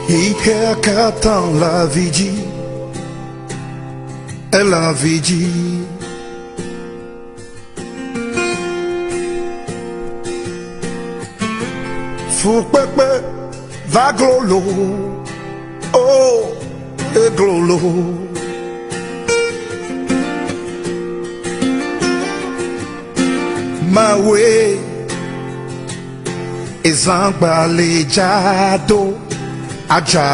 Xixea katã le avi dzi, ele avi dzi. Fukpekpe va glolo, oh, eglolo. Mawe ezãgbalẽ dzado adza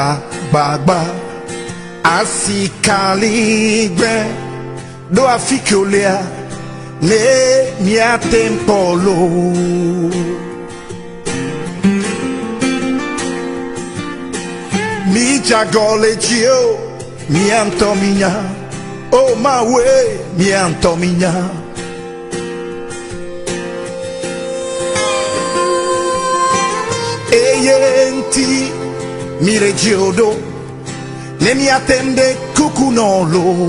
gbagba asikaligbe ɖo afi ke wolea ne míate ŋu kpɔ loo. Mídze agɔ le dzi o, mía ŋutɔ mínya. O Mawue, mía ŋutɔ mínya. Eye ŋuti míle dzi o ɖo, ne míate ŋu ɖe kuku nɔ loo.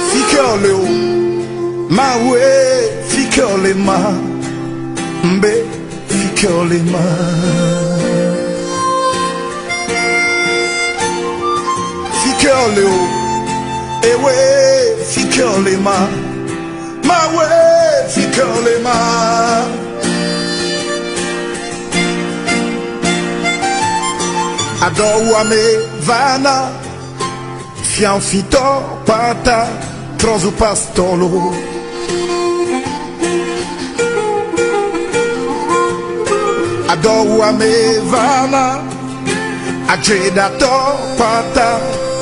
Fi ke wòle o, Mawue, fi ke wòle ma, ŋbe fi ke wòle ma. Fi ke wòle o, ewe fi ke wòle ma, Mawue fi ke wòle ma. Adɔwuame vana, fiafitɔ kpata trɔ zu pastɔlo. Adɔwuame vana, adzeɖatɔ kpata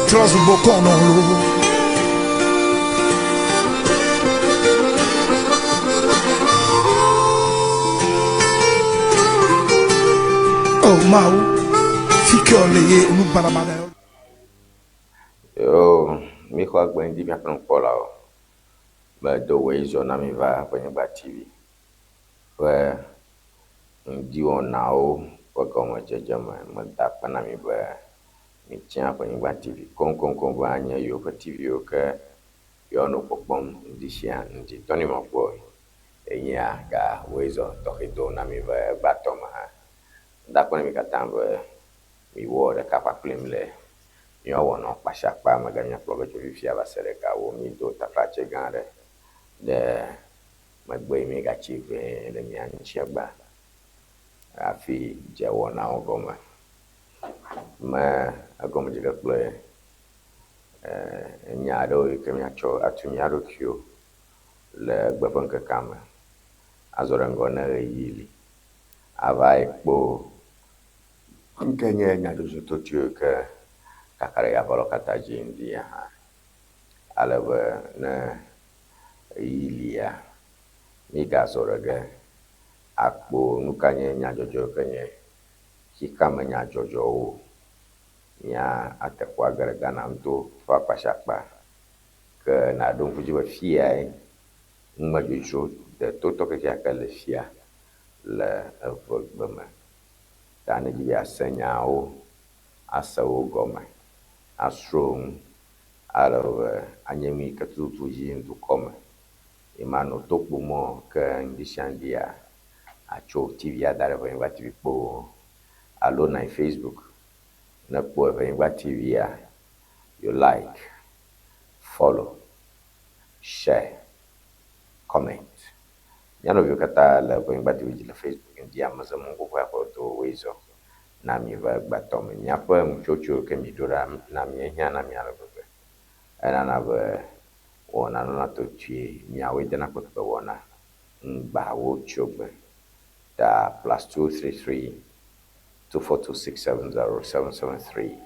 trɔ zu bokɔnɔlo. Oh Mawu, fi ke wòle ye nu baɖabaɖa yɔ. Yo, míxɔ agbe ŋdi míaƒe nukpɔlawo be do wòe zɔ na mi va Ƒenyigba TV ƒe ŋdiwɔnawo ƒe gɔmedzedze me. Meda akpe na mi be mitia Ƒenyigba TV koŋkoŋkoŋ be anye yewoƒe TV yiwo ke yewoanɔ kpɔkpɔm ŋdi sia ŋdi. Tɔni makpɔe enyea ga wòe zɔ tɔxɛ do na mi be egbea me hã. Meda akpe na mi katã be miwɔ ɖeka kpakplim le míawɔ nɔ kpashakpa me ga míakplɔ be tso fifia va se ɖe gawo mído taflatse gã aɖe ɖe megbe yi míegatsi ʋɛ le mía ŋuti egbea hafi dze wɔnawo gɔme. Me egɔme dze ge kple enya aɖewo yi ke míatsɔ atu mía ɖokuiwo le egbe ƒe ŋkekea me azɔ ɖe ŋgɔ ne ɣeyiɣi li ava yi kpɔ Ŋke nye nyadzɔdzɔtotoe ke kaka ɖe aʋalɔ katã dzi ŋdi ya hã. Ale be ne ɣeyiɣi lia, mígazɔ ɖe ge akpɔ nuka nye nyadzɔdzɔ ke nye xexeame nyadzɔdzɔwo. Mía ate kpɔ age ɖe Ghana ŋutɔ ƒe akpa sia akpa. Ke nàɖo ŋku dzi be fiyae numedzodzro detotɔ kekeake le fia le eʋegbe me. Ta ne èdi be yease nyawo, ase wo gɔme, asrɔ̃ nu, ale be anye nu yi ke tututu dzi yim dukɔ me ye manɔ to kpom o ke ŋdi sia ŋdia, àtso TV ada ɖe Ʋenyigba TV kpoo alo nàyi Facebook ne èkpɔ Ʋenyigba TV-a, you like, follow, share, comment. Mía nɔviwo katã le Ʋenyigba TV dzi le Facebook ŋdi amezemɔ xoxoa ƒe do woe zɔ na mi va egbea me. Miaƒe nutsotso ke mi ɖo ɖa na mi ehiã na mi ale gbegbe. Enana be wɔna nɔna totui miawoe dena kpekpe wɔna ŋgba wo tso gbe. Ta +233 242 670 773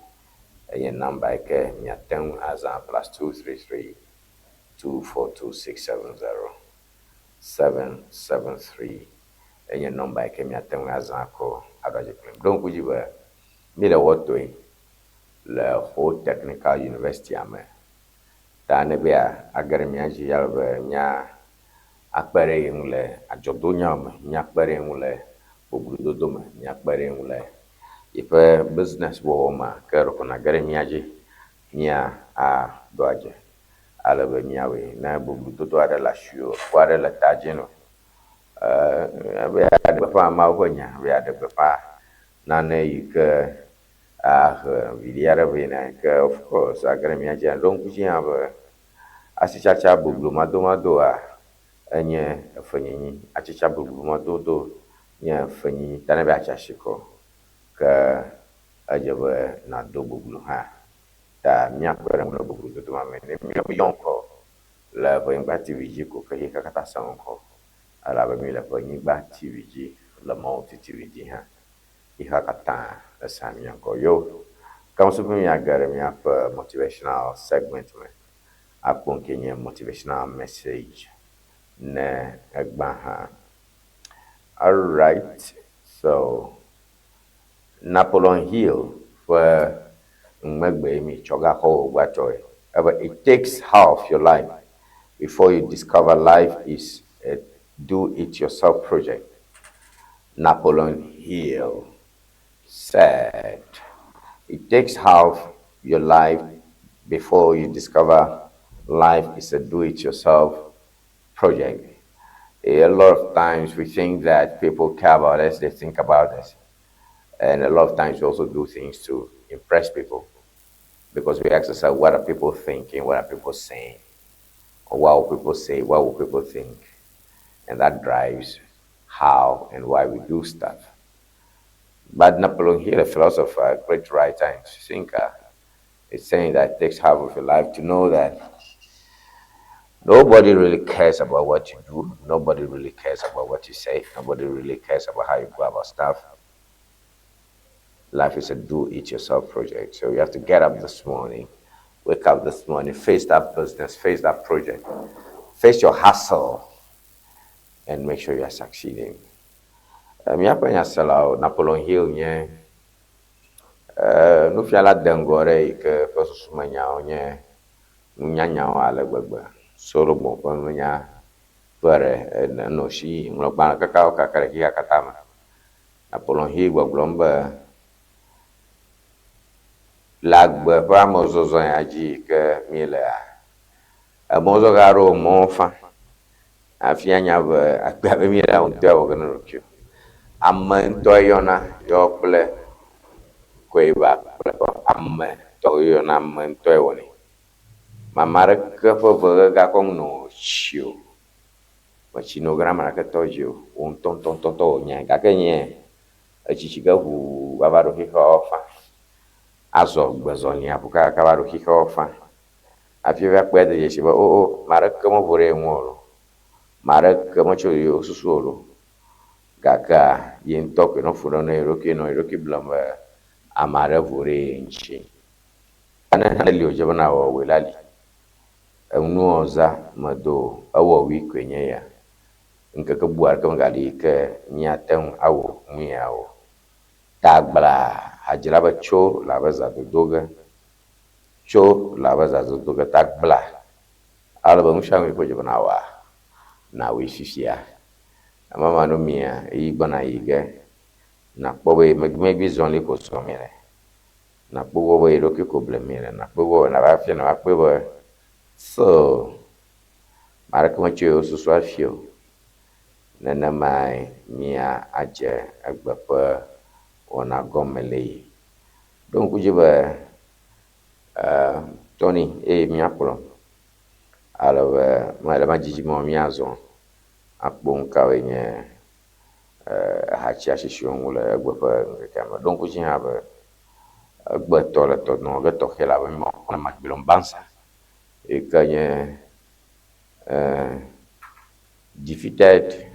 enye nɔmba yi ke miate ŋu azã +233 242 670 773 enye nɔmba yi ke miate ŋu azã akɔ aɖo adze kplim. Ɖo ŋku dzi be míle Wɔtoe le Ho Technical University-a me. Ta ne be age ɖe mía dzi ale be mía akpe ɖe ye ŋu le adzɔdonyawo me, míakpe ɖe ye ŋu le boblododo me, míakpe ɖe ye ŋu le yeƒe business wɔwɔ mea, ke ɖeko nàge ɖe mía dzi mía aɖo adze. Ale be míawɔe ne boblododo aɖe le asiwò, ku aɖe le ta dzi nɔ. Be yeaɖe gbeƒã Mawu ƒe nya, be yeaɖe gbeƒã nane yi ke ahe viɖe aɖe vɛ na ye. Ke of course age ɖe mía dzi. Ɖo ŋku dzi hã be asitsatsa boblomadomadoa enye efenyinyi. Atsitsa boblomadodo nye efenyinyi ta ne be yeatsi asi kɔ ke edze be nàdo boblo hã. Ta míakpe ɖe ŋu le boblododo ma me. Ne míeyɔ ŋkɔ le Ʋenyigba TV dzi ko ke xexea katã se ŋkɔ elabe míele Ʋenyigba TV dzi le Mawuti TV dzi hã. Xexea katã esea mía ŋkɔ. Yo, ke ŋusẽ be míage ɖe míaƒe motivational segment me akpɔ ŋkee nye motivational message ne egbã hã. Alright, so Napoleon Hill ƒe ŋmegbee mi tsɔ gaxɔ wò gbatɔe. Ebe it takes half your life before you discover life is a do it yourself project. Napoleon Hill said it takes half your life before you discover life is a do it yourself project. A lot of times we think that people care about us, they think about us. And a lot of times we also do things to impress people because we ask ourselves, what are people thinking? What are people saying? Or what will people say? What will people think? And that drives how and why we do stuff. But Napoleon Hill, a philosopher, a great writer and thinker, is saying that it takes half of your life to know that nobody really cares about what you do. Nobody really cares about what you say. Nobody really cares about how you go about stuff. Life is a do-it-yourself project. So you have to get up this morning, wake up this morning, face that business, face that project, face your hustle, and make sure you are succeeding. Míaƒe nyaselawo, Napoleon Hill nye nufiala deŋgɔ ɖe yi ke ƒe susumenyawo nye nunyanyawo ale gbegbe. Solomon ƒe nunya ƒe ɖe enɔ si ŋlɔ gbalẽ kakawo kaka ɖe xexea katã me. Napoleon Hill gbɔgblɔm be le agbe ƒe amɔzɔzɔ ya dzi yi ke míelea, emɔzɔha aɖewo mɔ fa hafi anya be agbea be míele ŋutɔe wɔ ge na ɖokuiwo. Ame ŋutɔe yɔna yɔ kple koe va kple ame ŋutɔ yɔna ame ŋutɔe wɔnɛ. Ame aɖeke ƒe vehega kɔ nɔ tsi o. Metsi no ge ɖe ame aɖeke tɔ dzi o. Wò ŋutɔŋutɔŋutɔ wònyae gake nye etsitsi ge ʋuu va ɖo xexeawo fa. Azɔ gbezɔlia ƒo kaka va ɖo xexeawo fa. Hafi va kpɔe de dzesi be o o ame aɖeke mevo ɖe ye ŋu o loo. Ame aɖeke metso yewo susu o loo. Gakea ye ŋutɔ koe nɔ fu ɖem na ye ɖokui nɔ ye ɖokui blem be ame aɖe vo ɖe ye ŋuti. Ne nane li wòdze be nawɔ wòe la li. Enuɔ za medo o. Ewɔwui koe nye ya. Ŋkeke bu aɖeke megali yi ke míate ŋu awɔ nu ya o. Tagbla hadzila be tso le abe zãdodo ge. Tso le abe zãdodo ge. Tagbla ale be nu sia nu yi ke wòdze be nawɔa, nawɔe fifia. Ema nu mia ɣeyiɣi gbɔna yi ge nakpɔ be megbe zɔli ko zɔm yele. Nakpɔ gbɔ be ye ɖokui ko blem yele. Nakpɔ gbɔ be nava fia nava kpɔe be so ame aɖeke metso yewo susu hafi o. Nenemae mía adze egbe ƒe wɔna gɔme le yi. Ɖo ŋku dzi be Tony eye míakplɔ ale be mele madzidzi me míazɔ akpɔ nu kawoe nye ehatsi asisiwo ŋu le egbe ƒe ŋkekea me. Ɖo ŋku dzi hã be egbetɔ le tɔ nɔ ge tɔxɛ le abe Macmillan Bansa yi ke nye defeated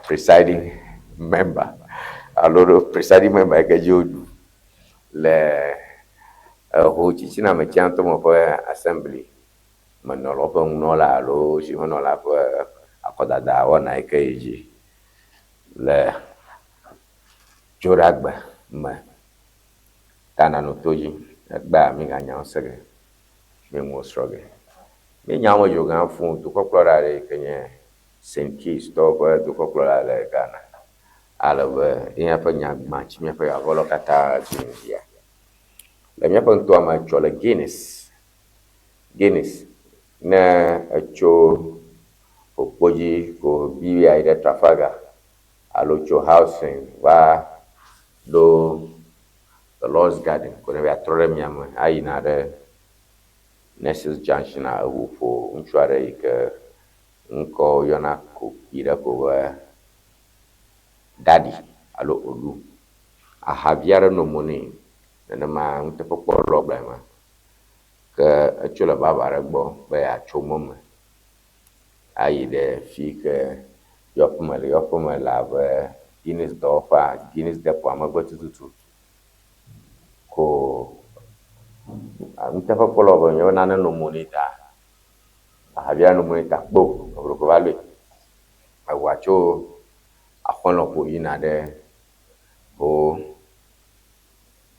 presiding member alo presiding member yi ke dzi woɖu le eho tsitsina me tsiãtɔ me ƒe assembly menɔlawo ƒe nunɔla alo zimenɔla ƒe akɔdada wɔna yi ke yi dzi le Dzoɖagbe me. Ta nanɔ to dzi. Egbea míganyawo se ge, míeŋuwo srɔ̃ ge. Míenyawo me dzo gã fũu. Dukɔkplɔla aɖe yi ke nye St. Kitts tɔwo ƒe dukɔkplɔla le Ghana. Ale be míaƒe nya gbã tsi míaƒe avɔlɔ katã dzi ŋdia. Le míaƒe nutoa me tsɔ le Guinness. Guinness ne etso Ƒo kpodzi ko bi yi ɖe Trafalgar alo tso Housing va ɖo The Lord's Garden ko ne va trɔ ɖe miame ayina ɖe Nurses Junction a eŋu ƒo ŋutsu aɖe yi ke ŋkɔ woyɔna ko kpui ɖe ko be Daddy alo Olu. Ahavi aɖe nɔ mo nɛ nenema nuteƒekpɔlawo gblɔe ma. Ke etso le baba aɖe gbɔ be yeatso mɔ me ayi ɖe fi yi ke yɔƒeme le. Yɔƒeme le abe Guinness dɔwɔƒea, Guinness depoa megbe tututu ko nuteƒekpɔlawo be nye be nane nɔ mo nɛ ta ahavia nɔ mo nɛ ta kpo eŋu va lɔe. Eŋua tso aƒe lɔƒo yina ɖe Ho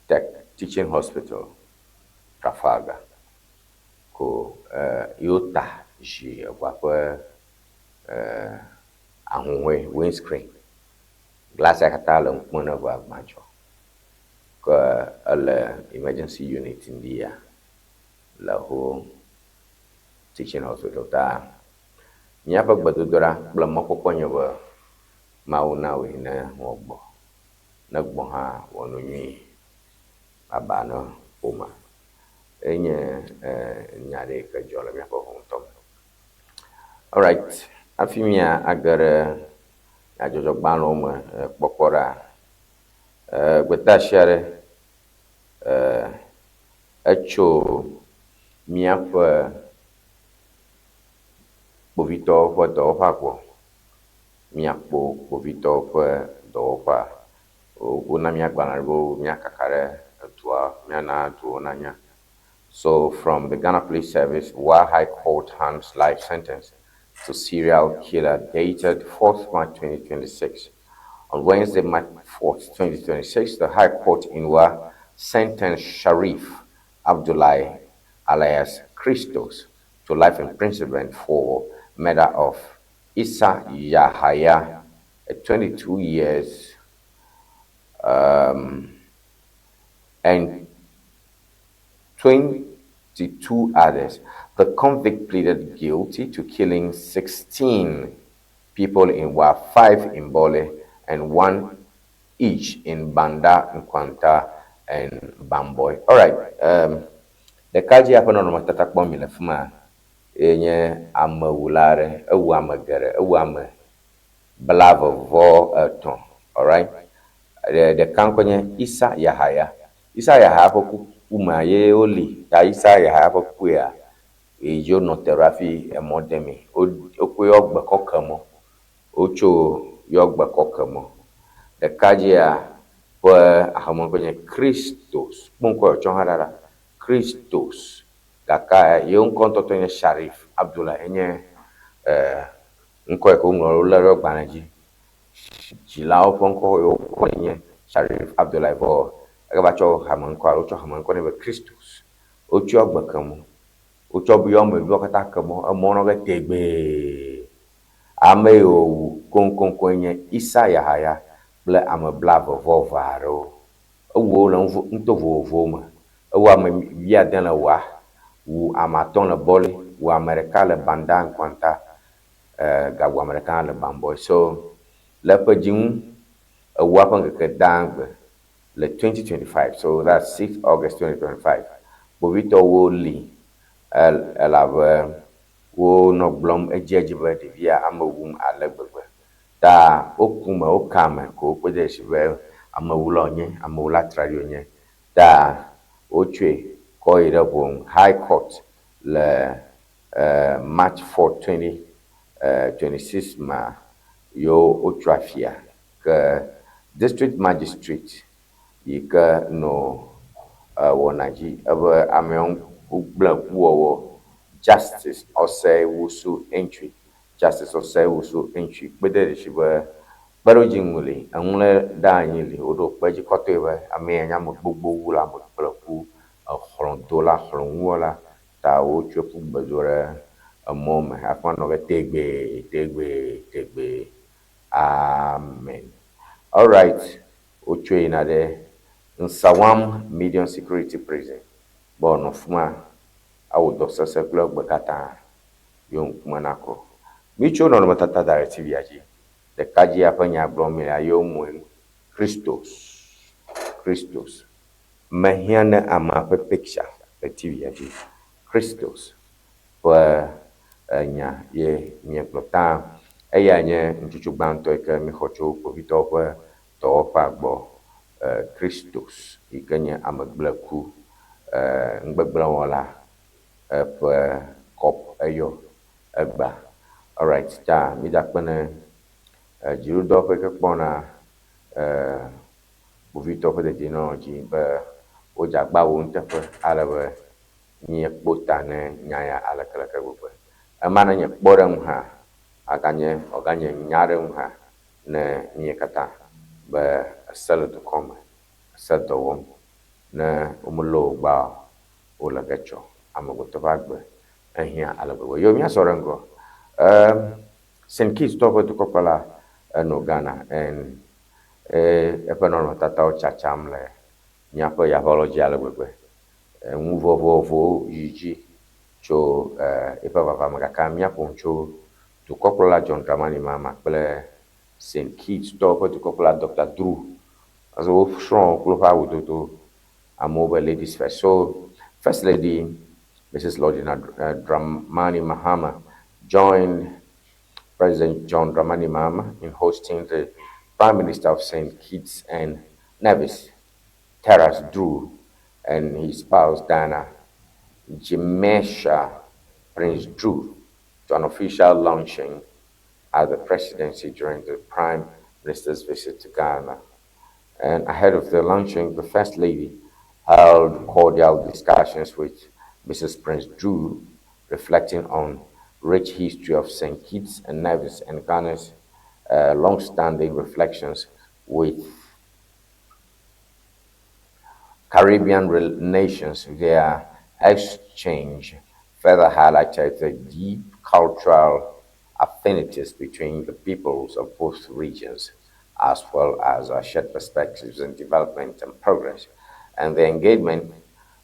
Tech Teaching Hospital, Trafalgar ko yewo ta zi eŋua ƒe ahuhɔe, windscreen. Glasia katã le ŋkume ne eŋua gbã dzɔ. Ke ele emergency unit ŋdi ya le Ho Teaching Hospital ta míaƒe gbedodoɖa kple mɔkpɔkpɔ nye be Mawu nawɔe ne wòagbɔ. Ne egbɔ hã wɔ nu nyui baba ne ƒomea. Enye nya ɖe yi ke dzɔ le míaƒe ʋu ŋutɔ me. Alright, hafi mía age ɖe nyadzɔdzɔgbalẽwo me kpɔkpɔ ɖa, gbedeasi aɖe etso míaƒe kpovitɔwo ƒe dɔwɔƒea gbɔ. Míakpɔ kpovitɔwo ƒe dɔwɔƒea. Wona mía agbalẽ be míakaka ɖe edua, míana duwo nanya. So from the Ghana Police Service, Wa High Court hands life sentence to serial killer dated 4th March 2026. On Wednesday, March 4th, 2026, the High Court in Wa sentenced Sharif Abdullahi alias Christos to life imprisonment for murder of Issa Yahaya, a 22 years and 22 others. The convict pleaded guilty to killing 16 people in Wa, 5 in Bole, and 1 each in Banda, Nkwanta, and Bamboi. All right. Ɖekadze ƒe nɔnɔmetata kpɔm mi le fi ma ye nye amewula aɖe. Ewu ame geɖe. Ewu ame 33. Alright. Ɖeka ŋkɔe nye Issa Yahaya. Issa Yahaya ƒe kuku mea ye woli. Ta Issa Yahaya ƒe kuku ya yi dzi wonɔ te ɖo hafi emɔ demee. Wokɔ yɔ gbe kɔ ke mɔ. Wotso yɔ gbe kɔ ke mɔ. Ɖekadzea ƒe axame ŋkɔe nye Christos. Kpɔ ŋkɔ ya wòtsɔ hã ɖa ɖa. Christos. Gake yewo ŋkɔ ŋutɔŋutɔ nye Sharif Abdullah enye ŋkɔ yi ke woŋlɔ wolé ɖe agbalẽ dzi. Dzilawo ƒe ŋkɔ yi wokɔ nye Sharif Abdullah vɔ egava tsɔ hame ŋkɔ alo wotsɔ hame ŋkɔ nɛ be Christos. Wotsɔ gbe ke mɔ. Wotsɔ yɔ ameviwo katã ke mɔ. Emɔ nɔ ge tegbee. Ame yi wòwu koŋkoŋkoe nye Issa Yahaya kple ame 22 aɖewo. Ewu wo le nuto vovovowo me. Ewu ame 70 le Wa, wu ame 5 le Bole, wu ame ɖeka le Banda Nkwanta, gawu ame ɖeka hã le Bamboi. So le eƒe dzi ŋu, ewua ƒe ŋkeke dãgbe le 2025, so that's 6 August 2025. Kpovitɔwo li elabe wonɔ gblɔm edziedzi be ɖevia ame wum ale gbegbe. Ta woku me, woka ame ko wokpɔe de dzesi be amewula wònye, amewula traɖi wònye. Ta wotsɔe kɔ yi ɖe ʋɔnu High Court le March 4, 2026 mea yewo wotso afia ke District Magistrate yi ke nɔ wɔna dzi ebe amewo wogblẽ kuwɔwɔ Justice Osei Wusu Antwi. Justice Osei Wusu Antwi kpe de dzesi be kpeɖodzi ŋu li, eŋu le ɖe anyi li woɖo kpe edzi kɔtɔe be ame ya nye ame gbogbo wu la, ame kple ku, exlɔ̃dola, xlɔ̃nuwɔla ta wotsɔe ƒu gbe do ɖe emɔ me hafi anɔ be tegbee, tegbee, tegbee. Amen. Alright, wotsɔe yina ɖe Nsawam Medium Security Prison be wòanɔ fi ma awɔ dɔ sesẽ kple egbe katã yewo ŋkume nakɔ. Mitso nɔnɔmetata da ɖe TV-a dzi. Ɖekadzia ƒe nya gblɔm mi le ye womoe Christos. Christos. Mehiã ne amea ƒe picture le TV-a dzi. Christos ƒe enya ye miegblɔ ta eya nye ŋutsutsu gbãtɔ yi ke mixɔ tso kpovitɔwo ƒe dɔwɔƒea gbɔ. Christos yi ke nye ame gblẽku, nugbegblẽwɔla eƒe kɔpu eyɔ egbea. Alright, ta mida kpe ne dziɖuɖudɔwɔƒe yi ke kpɔna kpovitɔwo ƒe dedienɔnɔ dzi be wodze agba wɔ nuteƒe ale be míekpɔ ta ne nya ya alekeleke gbegbe. Ema ne nye kpɔɖeŋu hã aganye wòaganye nya ɖe ŋu hã ne mí katã be ese le dukɔ me, ese dɔ wɔm. Ne womelé wo gbã o, wole ge tsɔ. Amegbetɔ ƒe agbe ehiã ale gbegbe. Yo míasɔ ɖe ŋgɔ. St. Kitts tɔwo ƒe dukɔkplɔla enɔ Ghana and eƒe nɔnɔmetatawo tsatsam le míaƒe yaʋalɔ dzi ale gbegbe. Enu vovovowo yi dzi tso eƒe vava me gake míaƒo nu tso dukɔkplɔla John Dramani Mahama kple St. Kitts tɔwo ƒe dukɔkplɔla Dr. Drew. Azɔ wosrɔ̃ kple woƒe awudodo amewo be ladies first. So First Lady Mrs. Lordina Dramani Mahama joined President John Dramani Mahama in hosting the Prime Minister of St. Kitts and Nevis, Terence Drew, and his spouse Diana Jimesha Prince Drew to an official launching at the presidency during the Prime Minister's visit to Ghana. And ahead of the launching, the First Lady held cordial discussions with Mrs. Prince Drew, reflecting on rich history of St. Kitts and Nevis and Ghana's long-standing reflections with Caribbean nations. Their exchange further highlighted the deep cultural affinities between the peoples of both regions, as well as our shared perspectives in development and progress. And the engagement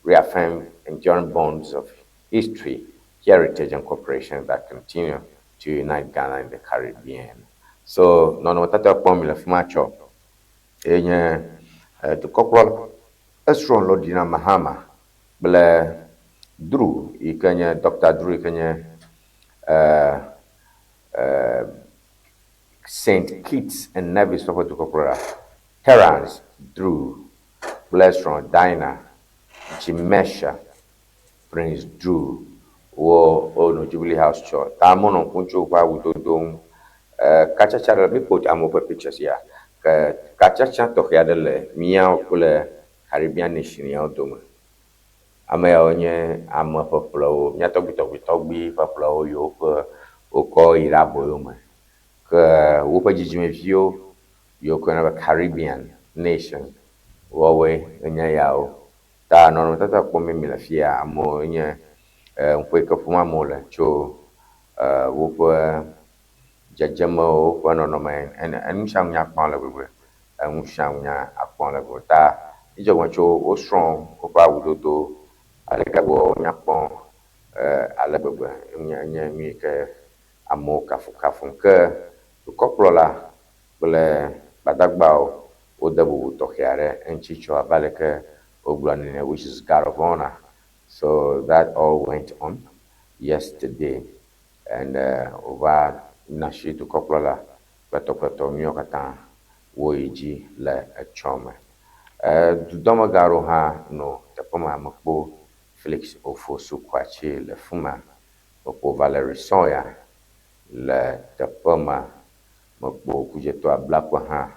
reaffirmed enduring bonds of history, heritage, and cooperation that continue to unite Ghana and the Caribbean. So, nɔnɔmetata kpɔm mi le fi ma tsɔ enye dukɔkplɔla esrɔ̃ Lordina Mahama kple Drew yi ke nye Dr. Drew yi ke nye St. Kitts and Nevis ƒe dukɔkplɔla Terence Drew kple srɔ̃ Diana Jimesha Prince Drew wo wonɔ Jubilee House tsɔ. Ta amewo nɔ ŋku tso woƒe awudodo ŋu. Katsatsa ɖe míkpɔ amewo ƒe pictures ya. Ke katsatsa tɔxɛ aɖe le míawo kple Caribbean nation yawo dome. Ame yawo nye ame ƒeƒlewo, mía tɔgbuitɔgbuitɔgbui ƒeƒlewo yiwo ke wokɔ yi ɖe aboyo me. Ke woƒe dzidzimeviwo yiwo ke woyɔna be Caribbean nation woawoe nye yawo. Ta nɔnɔmetata kpɔm mi le fia amewo nye ŋku yi ke ƒom amewo le tso woƒe dzedzemewo ƒe nɔnɔme ene. Enu sia nu nya kpɔm ale gbegbe. Enu sia nu nya akpɔm ale gbegbe. Ta mídze gɔme tso wo srɔ̃ woƒe awudodo aleke wonya kpɔm ale gbegbe. Nye nye nu yi ke amewo kafukafum. Ke dukɔkplɔla kple gbadagbawo wode bubu tɔxɛ aɖe eŋuti tsɔ abe aleke wogblɔ nɛ which is guard of honor. So that all went on yesterday and wova na asi dukɔkplɔla kple tɔkpɔtɔ nyuiwo katã woyi dzi le etsɔme. Dudɔmegã aɖewo hã nɔ teƒe ma. Mekpɔ Felix Ofosu Kwakye le fi ma. Mekpɔ Valerie Sawyer le teƒe ma. Mekpɔ Kudzetɔ Ablakwa hã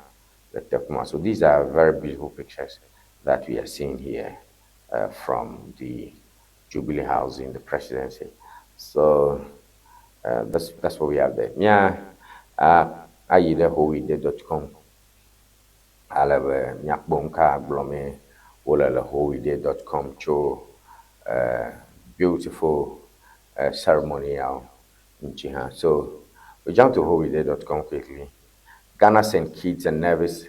le teƒe ma. So these are very beautiful pictures that we are seeing here from the Jubilee House in the presidency. So that's what we have there. Mía ayi ɖe howide.com ale be míakpɔ nu ka gblɔmee wole le howide.com tso beautiful ceremony yawo ŋuti hã. So we jump to howide.com quickly. Ghana St. Kitts and Nevis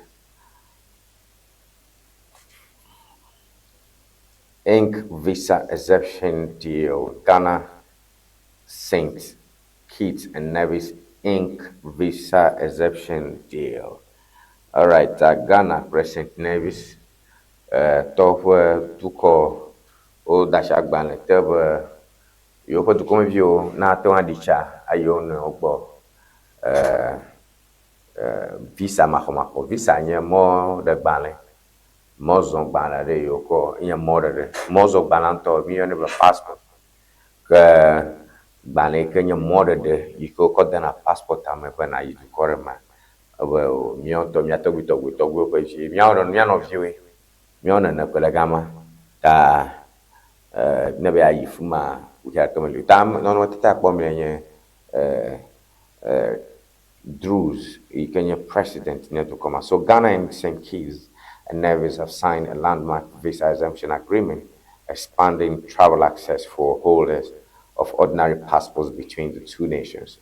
ink visa exemption deal. Ghana St. Kitts and Nevis ink visa exemption deal. Alright, Ghana kple Saint Nevis tɔwo ƒe dukɔ woda asi agbalẽ te be yewoƒe dukɔmeviwo nate ŋu aɖi tsa ayi wo nɔewo gbɔ visa maxɔmaxɔ. Visa nye mɔɖegbalẽ, mɔzɔgbalẽ ɖe yi wokɔ nye mɔɖeɖe. Mɔzɔgbalẽa ŋutɔ míeyɔnɛ be passport. Ke gbalẽ yi ke nye mɔɖeɖe yi ke wokɔ dena passport me be nàyi dukɔ ɖe mea, ebe o míawo ŋutɔ mía tɔgbui tɔgbui tɔgbuiwo ƒe vi míawo mía nɔviwoe míawo nene koe le gama ta ne be yeayi fi ma kuxi aɖeke meli o. Ta nɔnɔmetata kpɔm míele nye Druze yi ke nye president ne dukɔ ma. So Ghana and St. Kitts and Nevis have signed a landmark visa exemption agreement expanding travel access for holders of ordinary passports between the two nations.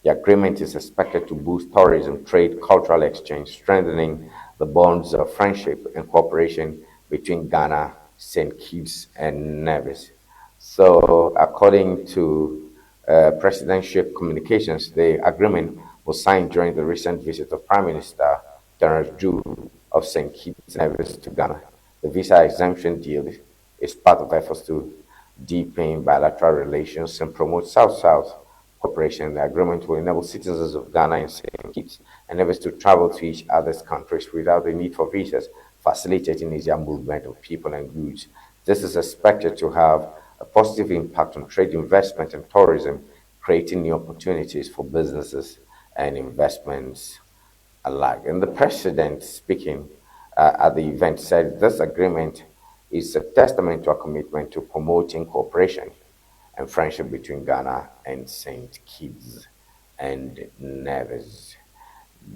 The agreement is expected to boost tourism, trade, cultural exchange, strengthening the bonds of friendship and cooperation between Ghana, St. Kitts, and Nevis. So, according to Presidential Communications, the agreement was signed during the recent visit of Prime Minister Terence Drew of St. Kitts and Nevis to Ghana. The visa exemption deal is part of efforts to deepen bilateral relations and promote South-South cooperation. The agreement will enable citizens of Ghana and St. Kitts and Nevis to travel to each other's countries without the need for visas, facilitating easier movement of people and goods. This is expected to have a positive impact on trade, investment, and tourism, creating new opportunities for businesses and investments alike. And the president, speaking at the event, said this agreement is a testament to our commitment to promoting cooperation and friendship between Ghana and St. Kitts and Nevis.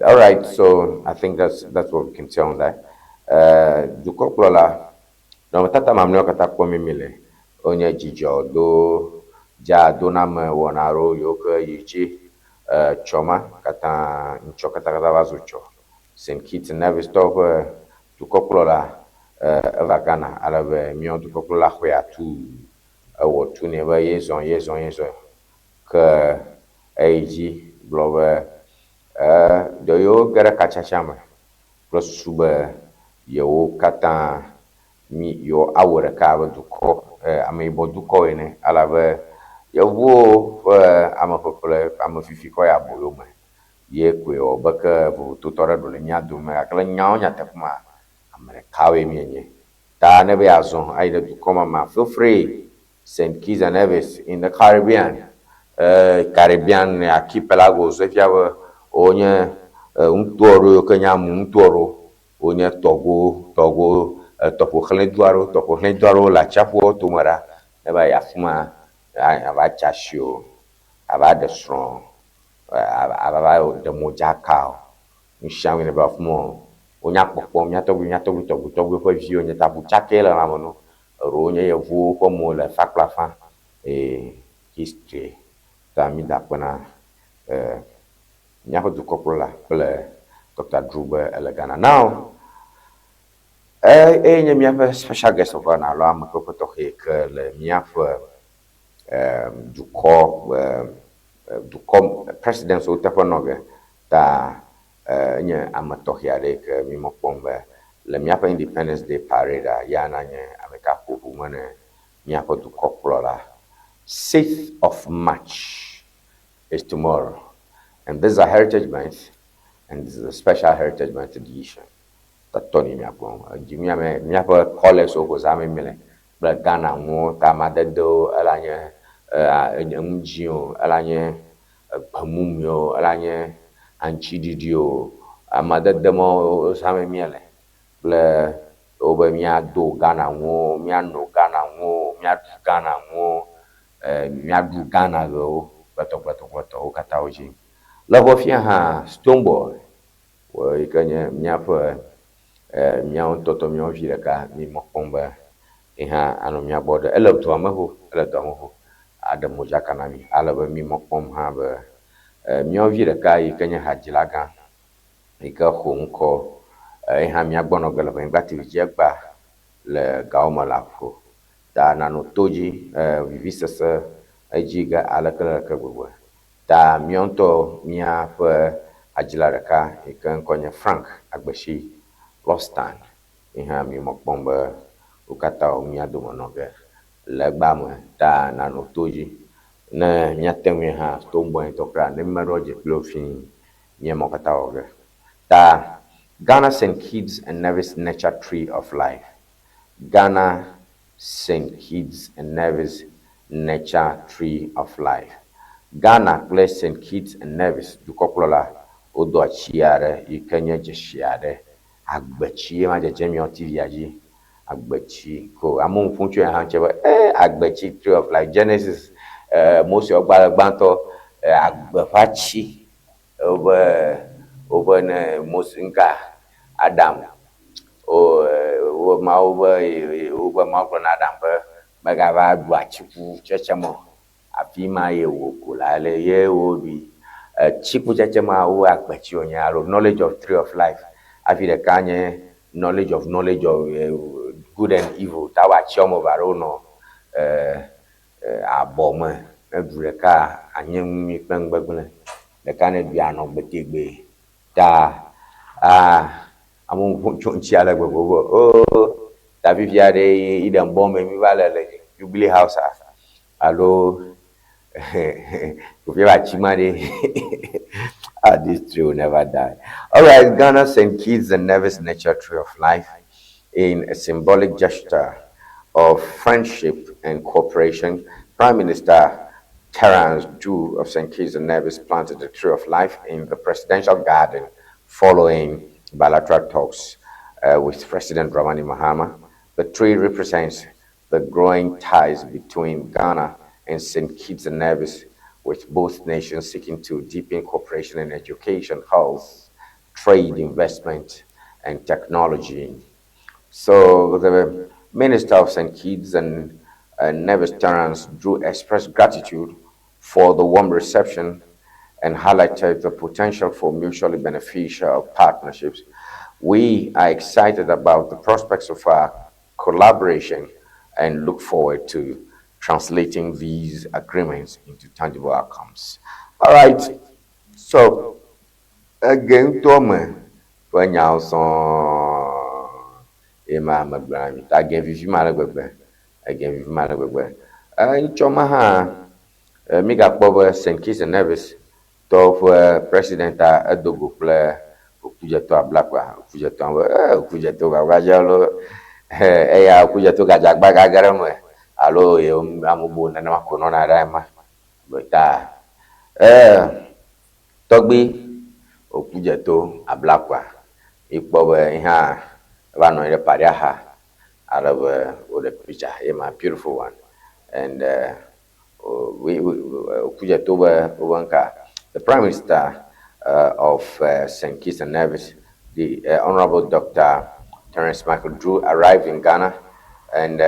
All right, so I think that's what we can say on that. Dukɔkplɔla nɔnɔmetata mamlɛawo katã kpɔm mi le wonye dzidzɔ do dzadoname wɔna aɖewo yiwo ke yi dzi tsɔ ma katã ŋtsɔ katakata va zu tsɔ. St. Kitts and Nevis tɔwo ƒe dukɔkplɔla eva Ghana ale be míawo dukɔkplɔla xɔe atu ewɔ tu nɛ be yezɔ yezɔ yezɔ ke eyi dzi gblɔ be ɖe yewo ge ɖe katsatsa me kple susu be yewo katã mi yewo awɔ ɖeka abe dukɔ ameyibɔ dukɔ ene alabe yevuwo ƒe ameƒeƒle amefifi kɔ yi aboyo me ye koe wɔ be ke vovototɔ ɖe ɖo le mía dome gake le nyawo nyateƒe ma ame ɖekawoe míenye. Ta ne be yeazɔ ayi ɖe dukɔ ma mea, feel free. St. Kitts and Nevis in the Caribbean. Caribbean archipelagos efia be wonye ŋuto aɖewo yiwo ke nye amu ŋuto aɖewo. Wonye tɔgo tɔgo tɔƒoxlẽdu aɖewo tɔƒoxlẽdu aɖewo le atsiaƒuawo tome ɖa. Ne va yi afi ma ava tsi asi o, ava ɖe srɔ̃, ava va ɖe modzaka o. Nu sia nu ne va afi ma wonya kpɔkpɔ mía tɔgbui mía tɔgbui tɔgbui tɔgbuiwo ƒe viwo nye taƒu tsakɛ le lãme no. Eɖewo nye yevuwo ƒe mo le fa kple afã eye history ta mi da akpe na míaƒe dukɔkplɔla kple Dr. Drew be ele Ghana. Now, eye nye míaƒe special guest of honor alo amekpekpe tɔxɛ ke le míaƒe dukɔ dukɔ president wo teƒe nɔ ge ta enye ame tɔxɛ aɖe yi ke mi mɔ kpɔm be le míaƒe Independence Day parade a ya na nye ame ka ƒo ʋu me ne míaƒe dukɔkplɔla. 6th of March is tomorrow, and this is a Heritage Month, and this is a special Heritage Month edition. Tatɔ ni miakpɔ edzi míame míaƒe colours wo ko zãm mi le kple Ghana ŋuwo ta amadedewo ela nye enu dzĩwo ela nye gbemumiwo ela nye aŋutiɖiɖi o amadede mawo zãm míele kple wobe míado Ghana ŋuwo míano Ghana ŋuwo míaɖu Ghana ŋuwo míaɖu Ghana ɣewo kpletɔ kpletɔ kpletɔwo katã wo dzi. Le ʋɔ hã Stonebwoy yi ke nye míaƒe míawo ŋutɔtɔ míawo vi ɖeka mi mɔ kpɔm be ye hã anɔ mía gbɔ ɖe ele dua me xoxo ele dua me xoxo aɖe modzaka na mi ale be mi mɔ kpɔm hã be míawo vi ɖeka yi ke nye hadzila gã yi ke xɔ ŋkɔ ye hã mía gbɔ nɔ ge le Ʋenyigba TV dzi egbea le gawo me le aƒo ta nanɔ to dzi vivisese edzi ge aleke leke gbegbe. Ta míawo ŋutɔ míaƒe hadzila ɖeka yi ke ŋkɔ nye Frank Agbesi Lobstan yi hã míemɔ kpɔm be wo katã mía dome nɔ ge le egbea me ta nanɔ to dzi. Ne míate ŋui hã Stonebwoy ŋutɔ kura ne mímeɖo dze kpli wo fii míemɔ katã wɔ ge. Ta Ghana St. Kitts and Nevis Nature Tree of Life Ghana St. Kitts and Nevis Nature Tree of Life Ghana kple St. Kitts and Nevis dukɔkplɔla wodo atsi aɖe yi ke nye dzesi aɖe agbetsi ye ma dzedzem miawo TV-a dzi. Agbetsi ko amewo ƒom tso ya hã ŋuti be e agbetsi tree of life Genesis e Mose ƒe agbalẽ gbãtɔ e agbe ƒe atsi wobe wobe ne Mose ŋka Adam wo wo Mawu be wobe Mawu gblɔ na Adam be megava ɖu atikutsetse ma o. Afi ma ye wò ko la le ye woɖui. Atikutsetse ma wo agbetsi wònye alo knowledge of tree of life. Hafi ɖeka nye knowledge of knowledge of good and evil. Ta wo atsi woame eve aɖewo nɔ abɔ me. Ne èɖu ɖeka anye nu nyui kple nu gbegblẽ. Ɖeka ne èɖui anɔ gbe tegbee. Ta a amewo ƒo tso ŋuti ale gbegbe be oo ta fifia ɖe Eden bɔ me mi va le le Jubilee House a alo fifia va tsi ma ɖe. Ah, this tree will never die. All right, Ghana St. Kitts and Nevis Nature Tree of Life in a symbolic gesture of friendship and cooperation, Prime Minister Terence Drew of St. Kitts and Nevis planted the Tree of Life in the presidential garden following bilateral talks with President Dramani Mahama. The tree represents the growing ties between Ghana and St. Kitts and Nevis, with both nations seeking to deepen cooperation in education, health, trade, investment, and technology. So the Minister of St. Kitts and Nevis, Terence Drew, expressed gratitude for the warm reception and highlighted the potential for mutually beneficial partnerships. We are excited about the prospects of our collaboration and look forward to translating these agreements into tangible outcomes. All right, so ege ŋutɔ me ƒe nyawo sɔŋ ye ma megblɔ na mi. Ta ge vivi ma ale gbegbe, ege vivi ma ale gbegbe. Ŋtsɔ ma hã migakpɔ be St. Kitts and Nevis tɔwo ƒe president-a edo go kple Okudzeto Ablakwa. Okudzeto be ee Okudzeto gbagba lo eya Okudzeto gadze agba gage ɖe eme alo ye ame bubu nenema ko nɔna ɖe ema. Ta tɔgbi Okudzeto Ablakwa mikpɔ be ye hã eva nɔ anyi ɖe paɖia xa ale be woɖe picture ye ma beautiful one and we, we, Okudzeto be wobe ŋka the Prime Minister of St. Kitts and Nevis, the Honorable Dr. Terence Michael Drew, arrived in Ghana, and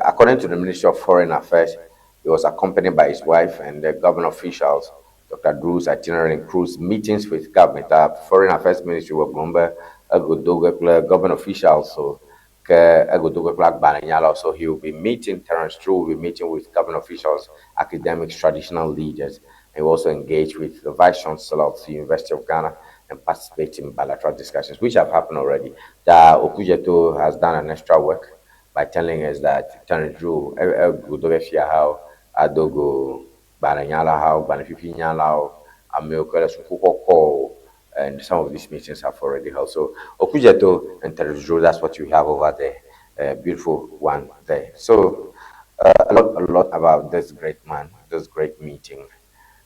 according to the Ministry of Foreign Affairs, he was accompanied by his wife and the government officials. Dr. Drew's itinerary includes meetings with government, Foreign Affairs Ministry wɔ gblɔm be egodo ge kple government officials so ke egodo ge kple agbalẽnyalawo. So he will be meeting, Terence Drew will be meeting with government officials, academics, traditional leaders, and he will also engage with the Vice Chancellor of the University of Ghana and participate in bilateral discussions, which have happened already. The Okudzeto has done an extra work by telling us that Terence Drew, egodo ge fia how adogo gbalẽnyalawo, gbalẽfifinyalawo, amewo ke le suku kɔkɔwo, and some of these meetings have already held. So Okudzeto and Terence Drew, that's what you have over there. A beautiful one there. So a lot about this great man, this great meeting,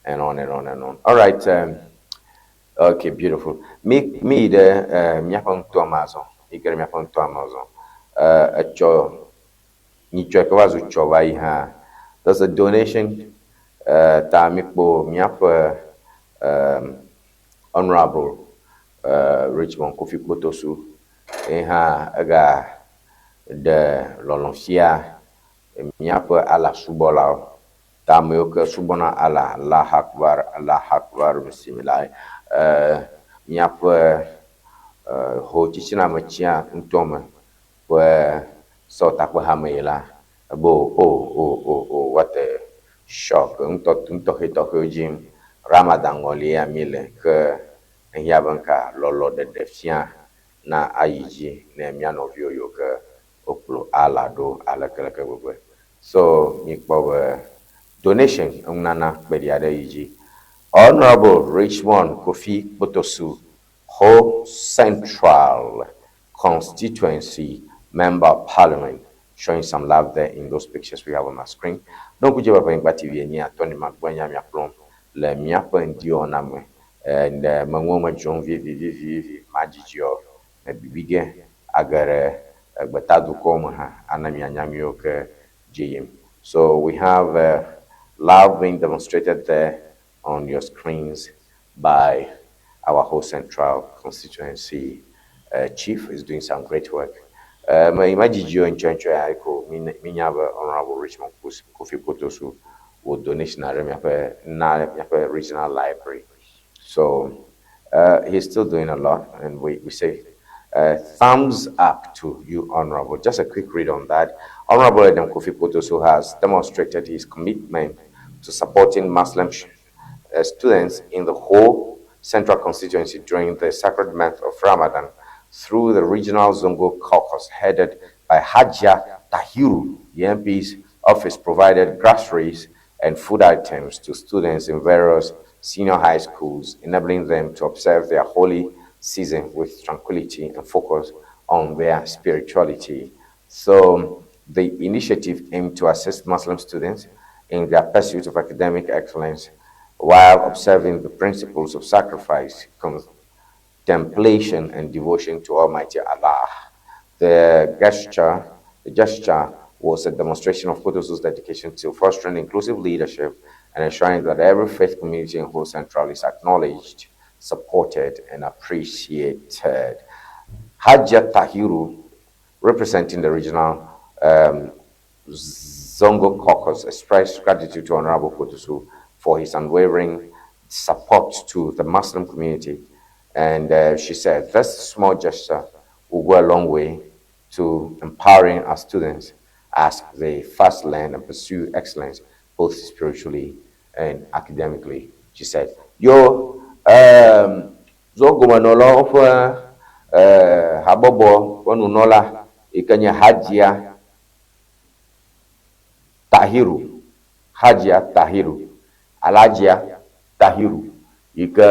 and on and on and on. All right. Okay, beautiful. Mi mi ɖe míaƒe ŋutɔ Amazon. Mi ke ɖe míaƒe ŋutɔ Amazon. Etsɔ nyitsɔ ke va zu tsɔ va yi hã. There's a donation. Ta mikpɔ míaƒe Honorable Richmond Kofi Kpotosu. Ye hã ega ɖe lɔlɔ̃ fia míaƒe Allah subɔlawo. Ta amewo ke subɔna Allah, Allah Akbar, Allah Akbar, Bismillah. Míaƒe ho tsitsiname tsia ŋutɔ me ƒe sɔtakpehame yi la ebe o o o o o what a Shock ŋutɔ ŋutɔxɛtɔxɛwo dzim. Ramadan ŋɔli ya mi le ke ehiã be ŋka lɔlɔ ɖeɖe fia na ayi dzi ne mía nɔviwo yiwo ke wokplɔ Allah ɖo alekeleke gbegbe. So míkpɔ be donation enunana kpeɖi aɖe yi dzi. Honorable Richmond Kofi Kpotosu, Ho Central Constituency Member of Parliament, showing some love there in those pictures we have on our screen. Ɖo ŋku dzi be Ƒenyigba TV enye atɔ ni magbɔ nya miakplɔm le míaƒe ŋdiwɔna me. And meŋuwo me dzrom vivivivivi madzidziɔ me bibi ge age ɖe gbetadukɔwo me hã ana mianya nu yiwo ke dzi yim. So we have love being demonstrated there on your screens by our Ho Central Constituency chief is doing some great work. Me madzidziɔ ŋtsɔŋtsɔ ya ko minya be Honorable Richmond Kofi Kpotosu wò donation aɖe miaƒe na miaƒe regional library. So he's still doing a lot, and we say thumbs up to you, Honorable. Just a quick read on that. Honorable Edem Kofi Kpotosu has demonstrated his commitment to supporting Muslim students in the Ho Central Constituency during the sacred month of Ramadan through the regional Zongo caucus headed by Hajia Tahiru. The MP's office provided groceries and food items to students in various senior high schools, enabling them to observe their holy season with tranquility and focus on their spirituality. So the initiative aimed to assist Muslim students in their pursuit of academic excellence while observing the principles of sacrifice, contemplation, and devotion to Almighty Allah. The gesture was a demonstration of Kpotosu's dedication to fostering inclusive leadership and ensuring that every faith community in Ho Central is acknowledged, supported, and appreciated. Hajia Tahiru, representing the regional Zongo caucus, expressed gratitude to Honorable Kpotosu for his unwavering support to the Muslim community. And she said, "This small gesture will go a long way to empowering our students as they fast learn and pursue excellence both spiritually and academically," she said. Yo, Zogomenɔlawo ƒe habɔbɔ ƒe nunɔla yi ke nye Hajia Tahiru, Hajia Tahiru, Alhajia Tahiru yi ke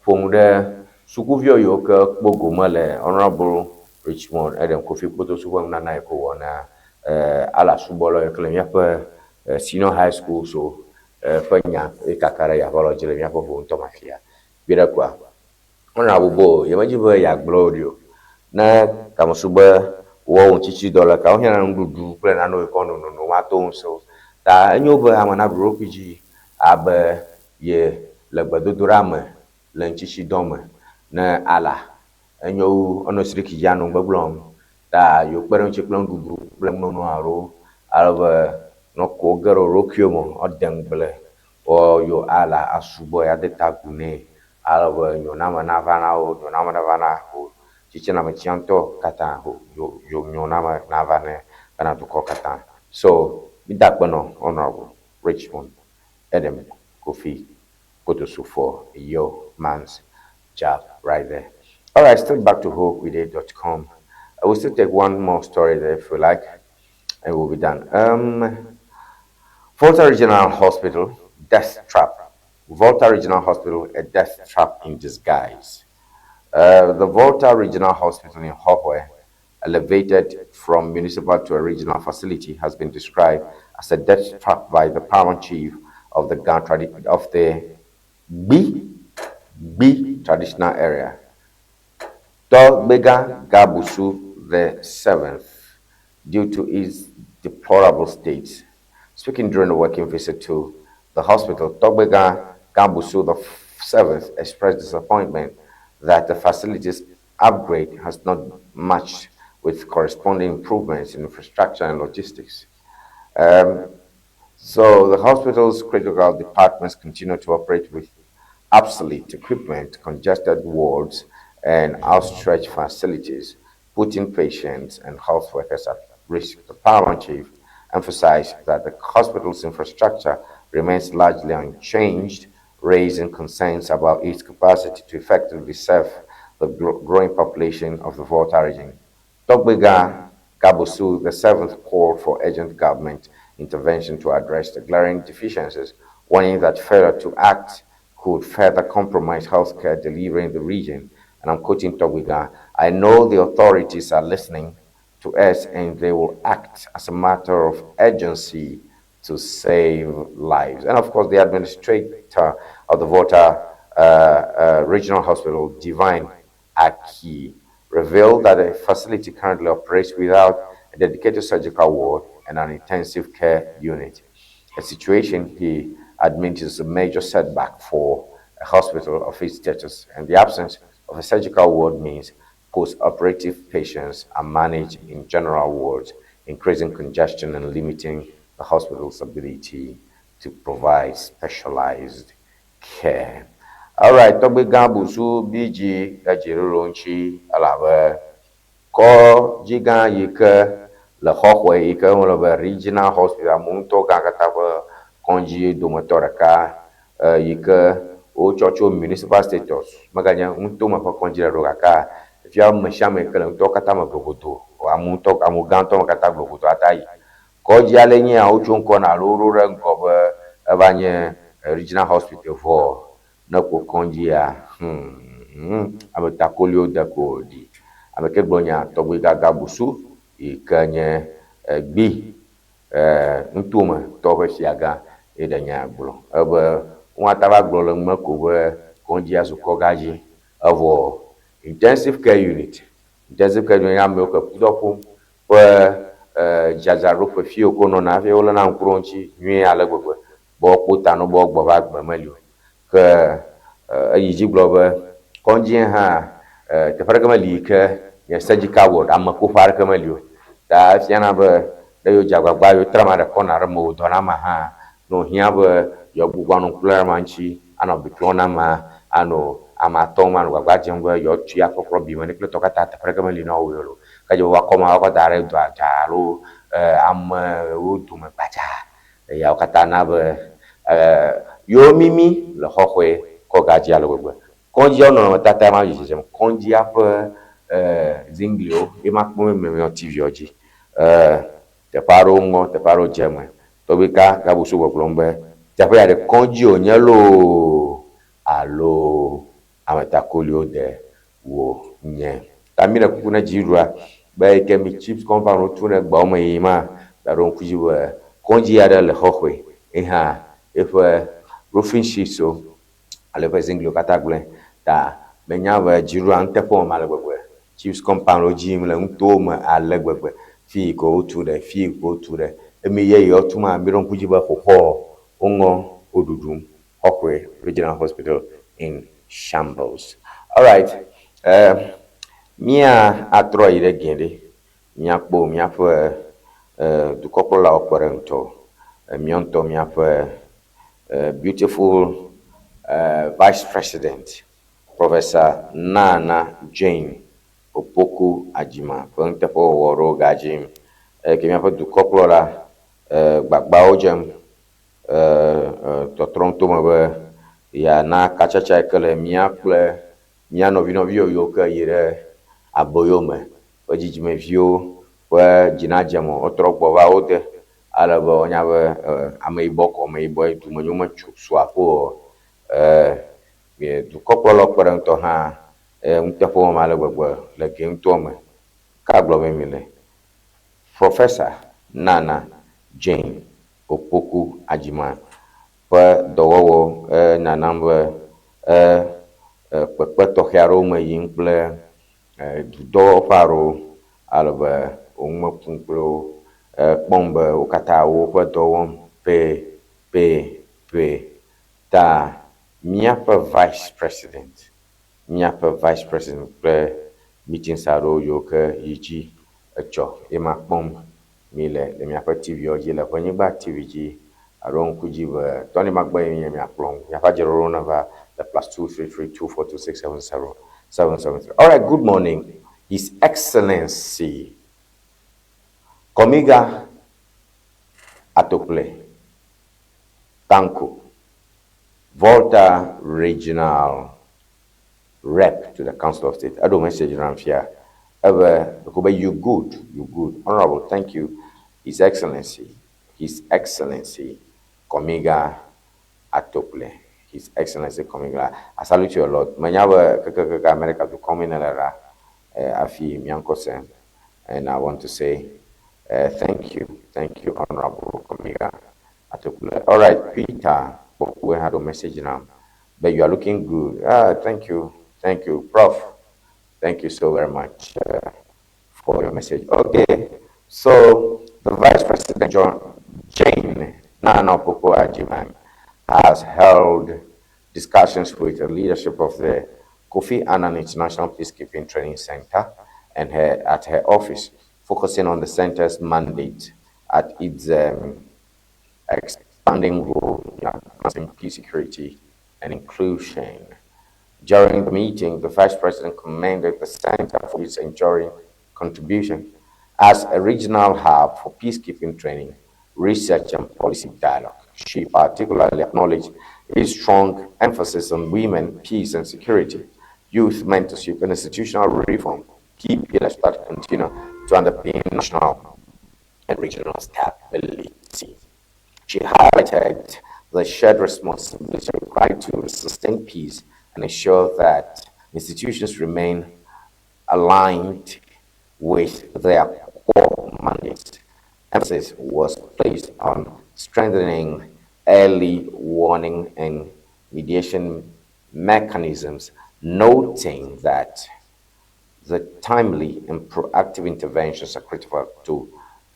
ƒo nu ɖe sukuviwo yiwo ke kpɔ gome le Honorable Richmond Edem Kofi Kpotosu ƒe nunana yi ke wòwɔ na Allah subɔlawo yi ke le míaƒe senior high school so ƒe nya ye kaka ɖe yaʋalɔ dzi le míaƒe ʋu ŋutɔ me afia. Kpi ɖe koa, Honorable bo yemedzi be yeagblɔ wo ɖi o. Ne kamesu be wɔwɔ ŋutitsidɔ le ka wohiã na nuɖuɖu kple nanewo yi ke woanonono woato ŋusẽ wo. Ta enyo be ame naɖu eɖokui dzi abe ye le gbedodoɖa me le ŋutitsidɔ me ne Allah enyo wu enɔ siriki dzi anɔ gbegblɔm. Ta yewo kpe ɖe ŋuti kple nuɖuɖu kple nunono alo ale be nɔ ko ge ɖe wo ɖokuiwo me woade ŋugble wɔ yewo Allah asubɔ ya de ta agu nɛ ale be nyoname nava na wo, nyoname nava na wo tsitsinɔametsia ŋutɔ katã ho yo nyoname nava ne bena dukɔ katã. So mida akpe nɔ Honorable Richmond Edem Kofi Kpotosu for your man's job right there. All right, still back to hokwide.com. I will still take one more story there if you like, and we'll be done. Volta Regional Hospital, death trap. Volta Regional Hospital, a death trap in disguise. The Volta Regional Hospital in Hohoe, elevated from municipal to a regional facility, has been described as a death trap by the paramount chief of the Ga of the Gbi traditional area, Togbega Gabusu the seventh, due to its deplorable state. Speaking during a working visit to the hospital, Togbega Gabusu the seventh expressed disappointment that the facility's upgrade has not matched with corresponding improvements in infrastructure and logistics. So the hospital's critical departments continue to operate with obsolete equipment, congested wards, and outstretched facilities, putting patients and health workers at risk. The paramount chief emphasized that the hospital's infrastructure remains largely unchanged, raising concerns about its capacity to effectively serve the growing population of the Volta region. Togbega Gabusu the seventh called for urgent government intervention to address the glaring deficiencies, warning that failure to act could further compromise healthcare delivery in the region. And I'm quoting Togbega, I know the authorities are listening to us and they will act as a matter of urgency to save lives. And of course, the administrator of the Volta Regional Hospital, Divine Aki, revealed that the facility currently operates without a dedicated surgical ward and an intensive care unit, a situation he admits is a major setback for a hospital of its status, and the absence of a surgical ward means post-operative patients are managed in general wards, increasing congestion and limiting the hospital's ability to provide specialized care. All right, Tɔgbe gã Busu BG edzi ɖoɖo ŋuti elabe kɔdzi gã yi ke le xɔxɔe yi ke woŋlɔ be Regional Hospital amewo ŋutɔ gã katã ƒe kɔdzi dometɔ ɖeka yi ke wotsɔ tso municipal status meganye ŋutome ƒe kɔdzi ɖe ɖo gake fia ame sia ame yi ke le ŋutɔ katã me glogodo ame ŋutɔ ame gãtɔ me katã glogodo ata yi kɔdzi ale nye ya wotso ŋkɔ na alo woɖo ɖe ŋgɔ be eva nye regional hospital vɔ ne ko kɔdzia ame takoliwo de ko ɖi ame ke gblɔ nya tɔgbe gaga busu yi ke nye gbi ŋutome tɔ ƒe fiagã ye ɖe nya gblɔ ebe woata va gblɔ le ŋume ko be kɔdzia zu kɔgadzi evɔ intensive care unit intensive care unit amewo ke kudɔ ƒom ƒe dzadzraɖoƒe fi yiwo ke wonɔna hafi woléna ŋku ɖe wo ŋuti nyuie ale gbegbe be woakpɔ ta no be woagbɔ va agbe meli o ke eyi dzi gblɔ be kɔdzi hã teƒe aɖeke meli yi ke nye surgical ward amekoƒe aɖeke meli o ta efiana be ne yewo dze agbagba yewo tre ame ɖe kɔna ɖe me wò dɔ na ame hã ne wòhiã be yewoagbugbɔ anɔ ŋku lém ɖe amea ŋuti anɔ abi klɔm na amea anɔ amea tɔm anɔ gbagba dzem be yewoatui akɔklɔ bi me ne kple tɔ katã teƒe aɖeke meli na wo o ke dze be woakɔ amea woakɔ da ɖe dɔa dza alo amewo dome gbadza eyawo katã na be yewo mimi le xɔxɔe kɔgadzi ale gbegbe kɔdzia nɔnɔmetata ma dzi dzedzem kɔdzia ƒe zingliwo ye ma kpɔm me TV dzi teƒe aɖewo ŋɔ teƒe aɖewo dze eme tɔgbe ka gabusu gbɔgblɔm be teƒe ya ɖe kɔdzi wònye loo alo ametakoliwo de wò nye ta mi le kuku ne dziɖuɖua be yi ke mi chips compound wotu ne gbawo me yim ma miaɖo ŋku dzi be kɔdzi aɖe le xɔxɔe ye hã eƒe roofing sheets wo alo eƒe zingliwo katã gblẽ ta menya be dziɖuɖua nuteƒe wɔm ale gbegbe chips compound wo dzi yim le nutowo me ale gbegbe fi yi ke wotu ɖe fi yi ke wotu ɖe emi yeyewo tu ma mi ɖo ŋku dzi be xoxoa woŋɔ wo ɖuɖum Hohoe Regional Hospital in shambles. All right. Mía atrɔ yi ɖe gɛ ɖe míakpɔ míaƒe dukɔkplɔlawo kpe ɖe ŋutɔ míawo ŋutɔ míaƒe beautiful vice president Professor Nana Jane Opoku Agyemang ƒe nuteƒewɔwɔ ɖewo ga dzi eye ke míaƒe dukɔkplɔla gbagbawo dzem tɔtrɔm tome be yeana katsatsa yi ke le mía kple mía nɔvi nɔvi yiwo ke yi ɖe aboyo me ƒe dzidzimeviwo ƒe dzinadze me wotrɔ gbɔ va wo de ale be wonya be ameyibɔ kɔ ameyibɔ dumenyo metso su aƒe o dukɔkplɔlawo kpe ɖe ŋutɔ hã nuteƒe wɔm ale gbegbe le ge ŋutɔ me ka gblɔ be mi le Professor Nana Jane Opoku Agyemang ƒe dɔwɔwɔ nanam be kpekpe tɔxɛ aɖewo me yim kple dudɔwɔƒe aɖewo ale be wo ŋume kum kple wo kpɔm be wo katã woƒe dɔ wɔm pɛpɛpɛ ta míaƒe vice president míaƒe vice president kple meetings aɖewo yiwo ke yi dzi etsɔ ye ma kpɔm mi le le míaƒe TV dzi le Ʋenyigba TV dzi alo ŋku dzi be Tony Magbe ye nye miakplɔ miaƒe adzeɖoɖo neva le +233 242 670 773. All right, good morning, His Excellency Komiga Atokple. Tanko, Volta Regional Rep to the Council of State. Eɖo message nam fia ebe ko be you good, you good. Honorable, thank you, His Excellency, His Excellency Komiga Atople. His Excellency Komiga. I salute you a lot. Menya be kekekeke America dukɔ me ne le ɖa afi miaŋkɔ se. And I want to say thank you, Honorable Komiga Atople. All right, Peter Bokwe had a message now. But you are looking good. Ah, thank you, Prof. Thank you so very much for your message. Okay, so the Vice President John Jane Nana Opoku Agyemang has held discussions with the leadership of the Kofi Annan International Peacekeeping Training Center and her at her office, focusing on the center's mandate at its expanding role in advancing peace, security, and inclusion. During the meeting, the Vice President commended the center for its enduring contribution as a regional hub for peacekeeping training, research, and policy dialogue. She particularly acknowledged its strong emphasis on women, peace, and security, youth mentorship, and institutional reform, key pillars that continue to underpin national and regional stability. She highlighted the shared responsibility required to sustain peace and ensure that institutions remain aligned with their core mandates. Emphasis was placed on strengthening early warning and mediation mechanisms, noting that the timely and proactive interventions are critical to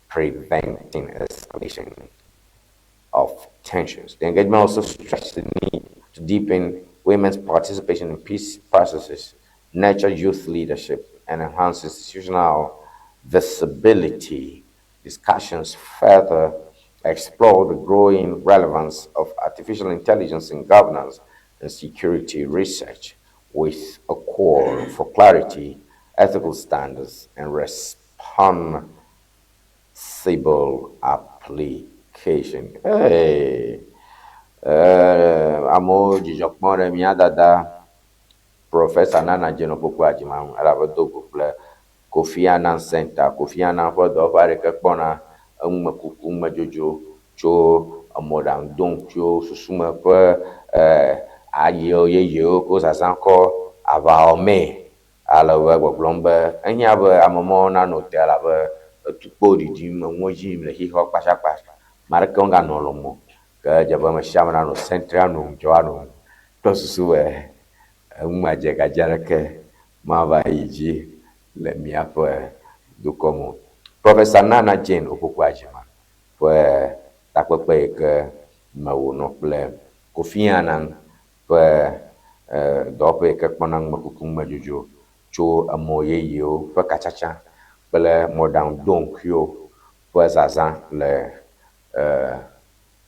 preventing escalation of tensions. The engagement also stressed the need to deepen women's participation in peace processes, nurture youth leadership, and enhance institutional visibility. Discussions further explore the growing relevance of artificial intelligence in governance and security research, with a call for clarity, ethical standards, and responsible application. Hey, amewo dzidzɔ kpɔm ɖe mía dada Professor Nana Jane Opoku Agyemang elabe do go kple Kofi Annan Center. Kofi Annan ƒe dɔwɔƒe aɖeke kpɔna enumekuku numedzodzro tso emɔɖaŋudoŋkuiwo susume ƒe ayiwo yeyewo ko zazã kɔ aʋawɔmee ale be gbɔgblɔm be ehiã be ame mawo nanɔ te elabe etukpo ɖiɖim enuwo dzi yim le xixea kpasakpasa. Ame aɖeke meganɔ lɔm o. Ke edze be ame sia ame nanɔ sentry anɔ ŋudzɔ anɔ kple susu be enu madzegadze aɖeke mava yi dzi le míaƒe dukɔ me o. Professor Nana Jane Opoku Agyemang ƒe takpekpe yi ke me wònɔ kple Kofi Annan ƒe dɔwɔƒe yi ke kpɔna numekuku numedzodzro tso emɔ yeyewo ƒe katsatsa kple mɔɖaŋudoŋkuiwo ƒe zazã le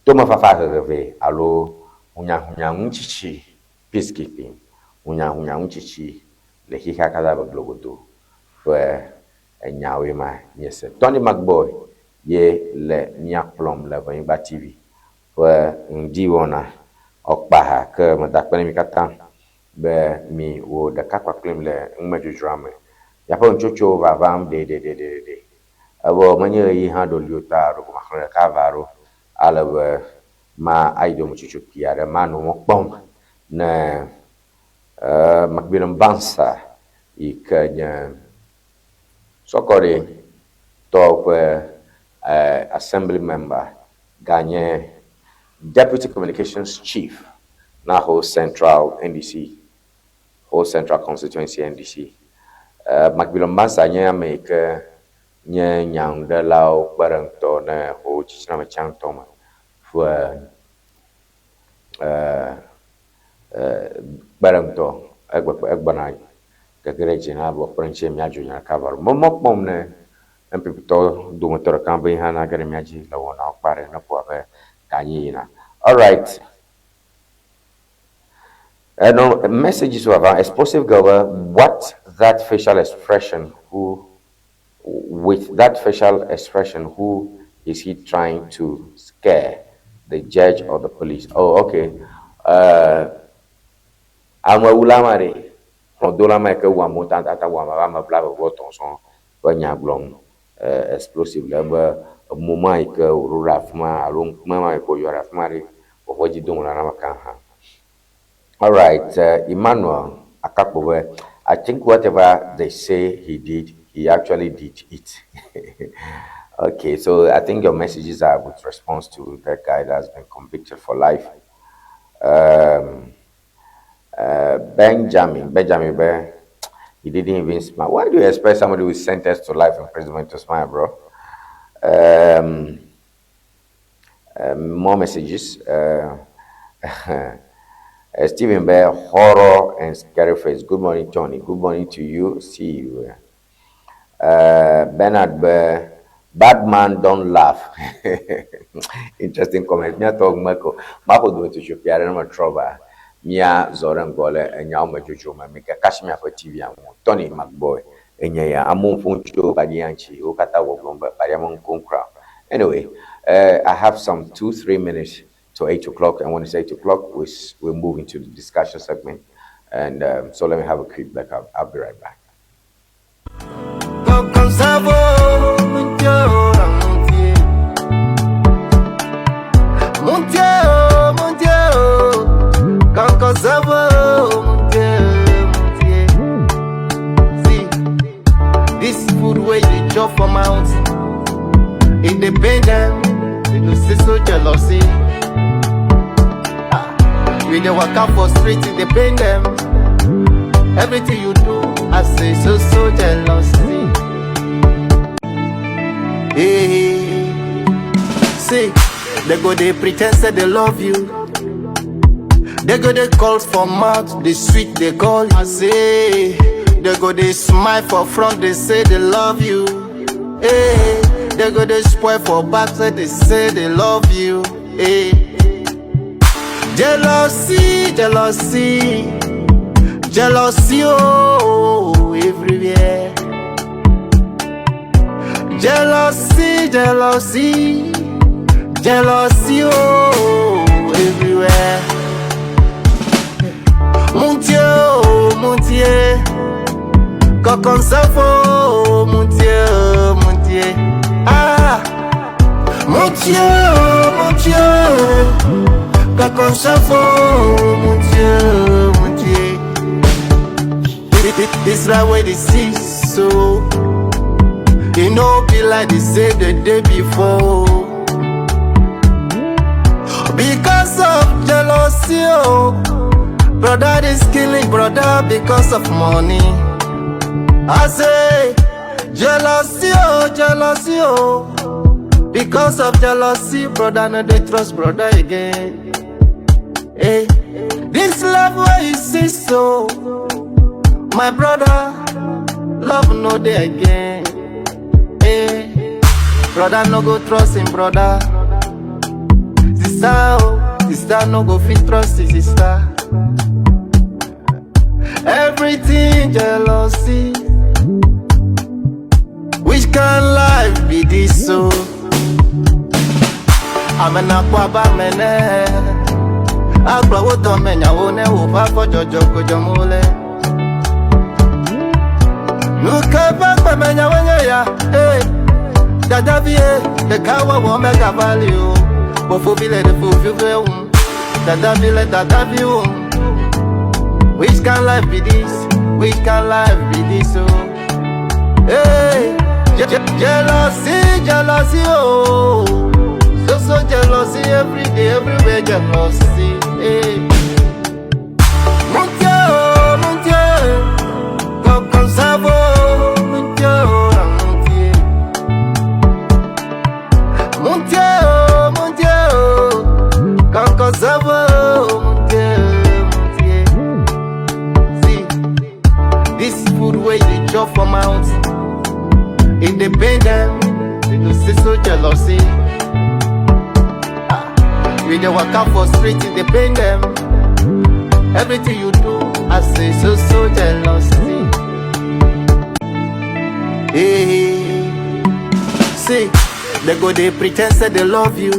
tomefafa hehe alo hunyahunya ŋutsitsi peacekeeping hunyahunya ŋutsitsi le xixea katã be globodo ƒe enyawoe ma míese. Tony McBoy ye le mía kplɔm le Ʋenyigba TV ƒe ŋdiwɔna ɔkpaha ke meda akpe ne mi katã be mi wò ɖeka kpakplim le numedzodzroa me. Miaƒe nutsotsowo vavam ɖeɖeɖeɖeɖe. Evɔ menye ɣeyiɣi hã ɖo li o ta ɖeko maxlẽ ɖeka va ɖo ale be ma ayi dometsotso kpui aɖe manɔ mɔ kpɔm ne Macmillan Bansa yi ke nye Sɔkɔɖi tɔwo ƒe assembly member ganye deputy communications chief na Ho Central NDC, Ho Central Constituency NDC. Macmillan Bansa nye ame yi ke nye nyanuɖelawo kpe ɖe ŋutɔ ne Ho tsitsiname tsãtɔ me ƒe kpe ɖe ŋutɔ egbɔna gege ɖe dzi na be kpe ɖe ŋuti míadzo nya ɖeka va ɖo. Memɔ kpɔm ne NPP tɔwo dometɔ ɖeka be hã nage ɖe mía dzi le wɔnawo kpa ɖe ne ƒo abe ganyi yina. All right. No, messages were explosive girl. What that facial expression? Who, with that facial expression, who is he trying to scare? The judge or the police? Oh, okay. Amewula ma ɖe, hlɔ̃dola ma yi ke wu amewo tatata wu ame abe ame blaeve vɔ etɔ̃ sɔŋ ƒe nya gblɔm explosive le ebe emo ma yi ke wòɖo ɖe afi ma alo ŋkume ma yi ke wòyɔ ɖe afi ma ɖe, woƒe dzi do ŋlɔ na ame ka hã. All right, Emmanuel Akakpo be, I think whatever they say he did, he actually did it. Okay, so I think your messages are with response to that guy that has been convicted for life. Benjamin, be, he didn't even smile. Why do you expect somebody who is sentenced to life imprisonment to smile, bro? More messages. Stephen Bear, horror and scary face. Good morning, Tony. Good morning to you. See you. Bernard Bear, bad man don't laugh. Interesting comment. Míatɔ ŋmeko. Maƒo dometotso ƒe aɖe ne metrɔ va. Mía zɔ ɖe ŋgɔ le enyawo me dzodzro me. Mi ke kasi miaƒe TV ŋu. Tony McBoy. Enye ya. Amewo ƒom tso baɖia ŋuti. Wo katã gbɔgblɔm be baɖia me ŋkom kura. Anyway, I have some 2, 3 minutes to 8 o'clock. And when it's 8 o'clock, we move into the discussion segment. And so let me have a quick break. I'll be right back. Comme ça vaut, mon Dieu, mon Dieu. Mon Dieu, mon Dieu. Quand ça vaut, mon Dieu, mon Dieu. See, this food where you chop for mouth. It dey pain them, they go say so jealousy. Ah, we dey waka for street, it dey pain them. Everything you do, I say so so jealousy. Hey, see, they go they pretend say they love you. They go they call for mouth, they sweet they call. I say, they go they smile for front, they say they love you. Hey, they go they spoil for back, say they say they love you. Hey, jealousy, jealousy, jealousy, oh, everywhere. Jealousy, jealousy, jealousy, oh, everywhere. Mon Dieu, oh, mon Dieu, quand ça faut, mon Dieu, mon Dieu. Ah, mon Dieu, oh, mon Dieu, quand ça faut, mon Dieu, mon Dieu. This right way they see so. E no be like they say the day before. Because of jealousy, oh. Brother is killing brother because of money. I say, jealousy, oh, jealousy, oh. Because of jealousy, brother no dey trust brother again. Hey, this love where you see so, my brother, love no dey again. Hey, brother no go trust him brother. Sister, oh, sister no go fit trust his sister. Everything jealousy. Which kind life be this so? Amena kwa ba mene. Agba wo tɔ me nyawo ne wo va fɔ dzɔdzɔ kodzɔ mo le. Nuke ƒe gbeme nyawo nye ya, ee. Dadavi ye, ɖeka wɔwɔ megava li o. Fofovi le ɖe fovi ƒe wum. Dadavi le dadavi wum. Which kind life be this? Which kind life be this? Oh, hey, jealousy, jealousy, oh, so so jealousy every day, everywhere jealousy. Hey. Mon Dieu, oh, mon Dieu, comme ça vaut, mon Dieu, oh, mon Dieu. Mon Dieu, oh, mon Dieu, oh, comme ça vaut, mon Dieu, mon Dieu. See, this food where you chop for mouth, it dey pain them, they go say so jealousy. Ah, we dey waka for street, it dey pain them. Everything you do, I say so so jealousy. Hey, see, they go they pretend say they love you.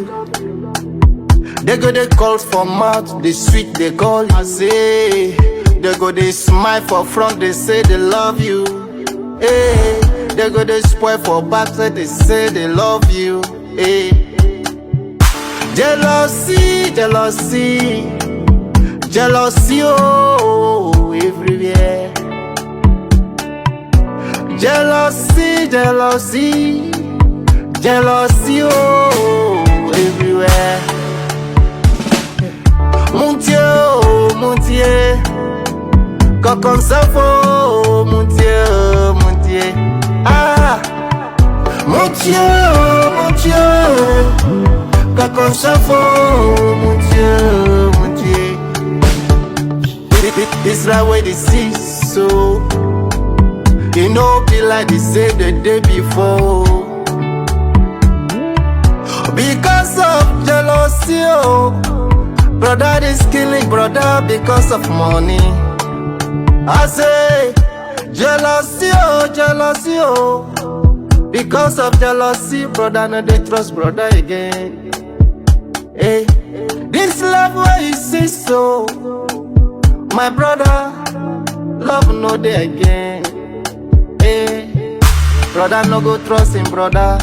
They go they call for mouth, they sweet they call. I say they go they smile for front, they say they love you. Hey, they go they spoil for back, say they say they love you. Hey. Jealousy, jealousy, jealousy, oh, everywhere. Jealousy, jealousy, jealousy, oh, everywhere. Mon Dieu, oh, mon Dieu, quand comme ça faut, mon Dieu, oh, mon Dieu. Ah, mon Dieu, oh, mon Dieu, quand comme ça faut, mon Dieu, oh, mon Dieu. This life where they see so, it no be like they say the day before. Because of jealousy, oh. Brother is killing brother because of money. I say, jealousy, oh, jealousy, oh. Because of jealousy, brother, no they trust brother again. Hey, this love where you see so, my brother, love no day again. Hey, brother no go trust him brother.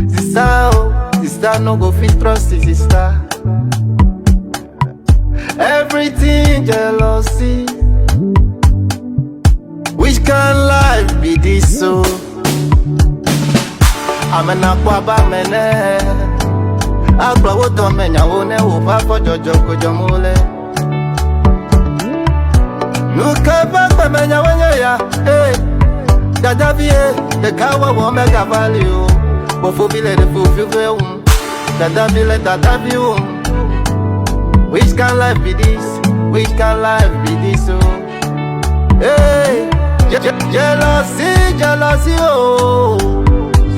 Sister, oh, sister no go fit trust his sister. Everything jealousy. Which kind life be this so? Amena kwa ba mene. Agba wo to menya wo ne wo fa fo jojo ko jo mole. Nuka ba gba menya wo nye ya. Hey. Dada vie, de kawa wo mega value. Bofo bile de fufu fe um. Dada bile dada bi um. Which kind life be this? Which kind life be this? Oh, hey, jealousy, jealousy, oh,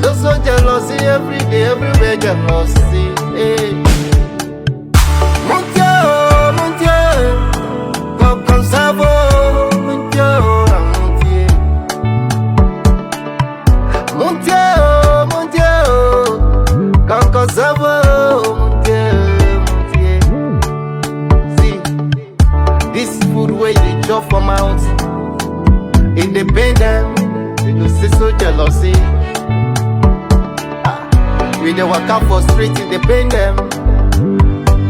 so so jealousy every day, everywhere jealousy. Hey, mon Dieu, oh, mon Dieu, comme ça va, mon Dieu, oh, mon Dieu, mon Dieu, oh, mon Dieu, oh, comme ça va, mon Dieu, mon Dieu. See, this food where you chop for mouth, it dey pain them. They go say so jealousy. Ah, we dey waka for street, it dey pain them.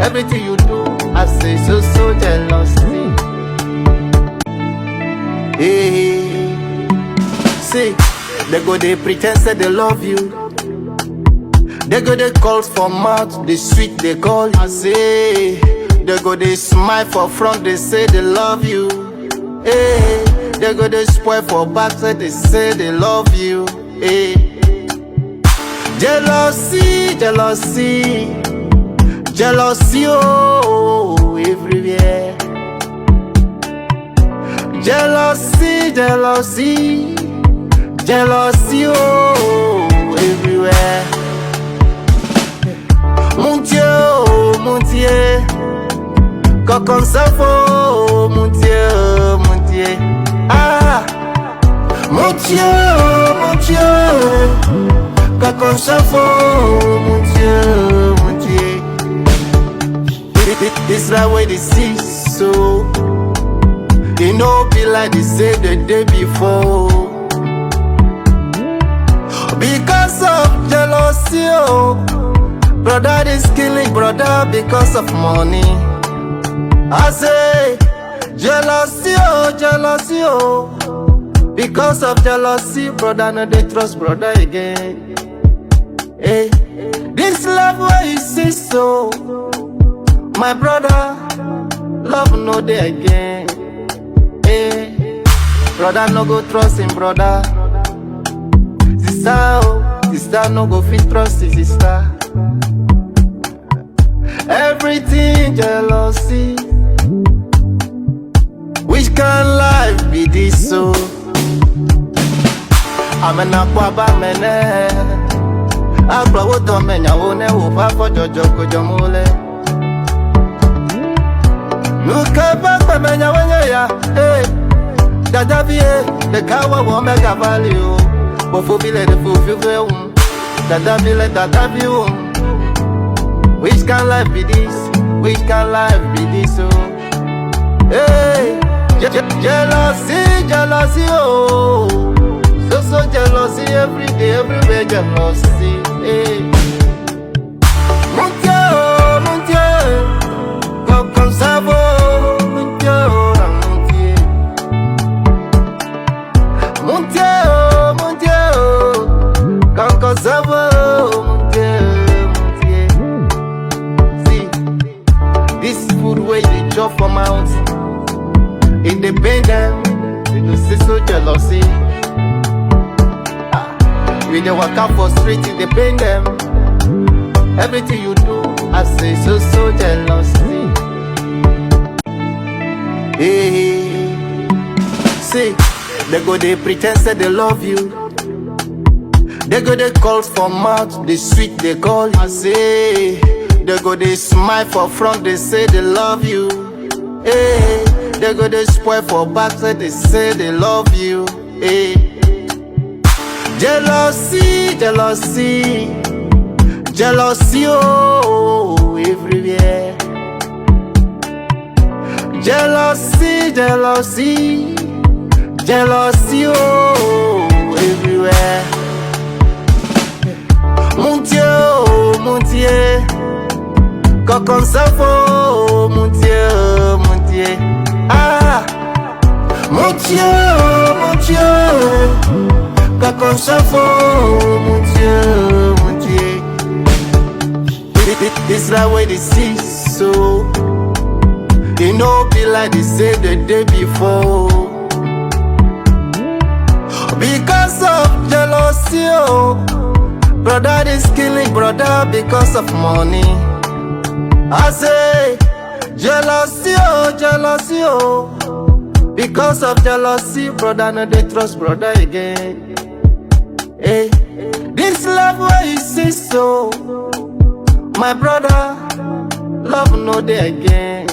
Everything you do, I say so so jealousy. Hey, see, they go they pretend say they love you. They go they call for mouth, they sweet they call. I say they go they smile for front, they say they love you. Hey, they go they spoil for back, say they say they love you. Hey, jealousy, jealousy, jealousy, oh, everywhere. Jealousy, jealousy, jealousy, oh, everywhere. Mon Dieu, oh, mon Dieu, quand ça faut, mon Dieu, oh, mon Dieu. Ah, mon Dieu, oh, mon Dieu, quand ça faut, mon Dieu, oh, mon Dieu. This life where they see so, it no be like they say the day before. Because of jealousy, oh. Brother is killing brother because of money. I say, jealousy, oh, jealousy, oh. Because of jealousy, brother, no they trust brother again. Hey, this love where you see so, my brother, love no day again. Hey, brother no go trust him brother. Sister, oh, sister no go fit trust his sister. Everything jealousy. Which kind life be this so? Amena kwa ba mene. Agba wo to menya wo ne wo fa fo jojo ko jo mole. Nuka ba gba menya wo nye ya. Hey. Dada vie, de kawa wo mega value. Bofo bile de fufu fe um. Dada bile dada bi um. Which kind life be this? Which kind life be this? Oh, hey, jealousy, jealousy, oh, so so jealousy every day, everywhere jealousy. Hey, mon Dieu, oh, mon Dieu, comme ça vaut, mon Dieu, oh, mon Dieu. Mon Dieu, oh, mon Dieu, oh, quand ça va, oh, mon Dieu, mon Dieu. See, this food where you chop for mouth, it dey pain them, they go say so jealousy. Ah, we dey waka for street, it dey pain them. Everything you do, I say so so jealousy. Hey, see, they go they pretend say they love you. They go they call for mouth, they sweet they call you. I say, they go they smile for front, they say they love you. Hey, they go they spoil for back, say they say they love you. Hey, jealousy, jealousy, jealousy, oh, everywhere. Jealousy, jealousy, jealousy, oh, everywhere. Mon Dieu, oh, mon Dieu, quand ça va, mon Dieu, mon Dieu. Ah, mon Dieu, oh, mon Dieu, quand ça va, mon Dieu, mon Dieu. This life where they see so. They no be like they say the day before. Because of jealousy, oh. Brother is killing brother because of money. I say, jealousy, oh, jealousy, oh. Because of jealousy, brother no dey trust brother again. Hey, this love where you see so, my brother, love no dey again.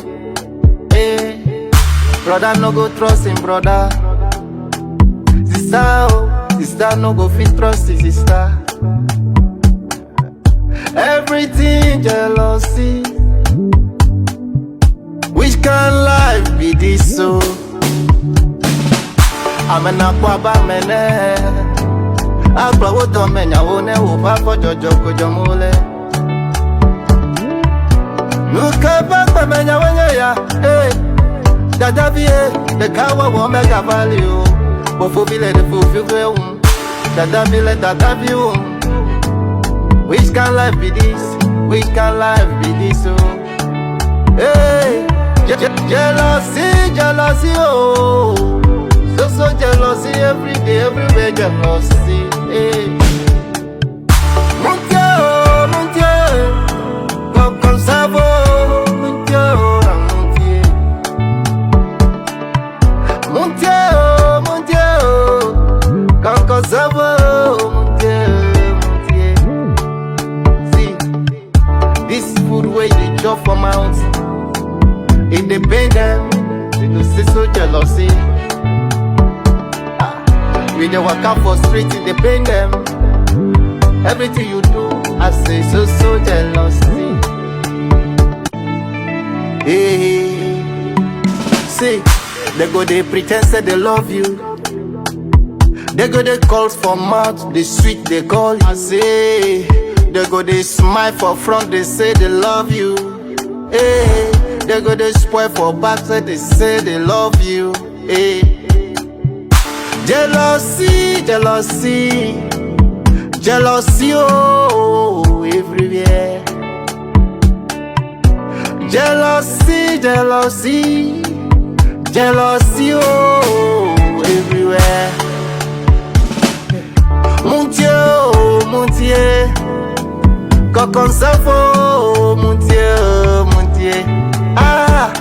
Hey, brother no go trust him brother. Sister, oh, sister no go fit trust his sister. Everything jealousy. Which kind life be this so? Amena kwa ba mene. Agba wo to menya wo ne wo ba fo jojo ko jomule. Nuka ba gba menya wo nye ya. Hey, dada vie de kawa wo mega value. Bofo bile de fufu kwe um. Dada bile dada bi um. Which kind life be this? Which kind life be this? Oh, hey, jealousy, jealousy, oh, so so jealousy every day, everywhere jealousy. Hey, mon Dieu, oh, mon Dieu, comme ça va, mon Dieu, oh, mon Dieu, mon Dieu, oh, mon Dieu, comme ça va, mon Dieu, mon Dieu. See, this food where you chop for mouth, it dey pain them, they go say so jealousy. Ah, we dey waka for street, it dey pain them. Everything you do, I say so so jealousy. Hey, see, they go they pretend say they love you. They go they call for mouth, they sweet they call you. I say, they go they smile for front, they say they love you. Hey, they go they spoil for back, say they say they love you. Hey, jealousy, jealousy, jealousy, oh, everywhere. Jealousy, jealousy, jealousy, oh, everywhere. Mon Dieu, oh, mon Dieu, comme ça va, mon Dieu, mon Dieu. Ah,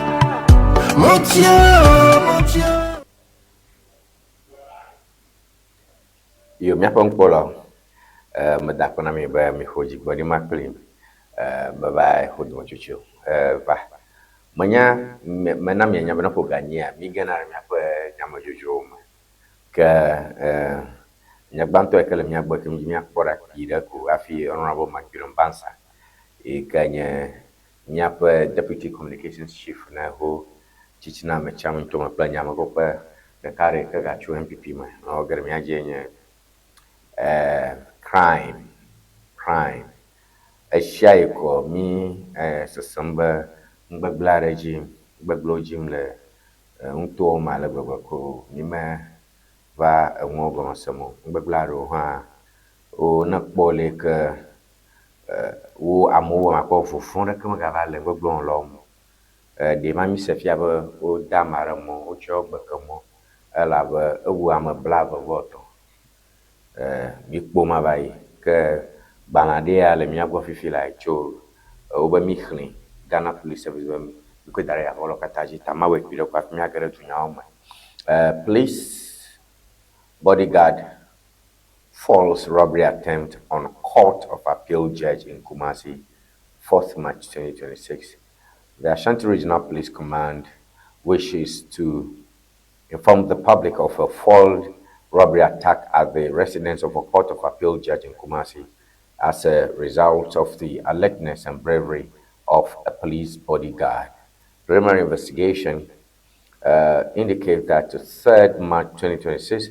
mon Dieu, oh, mon Dieu. Yo, míaƒe nukpɔlawo, meda akpe na mi be mixɔ dzigbɔɖi ma kplim, meva xɔ dometsotso, va. Menya, mena mianya be ne ƒo ganyia, mi gena ɖe míaƒe nyamedzodzrowo me. Ke, nya gbãtɔ yi ke le mía gbɔ ke mi míakpɔ ɖa kpui ɖe ko hafi Honorable Macbillion Bansa yi ke nye míaƒe Deputy Communications Chief na ho Titina Metsiaŋutome kple Nyamekpɔkpe ɖeka ɖe yi ke gatso NPP me. Nɔ ge ɖe mía dzie nye eh, crime, crime. Esia yi ko mí eh, sesem be nugbegblẽ aɖe dzi, nugbegblẽwo dzim le eh, nutowo me ale gbegbe ko mí me va enuwo gɔme sem o. Nugbegblẽ aɖewo hã wo ne kpɔ le yi ke eh, wo amewo wɔm akpɔ vɔvɔ̃ ɖeke megava le nugbegblẽwɔlawo me o. Eh, ɖe ma míse fia be wode ame aɖe mɔ, wotsɔ gbe ke mɔ elabe ewu ame 23. Eh, míkpɔ ma va yi. Ke gbalẽ aɖe ya le mía gbɔ fifi la tso wobe míxlẽ Ghana Police Service be míkɔe da ɖe yaʋɔlɔ katã dzi. Ta mawɔe kpui ɖe ko hafi míage ɖe dunyawo me. Eh, police bodyguard false robbery attempt on Court of Appeal judge in Kumasi, 4th March 2026. The Ashanti Regional Police Command wishes to inform the public of a foiled robbery attack at the residence of a Court of Appeal judge in Kumasi as a result of the alertness and bravery of a police bodyguard. Preliminary investigation indicates that the 3rd March 2026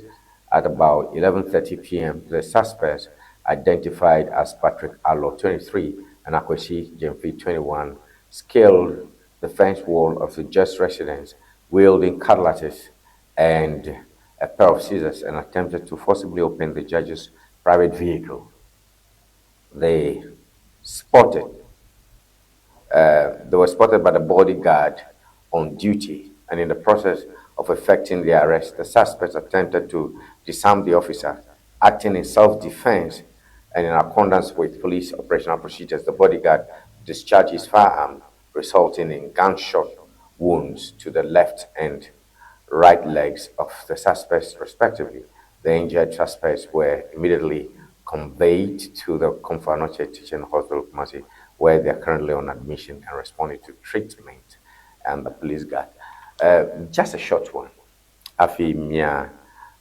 at about 11:30 p.m., the suspects, identified as Patrick Allo, 23, and Akwesi Jemfi, 21, scaled the fence wall of the judge's residence, wielding cutlasses and a pair of scissors, and attempted to forcibly open the judge's private vehicle. They spotted they were spotted by the bodyguard on duty, and in the process of effecting the arrest, the suspects attempted to disarm the officer. Acting in self-defense and in accordance with police operational procedures, the bodyguard discharged his firearm, resulting in gunshot wounds to the left and right legs of the suspects, respectively. The injured suspects were immediately conveyed to the Komfo Anokye Teaching Hospital, Kumasi, where they are currently on admission and responding to treatment and the police guard. Just a short one. Afi mia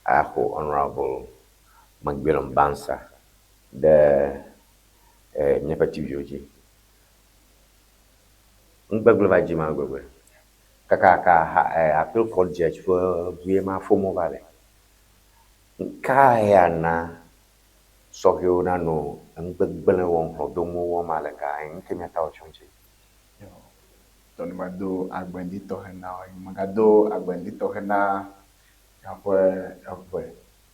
aho Honorable Macmillan Bansa, the míaƒe TV dzi. Nugbegblẽ va dzi ma gbegbe. Kakaka ha appeal court judge ƒe ʋue ma fom va le. Ka ya na sɔhɛwo nanɔ nugbegblẽ wɔm, hlɔ̃donuwo wɔm ale ka ŋke miata wɔ tso ŋuti? Tɔni ma do agbendi tɔxɛ na wo. Magado agbendi tɔxɛ na míaƒe eʋe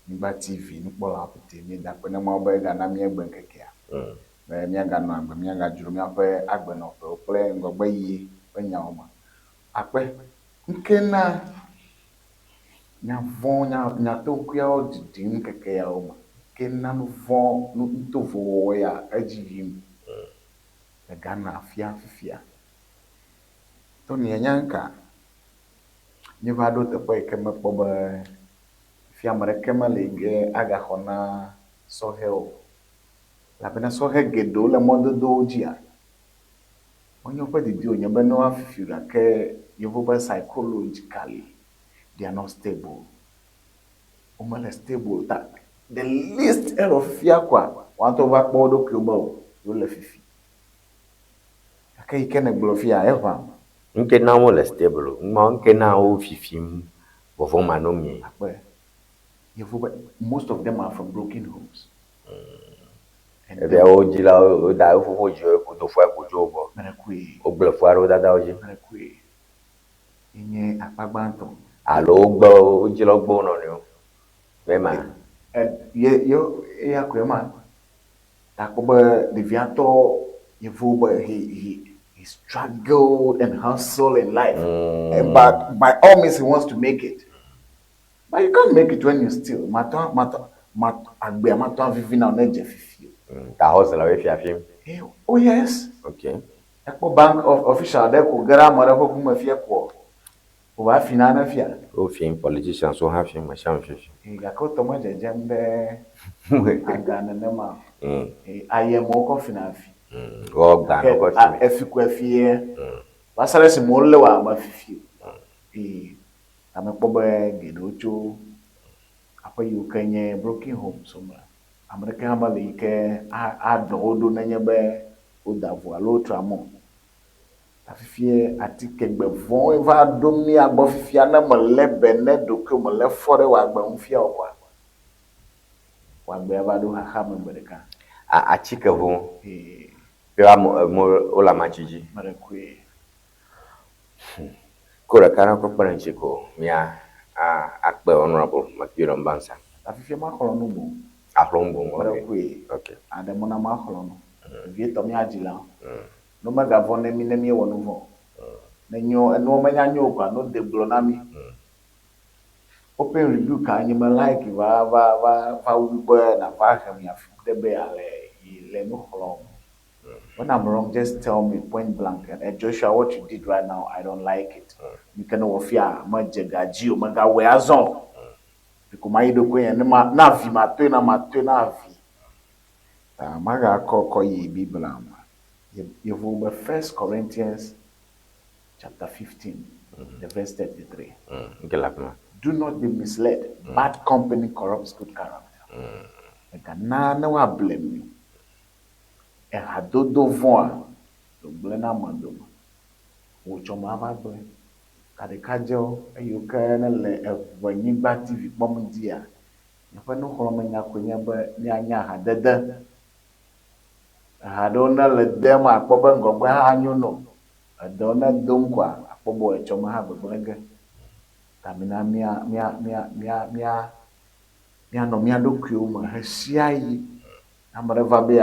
Nyigba TV nukpɔlawo ƒete. Míeda akpe na Mawu be egana mí egbe ŋkekea. Be míaganɔ agbe, míagadzro míaƒe agbenɔƒewo kple ŋgɔgbeyiyi ƒe nyawo me. Akpe ŋke na nya vɔ̃, nya nyatoŋkuiawo ɖiɖim ŋkeke yawo me. Ke na nu vɔ̃, nu nutovo wɔwɔ ya edzi yim le Ghana fia fifia. Tony enya ŋka? Míeva ɖo teƒe yi ke mekpɔ be fia ame ɖeke meli yi ke agaxɔ na sɔhɛwo o. Elabena sɔhɛ geɖewo le mɔdodowo dzia, menye woƒe didi wònye be ne woafifi o gake yevu be psychologically they are not stable. Womele stable o ta the least error fifia koa, woa ŋutɔ wova kpɔ wo ɖokuiwo be o yewole fifi. Gake yi ke nègblɔ fia, eʋãm. Ŋke na wole stable o. Ŋma ŋke na wo fifim vɔvɔ̃ manɔmee. Akpe. Yevu be most of them are from broken homes. And Evia wo dzilawo wo da wo fofo dzi wo do fua ko dzo wo gbɔ. Meɖe koe. Wogblẽ fua ɖe wo dadawo dzi. Meɖe koe. Enye akpa gbãtɔ. Alo wogbe wo dzilawo gbe wo nɔnɔewo. Be ma. Ye ye eya koe ma. Ta kpɔ be ɖevia tɔ yevu be he struggled and hustled in life. And but by all means he wants to make it. But you can't make it when you steal. Matɔ matɔ mat agbea matɔ avivi na wo ne edze fifi o. Ta hustle woe fiafim. Eh, oh yes. Okay. Ekpɔ bank of official ɖe ko ge ɖe ame ɖe ƒe ʋu me fia koa, wòva fi nane fia. Wofim, politicians wo hã fim, me sia ame fifim. Eh, gake wotɔ medzedzem ɖe aga nenema o. Eh, ayemɔ wokɔ fina fi. Wɔ gbã Gake wokɔ fi. efi ko efi ye. Va se ɖe esime wolé woa, mefifi o. Eh, ame kpɔ be geɖewo tso aƒe yiwo ke nye broken homes me. Ame ɖeke hã meli yi ke aɖɔ wo ɖo nenye be Woda vo alo wotra mɔ. Ta fifie atike gbe vɔ̃woe va ɖo mía gbɔ fifia ne mèlé be ne ɖokuiwò mèlé fɔ ɖe wò agbe ŋu fia o koa, wò agbe ava ɖo xaxa me gbe ɖeka. A atike vɔ̃wo. Ee. Be ame eme wole amatsi dzi. Ame ɖe koe. Ko ɖeka na kɔ kpe ɖe ŋuti ko mía a akpe Honourable Macmillan Mbansa. Ta fifia maxlɔ̃ nu boŋ. Axlɔ̃ nu boŋ, Ame ɖe ok. koe. Ok. Aɖe mɔ na maxlɔ̃ nu. Vevietɔ mía dzilawo. No megavɔ̃ ne mí ne míewɔ nu vɔ̃ o. Ne nyo enuwo menya nyo o koa, no de gblɔ na mí. Open rebuke a nye me like va va va va wu be nava he mia fi ɖe be yeale yi le nu xlɔ̃m. When I'm wrong, just tell me point blank. And Joshua, what you did right now, I don't like it. Nu ke ne wɔ fia, medze ga dzi o, megawɔe azɔ o. Ɖeko mayi ɖokuinye ne ma na vi matoe na matoe na vi. Ta magakɔ kɔ yi Biblia me. Yevuwo be First Corinthians chapter 15, the verse 33. Nke le afi ma. Do not be misled. Bad company corrupts good character. Mègana ne woable mi o. Ehadodo vɔ̃a wògblẽna ame dome. Wò tsɔme ava gblẽ. Kaɖekadzewo eyiwo ke nele Eʋenyigba TV kpɔm dzia, míaƒe nuxlɔ̃amenya koe nye be míanya hadede. Eha ɖewo ne le dem akpɔ be ŋgɔgbe hã nyo no. Eɖewo ne dom koa akpɔ be etsɔme hã gbegblẽ ge. Ta mina mía mía mía mía mía míanɔ mía ɖokuiwo me ɣesiaɣi. Ame ɖe va be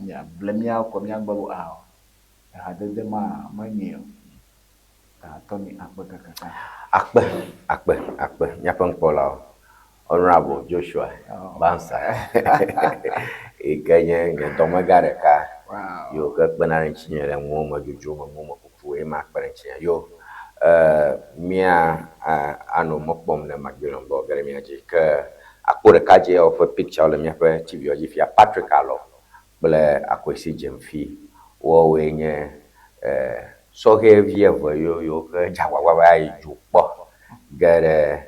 yeable mía kɔ míagblɔ be ao ehadede ma menye o. Ta Tony akpe kakaka. Akpe, akpe, akpe míaƒe nukpɔlawo. Honourable Joshua Bansa yi ke nye nye dɔmegã ɖeka yiwo ke kpena ɖe ŋutinye le nuwo me dzodzro me, nuwo me kuku ye ma kpe ɖe ŋutinye. Yo, mía anɔ mɔ kpɔm ne Macmillan be wòage ɖe mía dzi. Ke akpo ɖeka dzi woƒe picture le míaƒe TV dzi fia Patrick Alɔ kple Akwesi Gyamfi. Woawoe nye sɔhɛvi eve yiwo yiwo ke dze agbagba be ayi dzo kpɔ ge ɖe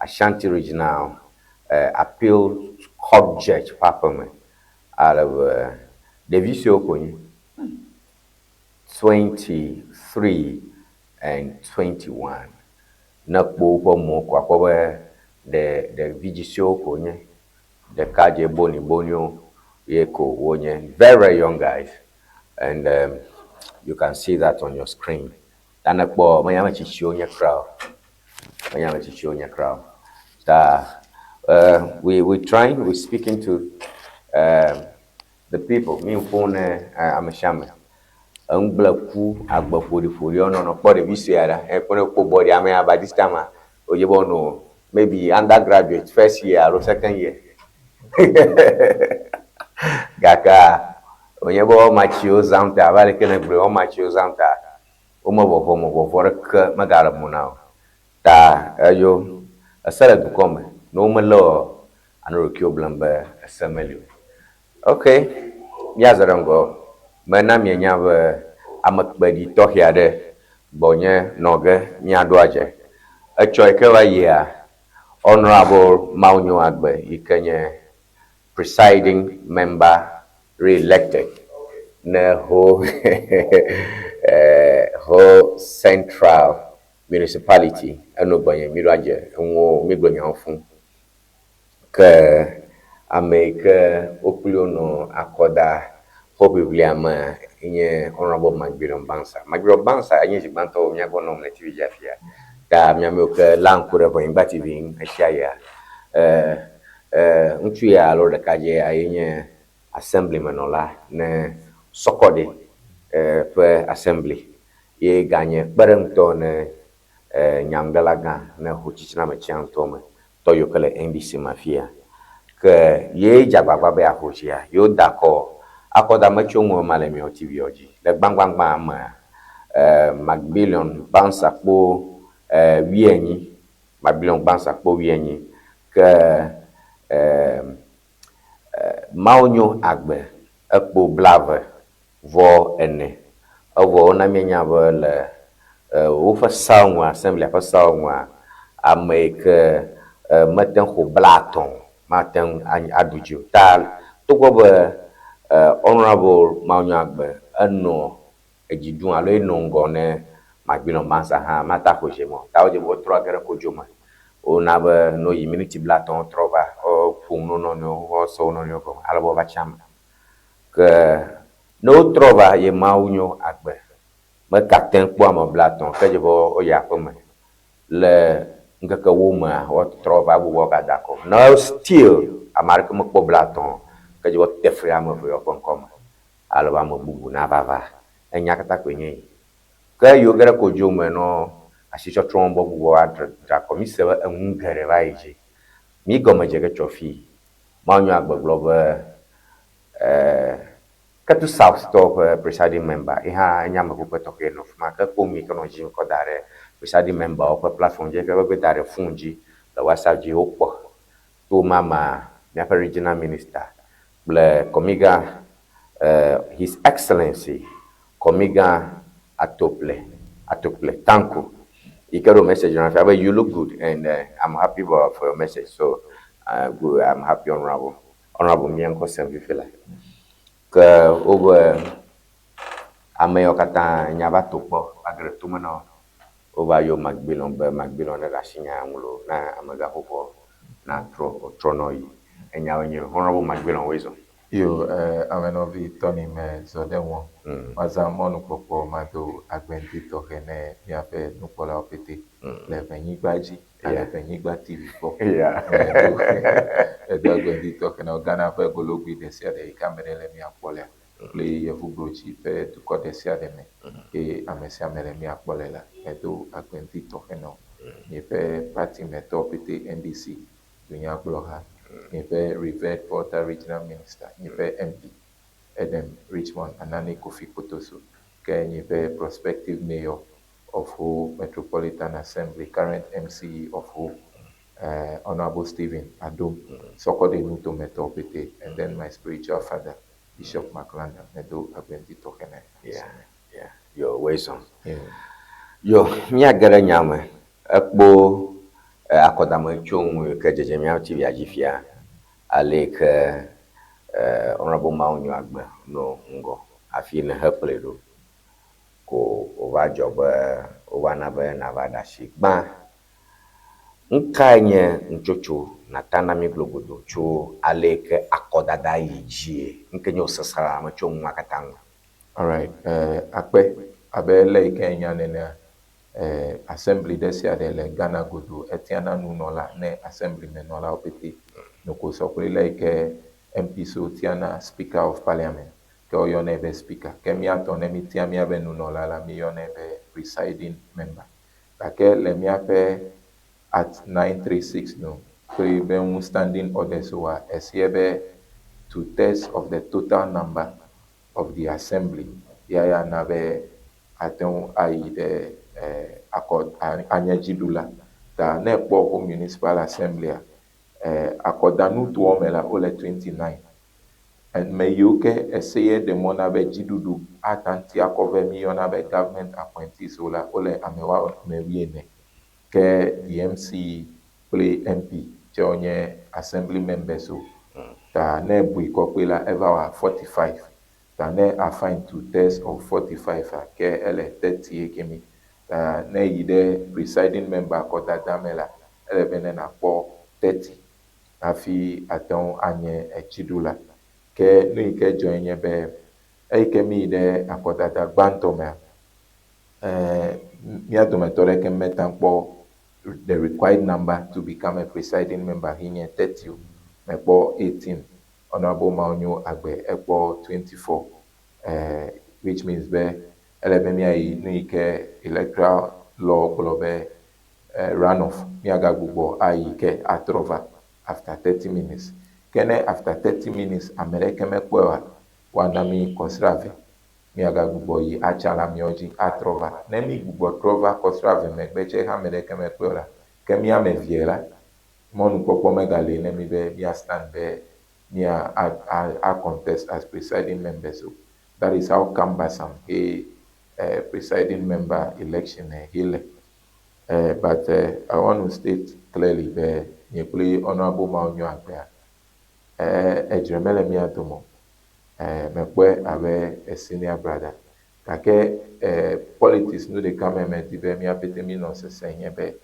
Ashanti Regional Appeal Court Judge ƒe aƒeme. Ale be ɖevi suewo ko wonye, 23 and 21. Ne ekpɔ woƒe mo ko akpɔ be ɖe ɖevi suewo ko wonye. Ɖekadze boniboniwo ye ko wonye. Very very young guys and you can see that on your screen. Ta ne kpɔ menye ame tsitsiwo nye kura o. Menye ame tsitsiwo nye kura o. Ta we trying, we speaking to the people. Mi ƒom ne ame sia ame. Eŋugble ku agbe ƒoɖiƒoɖiwo nɔnɔ kpɔ ɖevi sue aɖe. Ekpɔ ne kpɔ bɔɖi amea by this time a wòdze be wònɔ maybe undergraduate first year alo second year. Gakea wònye be woama tsiwo zãm ta abe aleke nègblɔe woama tsiwo zãm ta wome vɔvɔ me vɔvɔ ɖeke megale mo na o. Ta eyo ese le dukɔ me ne womelé o anɔ ɖokuiwò blem be ese meli o. Ok, míazɔ ɖe ŋgɔ. Mena mienya be ame kpeɖi tɔxɛ aɖe gbɔnye nɔ ge míaɖo adze. Etsɔ yi ke va yia, Honorable Mawunyo Agbe yi ke nye presiding member re-elected ne Ho Ho Central Municipality eno gbɔnye míɖo adze enuwo mígblɔ nyawo fũ. Ke ame yi ke wo kpli wonɔ akɔda hoʋiʋlia me nye Honorable Macmillan Bansa. Macmillan Bansa enye zi gbãtɔ wo mía gbɔ nɔm le TV dzi afia. Ta mía amewo ke léa ŋku ɖe Ʋenyigba TV ŋu ɣesiaɣia, ŋutsu ya alo ɖekadze ya ye nye assembly menɔla ne Sɔkɔɖi ƒe assembly ye ganye kpeɖeŋutɔ ne nyaŋuɖela gã ne hotsitsiname ŋutɔ me tɔ yiwo ke le NDC me afia. Ke ye dze agbagba be yeaho tsia, yewo da akɔ akɔda metso ŋu ema le miawo TV dzi. Le gbãgbãgbã mea, Macmillan Bansa kpo wuienyi, Macmillan Bansa kpo wuienyi ke Mawunyo Agbe ekpo blave vɔ ene. Evɔ wona míenya be le woƒe sawo ŋua, assembly ƒe sawo ŋua, ame yi ke mete ŋu xo blaetɔ̃ o mate ŋu aɖu dzi o. Ta togbɔ be Honorable Mawunyo Agbe Enɔ edzi ɖum alo enɔ ŋgɔ ne Magbilɔ Mansa hã mata xɔ dze mɔ. Ta wodze be wotrɔ age ɖe kodzo me. Wona be ne woyi miniti 50 wotrɔ va, woƒo nu na wo nɔnɔewo, wosɔ wo nɔnɔewo gɔme ale be woava tsi ame. Ke ne wotrɔ va ye Mawu nyo agbe meka te kpɔ ame 50 ke dze be woyi aƒeme. Le ŋkeke wo mea, woatrɔ va gbugbɔ gada akɔ. Ne still ame aɖeke mekpɔ 50 ke dze be woate fli ame eve yewo ƒe ŋkɔme ale be ame bubu nava va. Enya katã koe nye yi. Ke yiwo ge ɖe kodzo me nɔ asitsɔtrɔ bɔ gbugbɔ va dra akɔ. Mi se be enu geɖe va yi dzi. Mi gɔme dze ge tsɔ fi. Mawu nyo agbe gblɔ be Ketu South tɔwo ƒe presiding member ye hã enye ame kpekpe tɔxɛ nɔ fi ma ke kpɔ nu yi ke nɔ dzi kɔ da ɖe presiding member wo ƒe platform dzi efia be da ɖe phone dzi le WhatsApp dzi wokpɔ to mama míaƒe regional minister kple Kɔmigã His Excellency Kɔmigã Atople Atokple Tanko yi ke ɖo message na fia be you look good and I'm happy for your message so good I'm happy honorable honorable mía ŋkɔ sem fifi la. Ke wobe ame yawo katã nya va to kpɔ va ge ɖe tome na wo. Wova yɔ Magbilɔ be Magbilɔ ne ɖe asi nya ŋu loo na amegã xoxoa natrɔ wòtrɔ nɔ yi. Enyawoe nye Honorable Magbilɔ woe zɔ. Yo, amenɔvi Tony me zɔ ɖe ŋɔ. Mazã mɔnukpɔkpɔ mado agbe ŋdi tɔxɛ ne míaƒe nukpɔlawo pete le ʋenyigba dzi ale Ʋenyigba TV kpɔ. Edo agbe ŋdi tɔxɛ na wo Ghana ƒe gologui ɖe sia ɖe yi ke ame ɖe le mía kpɔ lea kple yevublotsi ƒe dukɔ ɖe sia ɖe me ke ame sia ame le mía kpɔ le la, medo agbe ŋdi tɔxɛ na wo. Míaƒe party me tɔwo pete NDC dunyagblɔha, míaƒe revered Volta Regional Minister, míaƒe MP Edem Richmond Anani Kofi Kpotosu, ke míaƒe prospective mayor of Ho Metropolitan Assembly, current MCE of Ho, Honorable Stephen Adom, Sɔkɔde Nutometɔwo pete, and then my spiritual father, Bishop McLandon, medo agbe ŋdi tɔxɛ na Yeah, yeah. Yo, woe zɔ. Yo, míage ɖe nya me. Ekpo akɔdame tso ŋu yi ke dzedze míaƒe TV dzi fia ale yi ke Honorable Mawu nyo agbe nɔ ŋgɔ hafi ne hekplɔe ɖo. Ko wòva dzɔ be wova na be nava ɖe asi. Gbã, nukae nye nutsotso nata na mí glogodo tso ale yi ke akɔdada yi dzie? Nu ke nye wò seselãme tso nua katã ŋu? Alright, akpe abe le yi ke nya nenea, assembly ɖe sia ɖe le Ghana godo etiana nunɔla ne assembly me nɔlawo pete. Noko sɔ kple le yi ke MPs wo tiana Speaker of Parliament ke woyɔnɛ be speaker. Ke míatɔ ne mítia míabe nunɔla la, míyɔnɛ be presiding member. Gake le míaƒe Act 936 nu kple be ŋu standing orders woa, esie be 2/3 of the total number of the assembly ya ya na be ate ŋu ayi ɖe akɔ anye dziɖula. Ta ne ekpɔ Ho Municipal Assembly a, akɔdanutoa me la wole 29. Ame yiwo ke ese ye ɖe mɔ na be dziɖuɖu ate ŋu akɔ ve míyɔna be government appointees wo la, wole ame woame 40. Ke the MC kple MP tse wonye assembly members o. Ta ne ebui kɔkɔe la, eva wɔ 45. Ta ne a find 2/3 of 45 a, ke ele 30 ye kemi. Ta ne yi ɖe presiding member akɔdada me la, ele be ne nakpɔ 30 hafi ate ŋu anye edziɖula. Ke nu yi ke dzɔe nye be eyi ke mi yi ɖe akɔdada gbãtɔ mea, mía dometɔ ɖeke meta kpɔ the required number to become a presiding member hi nye 30 o. Mekpɔ 18. Honorable Maonyo Agbe ekpɔ 24, which means be ele be míayi nu yi ke electoral law gblɔ be runoff míagagbugbɔ ayi ke atrɔ va after 30 minutes. Ke ne after 30 minutes ame ɖeke mekpɔe oa, woana mí kɔsiɖa eve míagagbugbɔ yi atsa le ameawo dzi atrɔ va. Ne mí gbugbɔ trɔ va kɔsiɖa eve megbe tse ame ɖeke mekpɔe o la, ke mía ame evea la, mɔnukpɔkpɔ megali ne mí be mía stand be mía a contest as presiding members o. That is how cumbersome he presiding member election he le. But I want to state clearly be nye kple Honorable Maonyo Agbea, edzre mele mía dome o. Mekpɔe abe a senior brother. Gake politics nu ɖeka me medi be mía pete míenɔ sese nye be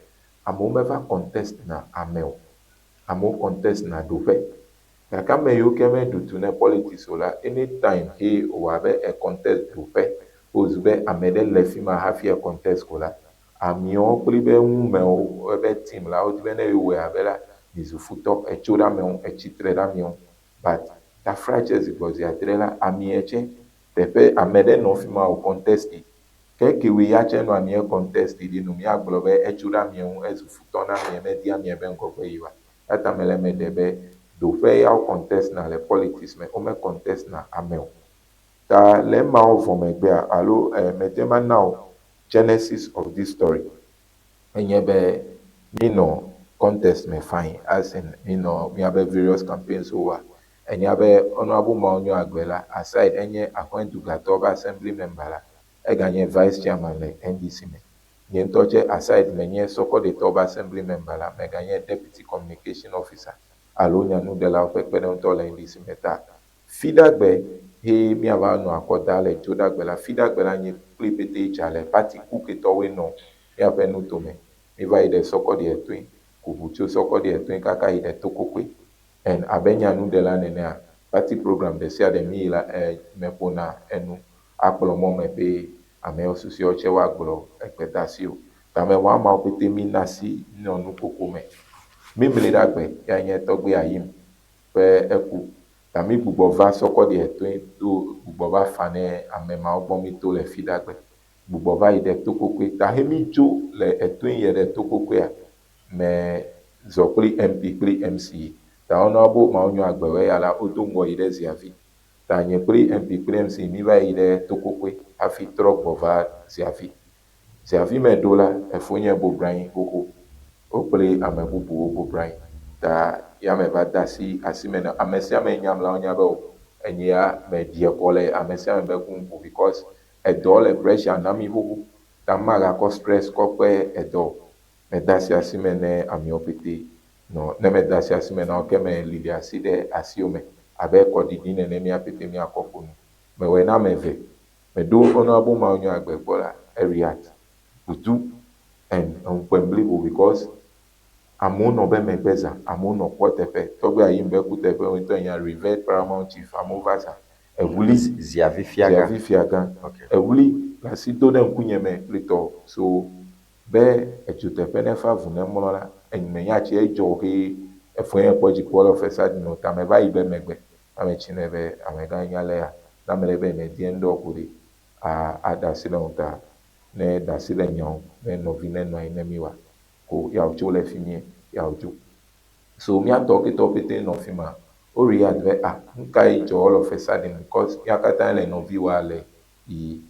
amewo meva contest na ame o. Amewo contest na ɖoƒe. Gake ame yiwo ke meɖu tu ne politics o la, anytime he wòwɔ abe e contest ɖoƒe wòzu be ame ɖe le fi ma hafi e contest ko la, amewo kple be ŋumewo ebe team la wodi be ne yewɔe abe la mizu futɔ etso ɖe amewo etsitre ɖe amewo but taflatse zi gbɔ zi adre la amea tse teƒe ame ɖe nɔ fi ma wò contest ke kewoe ya tse nɔ amea contest ɖi nu míagblɔ be etso ɖe amea ŋu ezu futɔ na amea medi amea be ŋgɔgbe yi wa eya ta mele eme ɖe be ɖoƒe ya wo contest na le politics me wome contest na ame o. Ta le emawo vɔ megbea alo mede ma na wo genesis of this story enye be minɔ contest me fine as in minɔ míabe various campaigns wa enya be Honourable Mawu Agbe la aside enye Ahɔedugatɔwo ƒe assembly member la eganye vice chairman le NDC me. Nye ŋutɔ tse aside menye Sɔkɔɖetɔwo ƒe assembly member la meganye deputy communication officer alo nyanuɖelawo ƒe kpeɖeŋutɔ le NDC me ta Fiɖagbe he míava nɔ akɔ da le Dzoɖagbe la Fiɖagbe la nye kpli pete tsa le party kuketɔwoe nɔ míaƒe nutome. Míva yi ɖe Sɔkɔɖi Etoe, ku ʋu tso Sɔkɔɖi Etoe kaka yi ɖe Tokokoe. And abe nyanuɖela nenea, party program ɖe sia ɖe mi yi la meƒona enu akplɔ mɔ me be amewo susɔewo tse woagblɔ egbedasi o. Ta mewɔ ameawo pete mi na asi nɔ nukoko me. Mimli ɖe agbe ya nye tɔgbe Ayim ƒe eku. Ta mi gbugbɔ va Sɔkɔɖi Etoe do gbugbɔ va fa ne ame mawo gbɔ mi to le Fiɖagbe. Gbugbɔ va yi ɖe Tokokoe. Ta he mi dzo le Etoe yi ɖe Tokokoea, me zɔ kpli MP kpli MC. Ta Honourable Mawu Agbewe ya la wodo ŋgɔ yi ɖe Ziavi. Ta nye kpli MP kpli MC mi va yi ɖe Tokokoe hafi trɔ gbɔ va Ziavi. Ziavi me ɖo la, efonye bɔbɔ anyi xoxo. Wo kple ame bubuwo bɔbɔ anyi. Ta ya me va de asi asime na ame sia ame nyam la wonya be o enyea meɖie kɔ le ame sia ame be ku ŋku because edɔ le pressure na mi xoxo. Ta magakɔ stress kɔ kpe edɔ o. Mede asi asime ne amewo pete nɔ ne mede asi asime na wo ke me lili asi ɖe asiwo me abe kɔɖiɖi nene mía pete míakɔ ƒo nu. Mewɔe na ame eve. Meɖo Honourable Mawu Agbe gbɔ la, e react budu and ŋukpe blibo because amewo nɔ be megbe zã, amewo nɔ kpɔ teƒe. Tɔgbe Ayim be ku teƒe ŋutɔ nya revered paramount chief amewo va zã. Eʋuli Ziavi fiagã. Ziavi fiagã. Eʋuli le asi do ɖe ŋkunye me kple tɔ so be edzoteƒe ne fa vu ne mlɔ la, enyime nya tsi edzɔ he efɔe nye kpɔ dzikpɔla officer nɔ ta me va yi be megbe. Ame tsi ne be amegã nya le ya na ame ɖe be medie ŋdɔ ko ɖe a ada asi le ŋuta ne da asi le nyawo ne nɔvi ne nɔ anyi ne mi wa ko yawo tso le fi mie yawo dzo. So míatɔ ketɔ pete nɔ fi ma wo react be ah nu ka yi dzɔ all of a sudden because mía katã le nɔvi wa le yi.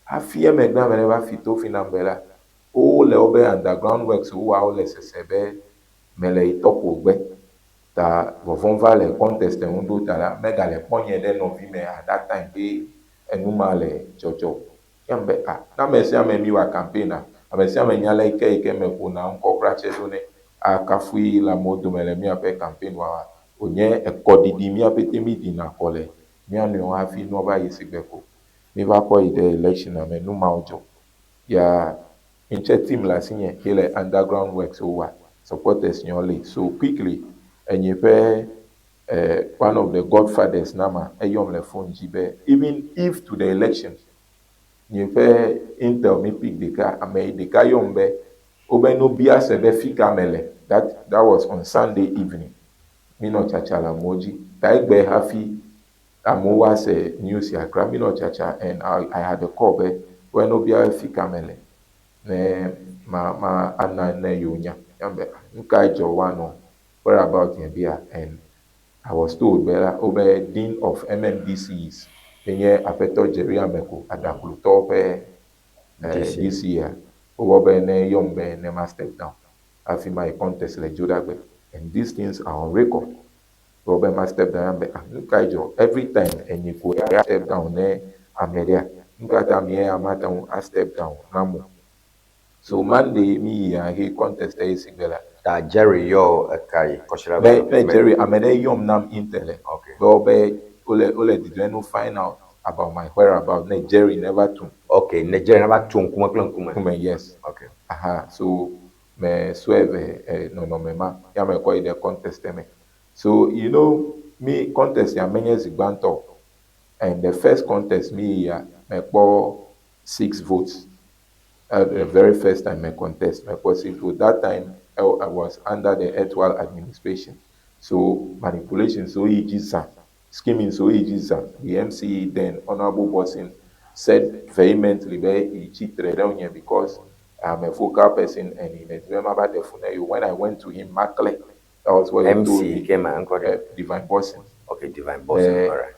Hafi emegbe ame ɖe va fi to fi nam be la wole wobe underground works wowa wole sese be mele yi tɔƒo gbe. Ta vɔvɔ̃ va le contest ŋu ɖo ta la megale kpɔ nye ɖe nɔvi me at that time be enu ma le dzɔdzɔ. Yam be ah na ame sia ame mi wa campaign a ame sia ame nya le yi ke yi ke me ƒona ŋkɔ kura tse ɖo ne akafui le amewo dome le míaƒe campaign wawa. Wònye ekɔɖiɖi mía pete mi ɖina kɔ le mía nɔewo hafi nua va yi si gbe ko. Mi va kɔ yi ɖe election me nu mawo dzɔ. Ya ŋtse team le asinye he le underground works wowa supporters nyɔ le so quickly enye ƒe one of the godfathers na ma eyɔm le phone dzi be even if to the election nye ƒe intel mi pick ɖeka ame ɖeka yɔm be wobe no bia se be fi ka mele that was on Sunday evening mi nɔ tsatsa le amewo dzi ta egbe hafi amewo wa se news ya kra mi nɔ tsatsa and I had a call be wobe no bia be fi ka mele ne ma ma ana ne yewo nya yam be nu ka dzɔ woanɔ whereabout nye bia and I was told be la wobe dean of MMDCs enye aƒetɔ Jerry Ameko Adaklutɔwo ƒe DC ya wowɔ be ne yɔm be ne ma step down hafi ma yi contest le Dzoɖagbe and these things are on record wowɔ be ma step down yam be ah nu ka dzɔ every time enyi ko ya step down ne ame ɖea nu ka ta ame ya mate ŋu a step down na mo so Monday mi yi he contest eye si gbe la Ta Jerry yɔ eka yi kɔsiɖa be be Jerry ame ɖe yɔm nam intel be wobe wole wole didi be no find out about my whereabout ne Jerry neva tum. Ok, ne Jerry nava tu ŋkume kple ŋkume. Ŋkume, yes. Ok. Aha, so me sɔe ve nɔnɔme ma ya me kɔ yi ɖe contest me. So you know mi contest ya menye zi gbãtɔ o. And the first contest mi yia, mekpɔ six votes. The very first time me contest, mekpɔ six votes. That time I was under the erstwhile administration. So manipulations so yi dzi zã, scheming so yi dzi zã. The MCE then, Honorable Bosin, said vehemently be yi tsi tre ɖe ŋunye because I'm a vocal person and he medi be mava ɖe fu na yewo. When I went to him, makle, that was what he told MC me. ke ma ŋkɔ ɖe? Divine Bosin. Ok, Divine Bosin,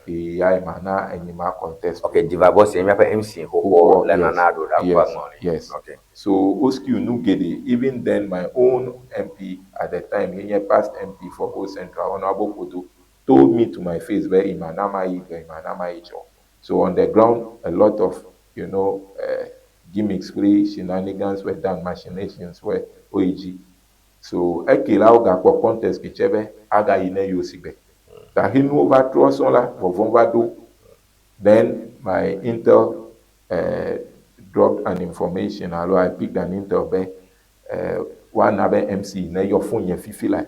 Be alright. ya ma na enyi ma contest. Ok, Divine Bosin míaƒe MC xoxo le Yes, Nana Addo ɖe yes, ŋɔli. Yes. Ok. So Oskew nu geɖe, even then my own MP at the time, he nye past MP for Ho Central, Honorable Kodo, told me to my face be ima na ma yi dɔ, ima na ma yi tsɔ. So on the ground, a lot of gimmicks kple shenanigans were done, machinations were OEG. So eke la wogakpɔ contest ke tse be agayi ne yewo si gbe. Ta nuwo va trɔ sɔŋ la, vɔvɔ̃ va ɖo. Then my intel dropped an information, alo I picked an intel be woana be MC ne yɔ phone nye fifi la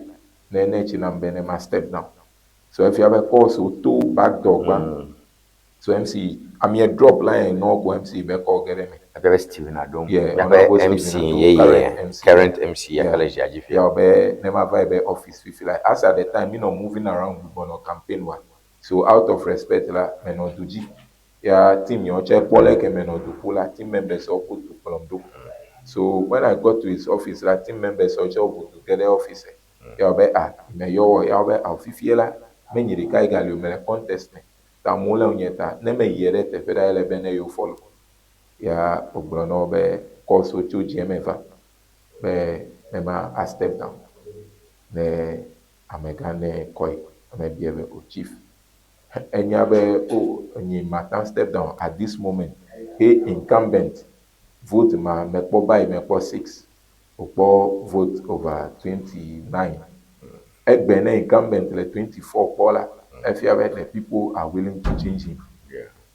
ne ne tsi nam be ne ma step down. So efia be calls wo to back door gbã. So MC amie drop line nɔ ko MC be call ge ɖe me. Efia be Steven Adom. Yeah, Míaƒe Honorable MC Stephen Adom, yeye, current MC. Current MC Yeah. yake le zia dzi fia. Ya be ne ma va yi be office fifi la. As at the time, mi nɔ moving around gbugbɔ nɔ campaign wa. So out of respect la, menɔ du dzi. Ya team yawo tse kpɔ leke menɔ du ƒu la, team members wo ƒo du kplɔm ɖo. So when I got to his office la, team members wo tse woʋu du ge ɖe office. Ya wo be ah, me yɔ wɔ, ya wo be ah, fifie la, menyi ɖeka yi gali o, me le contest me. Ta amewo le ŋunye ta, ne meyie ɖe teƒe ɖe ele be ne yewo follow. Ya wògblɔ na wo be calls wo tso dzieme va be ne ma a step down. Ne amegã ne kɔe, ame bia be o chief. Enya be o nyi mata step down at this moment. He incumbent vote ma mekpɔ ba yi mekpɔ six. Wòkpɔ vote over 29. Egbe ne incumbent le 24 kpɔ la, efia be the people are willing to change him.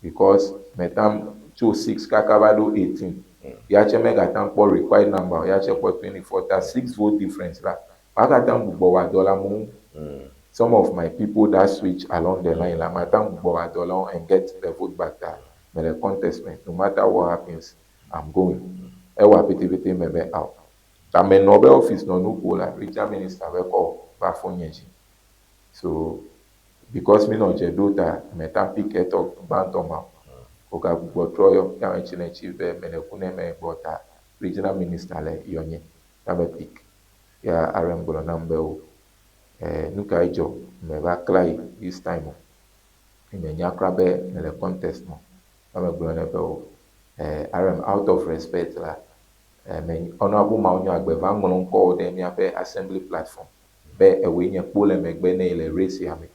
Because metam tso six kaka va ɖo 18. Ya tse megate kpɔ required number o, ya tse kpɔ 24 ta six vote difference la. Magate ŋu gbugbɔ wɔ dɔ le amewo ŋu. Some of my people that switch along the line la, mate ŋu gbugbɔ wɔ dɔ le wo and get the vote back ta me le contest me. No matter what happens, I'm going. Ewɔ petepete me be out. Ta menɔ be office nɔ nu ƒo la, regional minister be kɔ va fo nye dzi. So because mi nɔ dze ɖo ta meta pick etɔ gbãtɔ ma o. Wogagbugbɔ trɔ yɔ ya me tsi ne tsi be mele ku ne me gbɔ ta regional minister le yɔ nye ya me pick. Ya RM gblɔ nam be o nu ka dzɔ me va kla yi this time o. Menya kura be mele contest me o. Ya me gblɔ nɛ be o RM, out of respect la, me Honorable Mawunyo Agbe va ŋlɔ ŋkɔwo ɖe míaƒe assembly platform be ewoe nye kpo le megbe ne le race ya me.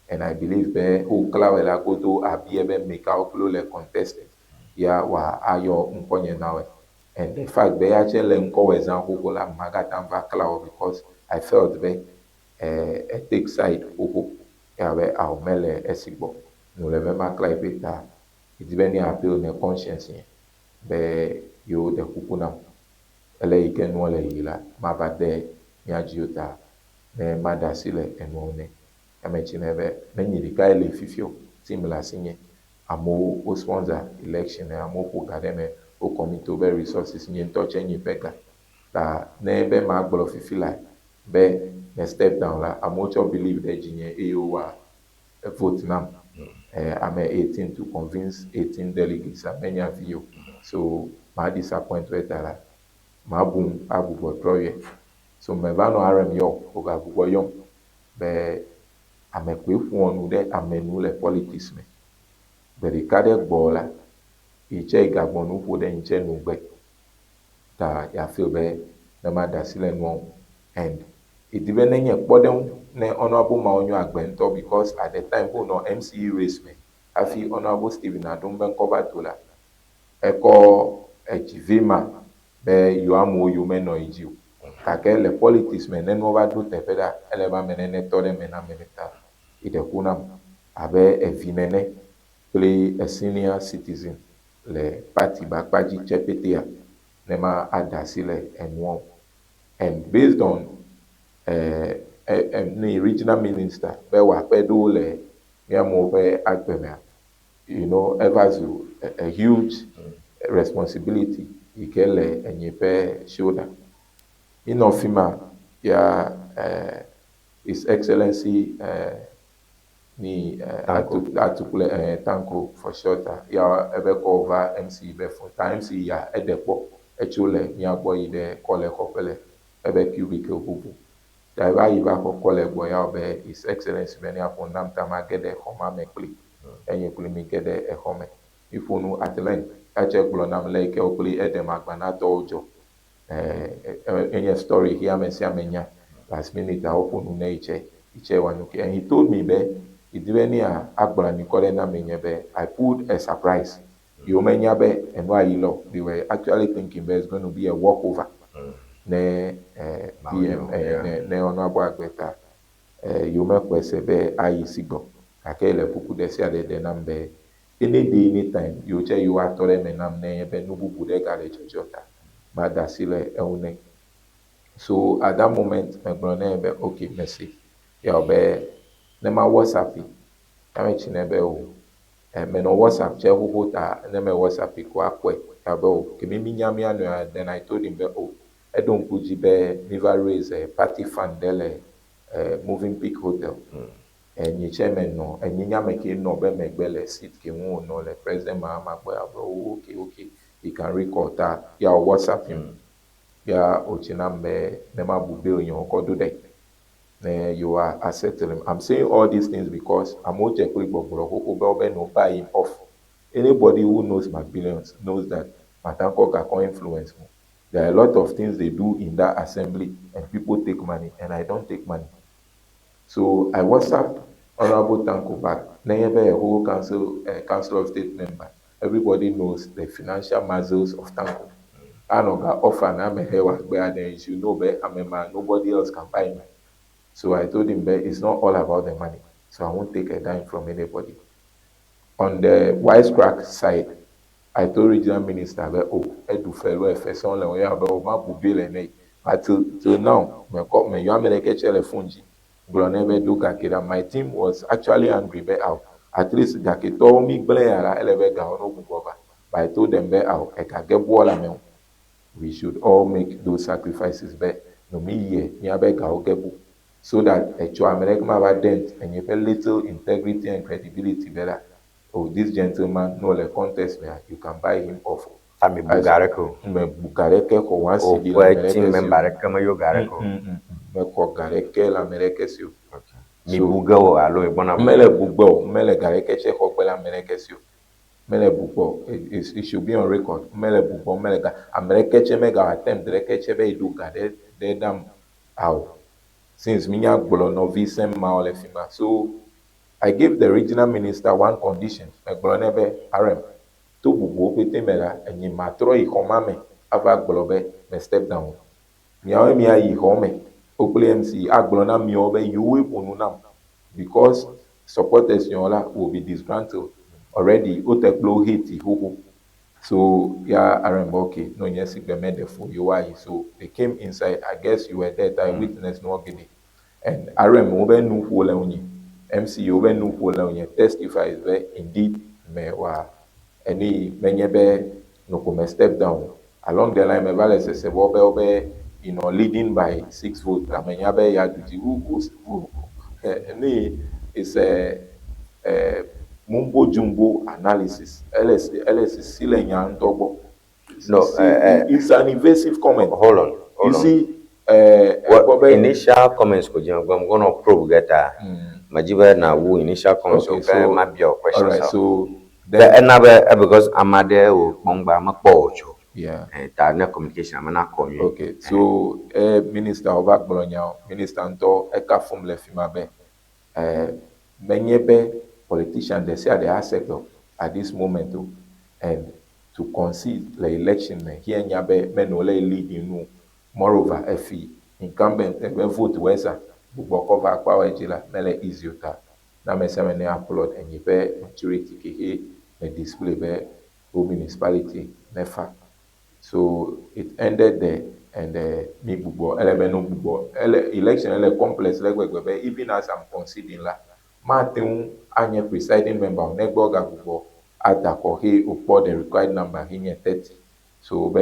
And I believe be wo kla la godo abia be me kawo kple le contest ya wa ayɔ ŋkɔnye na wɔe. And the fact be ya tse le ŋkɔwɔe zã xoxo la, magate ŋu va kla wo because I felt be e take side xoxo ya be awo mele esi gbɔ. Nu le be makla yi ƒe ta edi be ne appeal ne conscience nye be yewo ɖe kuku nam. Ele yi ke nua le yi la, mava de mía dziwo ta ne maɖe asi le enuawo ne. Ame tsi ne be menyi ɖeka ye le fifi o, team le asinye. Amewo wo sponsor election, amewo ƒo ga ɖe eme, wo commit wobe resources, nye ŋutɔ tse nye ƒe ga. Ta ne be magblɔ fifi la be me step down la, amewo tsɔ believe ɖe dzinye eye wowɔ vote nam. Ame 18 to convince 18 delegates amenya vi o. So ma disappoint wo ta la, mabum agbugbɔ trɔ yɛ. So meva nɔ RM yɔ, wogagbugbɔ yɔm be ame koe ƒoa nu ɖe ame nu le politics me. Gbe ɖeka ɖe gbɔ la, yi tse gagbɔ nu ƒo ɖe ŋtse nugbe. Ta ya feel be ne maɖe asi le nua ŋu. And edi be nenye kpɔɖeŋu ne Honorable Mawunyo Agbe ŋutɔ because at the time wonɔ MCE race me hafi Honorable Stephen Adom be ŋkɔ va do la, ekɔ edzivi ma be yewo amewo yome nɔ yi dzi o. Gake le politics me ne nuwo va ɖo teƒe ɖa, ele be ame nene tɔ ɖe eme na ame ɖe ta yi ɖe ku nam. abe evi nene kple a senior citizen le party be akpa dzi tse petea ne ma ada asi le enua. And based on ne regional minister be wòakpe ɖo le míamewo ƒe agbe mea, eva zu a huge responsibility yi ke le enye ƒe shoulder. Minɔ fi ma ya His Excellency ni Tanko. Atukple Tanko for short ya ebe kɔ va MC be phone ta MC ya eɖe kpɔ etso le mía gbɔ yi ɖe kɔ le xɔƒe le ebe cubicle bubu. Ta eva yi va xɔ kɔ le gbɔ ya wɔ be His Excellency be ne aƒo nam ta ma ge ɖe xɔ ma me kpli. Enye kpli mi ge ɖe exɔ me. Mi ƒo nu at length. Atse gblɔ nam le yi ke wo kpli eɖem agbanatɔwo dzɔ. Enye story hi ame sia ame nya. Last minute a woƒo nu ne yi tse yi tse wa nu ke. And he told me be idi be ne agblɔ anyi kɔ ɖe na me nye be I put a surprise. Yewo menya be enua yi lɔ. They were actually thinking be it's going to be a walkover. Ne PM ne Honorable Agbeta yewo mexɔe se be ayi si gbɔ. Gake le kuku ɖe sia ɖe ɖe nam be any day, anytime yewo tse yewo atɔ ɖe eme nam ne be nu bubu ɖe gale dzɔdzɔ ta mada asi le eŋu nɛ. So at that moment megblɔ nɛ be okay, merci. Ya wɔ be ne ma WhatsApp yi, ya metsi nɛ be o menɔ WhatsApp tse xoxo ta ne me WhatsApp yi ko akpɔe. Ya be o kemi mi nya mía nɔewoa, then I told him be o eɖo ŋku dzi be mi va raise a party fund ɖe le Movenpick Hotel. Enyi tse menɔ enyi nya me ke nɔ be megbe le seat ke ŋu wònɔ le President Mahama gbɔ ya be oh, okay, he can recall ta ya wɔ WhatsApp him. Ya wòtsi nam be ne ma bu bill nye wòkɔ do ɖe ne yewoa settle him. I'm saying all these things because amewo dze kple gbɔgblɔ xoxo be wobe no buy him off. Anybody who knows McBillions knows that Matankɔ gakɔ influence mo. There are a lot of things they do in that assembly and people take money and I don't take money. So I WhatsApp Honorable Tanko back. Nenye be a whole council of state member. Everybody knows the financial muscles of Tanko. Anoga offer na me he wa gbe then you should know be ame ma nobody else can buy me. So I told him that it's not all about the money. So I won't take a dime from anybody. On the wisecrack side, I told regional minister be oh, edu felo efe son le oya be o ma bu bill ene. But till now, me ko me yo ame ke che le phone ji. Gblɔ nɛ be do gake ɖa. My team was actually angry be aw at least gake tɔwo mi gblẽ ya la ele be gawo no gbugbɔ va. But I told them be aw ega ge boa la me o. We should all make those sacrifices be no mi yie miabe gawo ge bu so that etsɔ ame ɖeke ma va dent enye ƒe little integrity and credibility be la oh, this gentleman no le contest mea, you can buy him off. Ta mi bu ga ɖeke o. Me bu ga ɖeke xɔ one O cedi le ƒe ame ɖeke team si o. Member ɖeke meyɔ ga ɖeke o. Mexɔ ga ɖeke le ame ɖeke si o. Mi So, bu ge o alo mi gbɔna bu mele bu gbɔ o, mele ga ɖeke tse xɔ gbe le ame ɖeke si o. Mele bu gbɔ o. It should be on record. Mele bu gbɔ, mele ga ame ɖeke tse mega attempt ɖeke tse be yi ɖo ga ɖe ɖe ɖam awo. Since mi nya gblɔ nɔvi sɛm mawo le fi ma. So I gave the regional minister one condition. Megblɔ nɛ be RM to bubuwo pete me la, enyi matrɔ yi xɔ ma me ava gblɔ be me step down. Miawoe miayi xɔ me wo kple MC agblɔ na miawo be yewoe ƒo nu nam because supporters yɔn la will be disgruntled already, wote kple wo hate xoxo. So ya RM be okay, no nye si gbe meɖe fo yewoayi. So they came inside. I guess you were there, I witness no gede. And RM wo be nu ƒo le ŋunye, MC wo be nu ƒo le ŋunye testify be indeed me wa eni menye be noko me step down. Along the line me va le sese bɔ be wo be leading by 6 votes. Amenya be ya du dzi who ni is a mumbo jumbo analysis. LS LS si le nya ŋutɔ gbɔ. No, See, it's an invasive comment. Hold on, hold You on. see, What gbɔ be initial comments ko dzi I'm gonna probe geta. Medzi be na wu initial comments Okay, o ke so ma bia o all questions. right, so Be then ena be because ame aɖe wò kpɔm gba mekpɔ o tso. Ta ne communication ame na kɔ nyuie. Okay, so minister wova gblɔ nya o. Minister ŋutɔ eka fom le fi ma be menye be politician ɖe sia ɖe ase gbe o at this moment o and to concede le election me here nya be menɔ le leading nu. Moreover, efi incumbent ebe vote wɛsa gbugbɔ kɔ va akpa wɔ dzi la mele easy o ta. Ne ame sia ame ne applaud enyi ƒe maturity ke xe le display be Ho municipality nefa. So it ended there and mi gbugbɔ ele be no gbugbɔ ele election ele complex le gbegbe be even as I'm conceding la mate ŋu anye presiding member o negbe wogagbugbɔ ada akɔ xe wokpɔ the required number xe nye 30. So be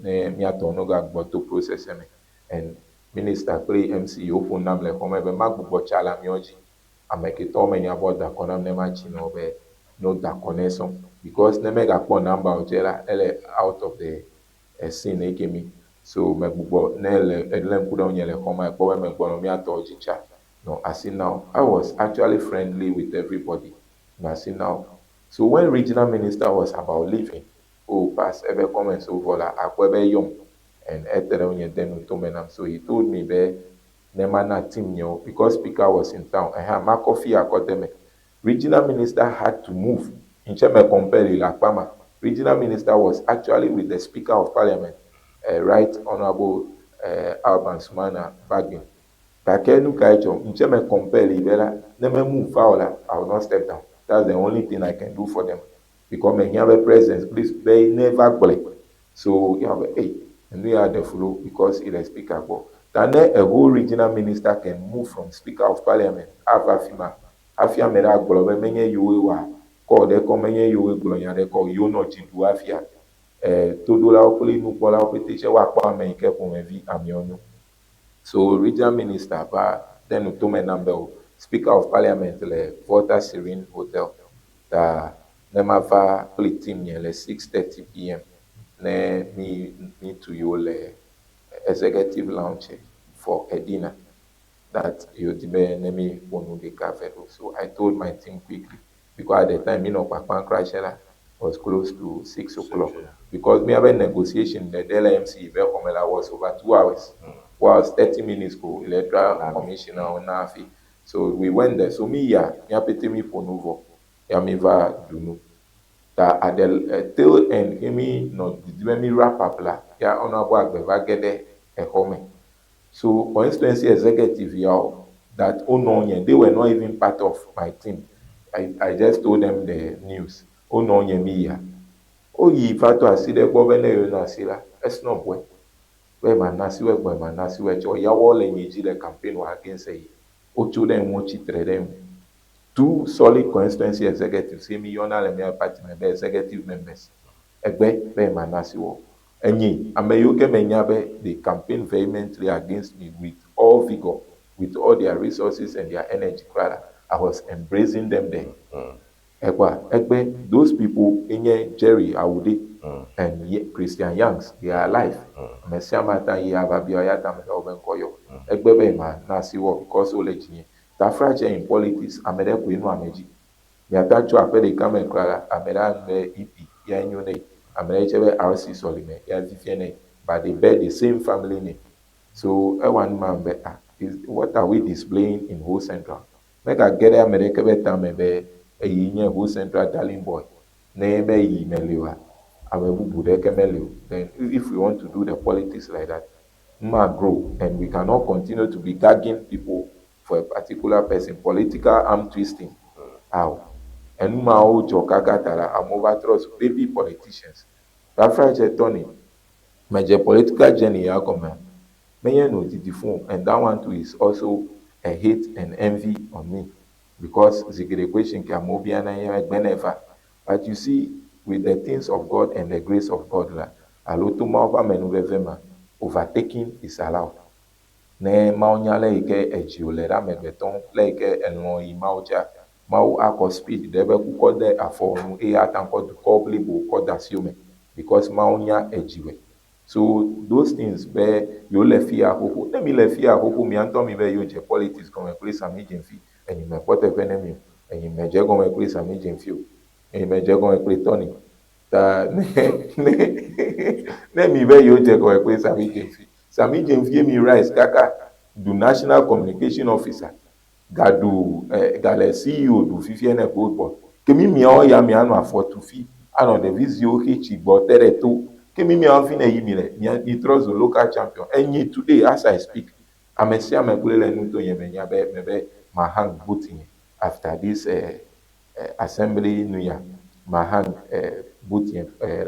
ne míatɔ no gagbugbɔ to process me and minister kple MC woƒo nam le xɔ me be magbugbɔ tsa le amewo dzi. Ame ketɔwo menya be woada akɔ nam ne matsi na wo be ne woda akɔ ne sɔŋ because ne megakpɔ number o dze la ele out of the scene eke mi. So megbugbɔ ne ele elé ŋku ɖe ŋunye le xɔ me ekpɔ be megbɔ nɔ míatɔwo dzi tsa nɔ asi na wo. I was actually friendly with everybody nɔ asi na wo. So when regional minister was about leaving, o pass ebe comments wo vɔ la akpɔe be eyɔm and ete ɖe ŋunye de nu tome nam. So he told me be ne mana team nyewo because speaker was in town. Ɛhã makɔ fi akɔ de me. Regional minister had to move. Ntse me compel le akpa ma. Regional minister was actually with the speaker of parliament, Right Honourable Alban Sumana Bagbin. Gake nu kae dzɔ? Ntse me compel yi be la, ne me move va o la, I will not step down. That's the only thing I can do for them. Because mehia be presence, please be ne va gblɔe. So ya be, hey, enu ya ɖe fu lo because ele speaker gbɔ. Ta ne a whole regional minister can move from speaker of parliament ava fi ma, hafi ame ɖe agblɔ be menye yewoe wa kɔ ɖe kɔ, menye yewoe gblɔ nya ɖe kɔ, yewo nɔ dzi ɖu hafia. Todolawo kple nukpɔlawo pete tse woakpɔ ame yi ke ƒomevi amewo nyo. So regional minister va de nu tome nam be o speaker of parliament le Volta Serene Hotel. Ta ne mava kple team nye le 6:30 pm ne mi mi tu yewo le executive lounge for a dinner that yewo di be ne mi ƒo nu ɖeka ve ɖo. So I told my team quickly because at the time mi nɔ kpakpam kura tse la was close to 6 o'clock because míabe negotiation ɖeɖe le MC be xɔme la was over 2 hours. Was 30 minutes ko electoral commissioner wo na hafi. So we went there. So mi yia míapete mi ƒo nu vɔ ya mi va ɖu nu. Ta at the tail end ke mi nɔ didi be mi wrap up la ya honourable Agbe va ge ɖe exɔ me. So constituency executive yawo that wonɔ nye they were not even part of my team. I just told them the news. Wonɔ nye mi yia. Woyi va to asi ɖe gbɔ be ne yewo na asi la esnɔ bɔe. Be mana asi wo egbɔ mana asi wo etsɔ yawo le nye dzi le campaign wɔ against eyi. Wotso ɖe ŋu tsitre ɖe ŋu. Two solid constituency executives ye mi yɔna le mía party me be executive members. Egbe be mana asi wo. Enyi ame yiwo ke menya be they campaign vehemently against me with all vigor, with all their resources and their energy kura la, I was embracing them there. Ekpa egbe those people enye Jerry Awude and Christian Youngs, they are alive. Ame sia ame ate yi ava bia ya ta me ɖe wobe ŋkɔ yɔ. Egbe be ma na asi wɔ because wole dzinye. Taflatse in politics ame ɖe koe nɔ ame dzi. Miata tso aƒe ɖeka me kura la, ame ɖe anu be EP ya nyo nɛ. Ame ɖe tse be RC Sɔlime ya vivie nɛ. But they bear the same family name. So ewa nu ma be ah, is what are we displaying in Ho Central? Megage ɖe ame ɖeke be tame be eyi nye Ho Central darling boy. Ne be yi meli oa, ame bubu ɖeke meli o. Then if we want to do the politics like that, ma grow and we cannot continue to be gagging people for a particular person. Political arm twisting. How? Enu mawo dzɔ kaka ta la, amewo va trɔ zu baby politicians. Taflatse Tony, medze political journey ya gɔmea, menye nu didi fũ o and that one too is also a hate and envy on me because zi geɖe question ke amewo biana nye be gbe ne va. But you see, with the things of God and the grace of God la, alo to Mawu ƒe amenuveve ma, overtaking is allowed. Ne Mawu nya le yi ke edzi wòle ɖe amegbetɔ ŋu, le yi ke elɔ̃ yi Mawu dzia, Mawu akɔ speed ɖe eƒe kukɔ de afɔ nu eye ate ŋu akɔ dukɔ blibo kɔ de asiwò me because Mawu nya edziwòe. So those things be yewo le fia xoxo. Ne mi le fia xoxo, mia ŋutɔ mi be yewo dze politics gɔme kple Sami Gyamfi, enyi mekpɔ teƒe ne mi o. Enyi medze gɔme kple Sami Gyamfi o. Enyi medze gɔme kple Tony. Ta ne mi be yewo dze gɔme kple Sami Gyamfi, Sami Gyamfi ye mi rise kaka ɖu national communication officer, gaɖu gale CEO ɖu fifia ne gold board. Ke mi miawo ya mianɔ afɔ tu fi, anɔ ɖevi ziwo xe tsi gbɔ te ɖe to. Ke mi miawo fi ne yi mi le, mia mi trɔ zu local champion. Enyi today as I speak, ame sia ame kloe le nuto nye me nya be me be ma hang boot nye. After this assembly nu ya, ma hang boot nye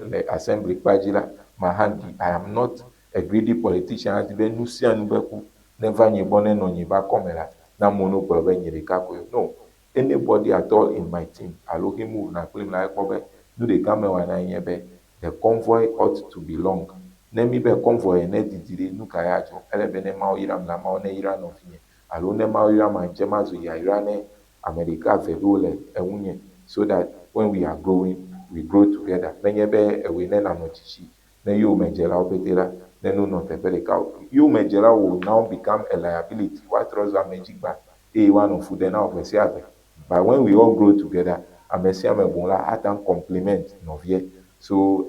le assembly kpa dzi la, ma hang. I am not a greedy politician adi be nu sia nu be ku neva nye gbɔ nenɔ nye be akɔme la, ne amewo no gblɔ be nye ɖeka koe. No, anybody at all in my team alo he move na kplim la ekpɔ be nu ɖeka mewɔna nye be the convoy ought to be long. Ne mi be convoy ne didi ɖe, nu ka ya dzɔ? Ele be ne Mawu yram la, Mawu ne yra nɔvinye alo ne Mawu yram ŋtsɛ mazu yayra ne ame ɖeka eve ɖewo le eŋunye so that when we are growing, we grow together. Menye be ewɔe ne nanɔ tsitsi ne yowòmedzelawo pete la ne no nɔ teƒe ɖeka o. Yowòmedzelawo will now become a liability. Woatrɔ zu amedzigba eye woanɔ fu ɖe na wò gbe sia gbe. But when we all grow together, ame sia ame boŋ la ate ŋu compliment nɔvie. So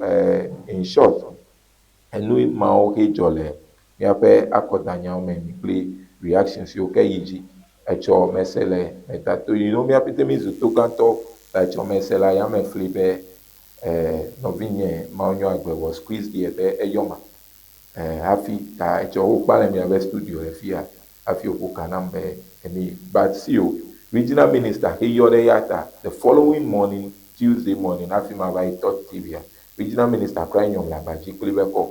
in short, enu mawo ke dzɔ le míaƒe akɔdanyawo me mi kple reactions siwo ke yi dzi. Etsɔ mese le metato yi no mía pete mi zu togãtɔwo ta etsɔ mese le ayame fli be nɔvinye Mawu nyo agbe wɔ squeeze there be eyɔ ma hafi ta etsɔ wokpa le miabe studio le fia hafi woƒo ka nam be eni. But see o, regional minister he yɔ ɖe ya ta the following morning, Tuesday morning, hafi ma va yi tɔ TV a, regional minister kura nyɔm le aba dzi kpli be kɔ.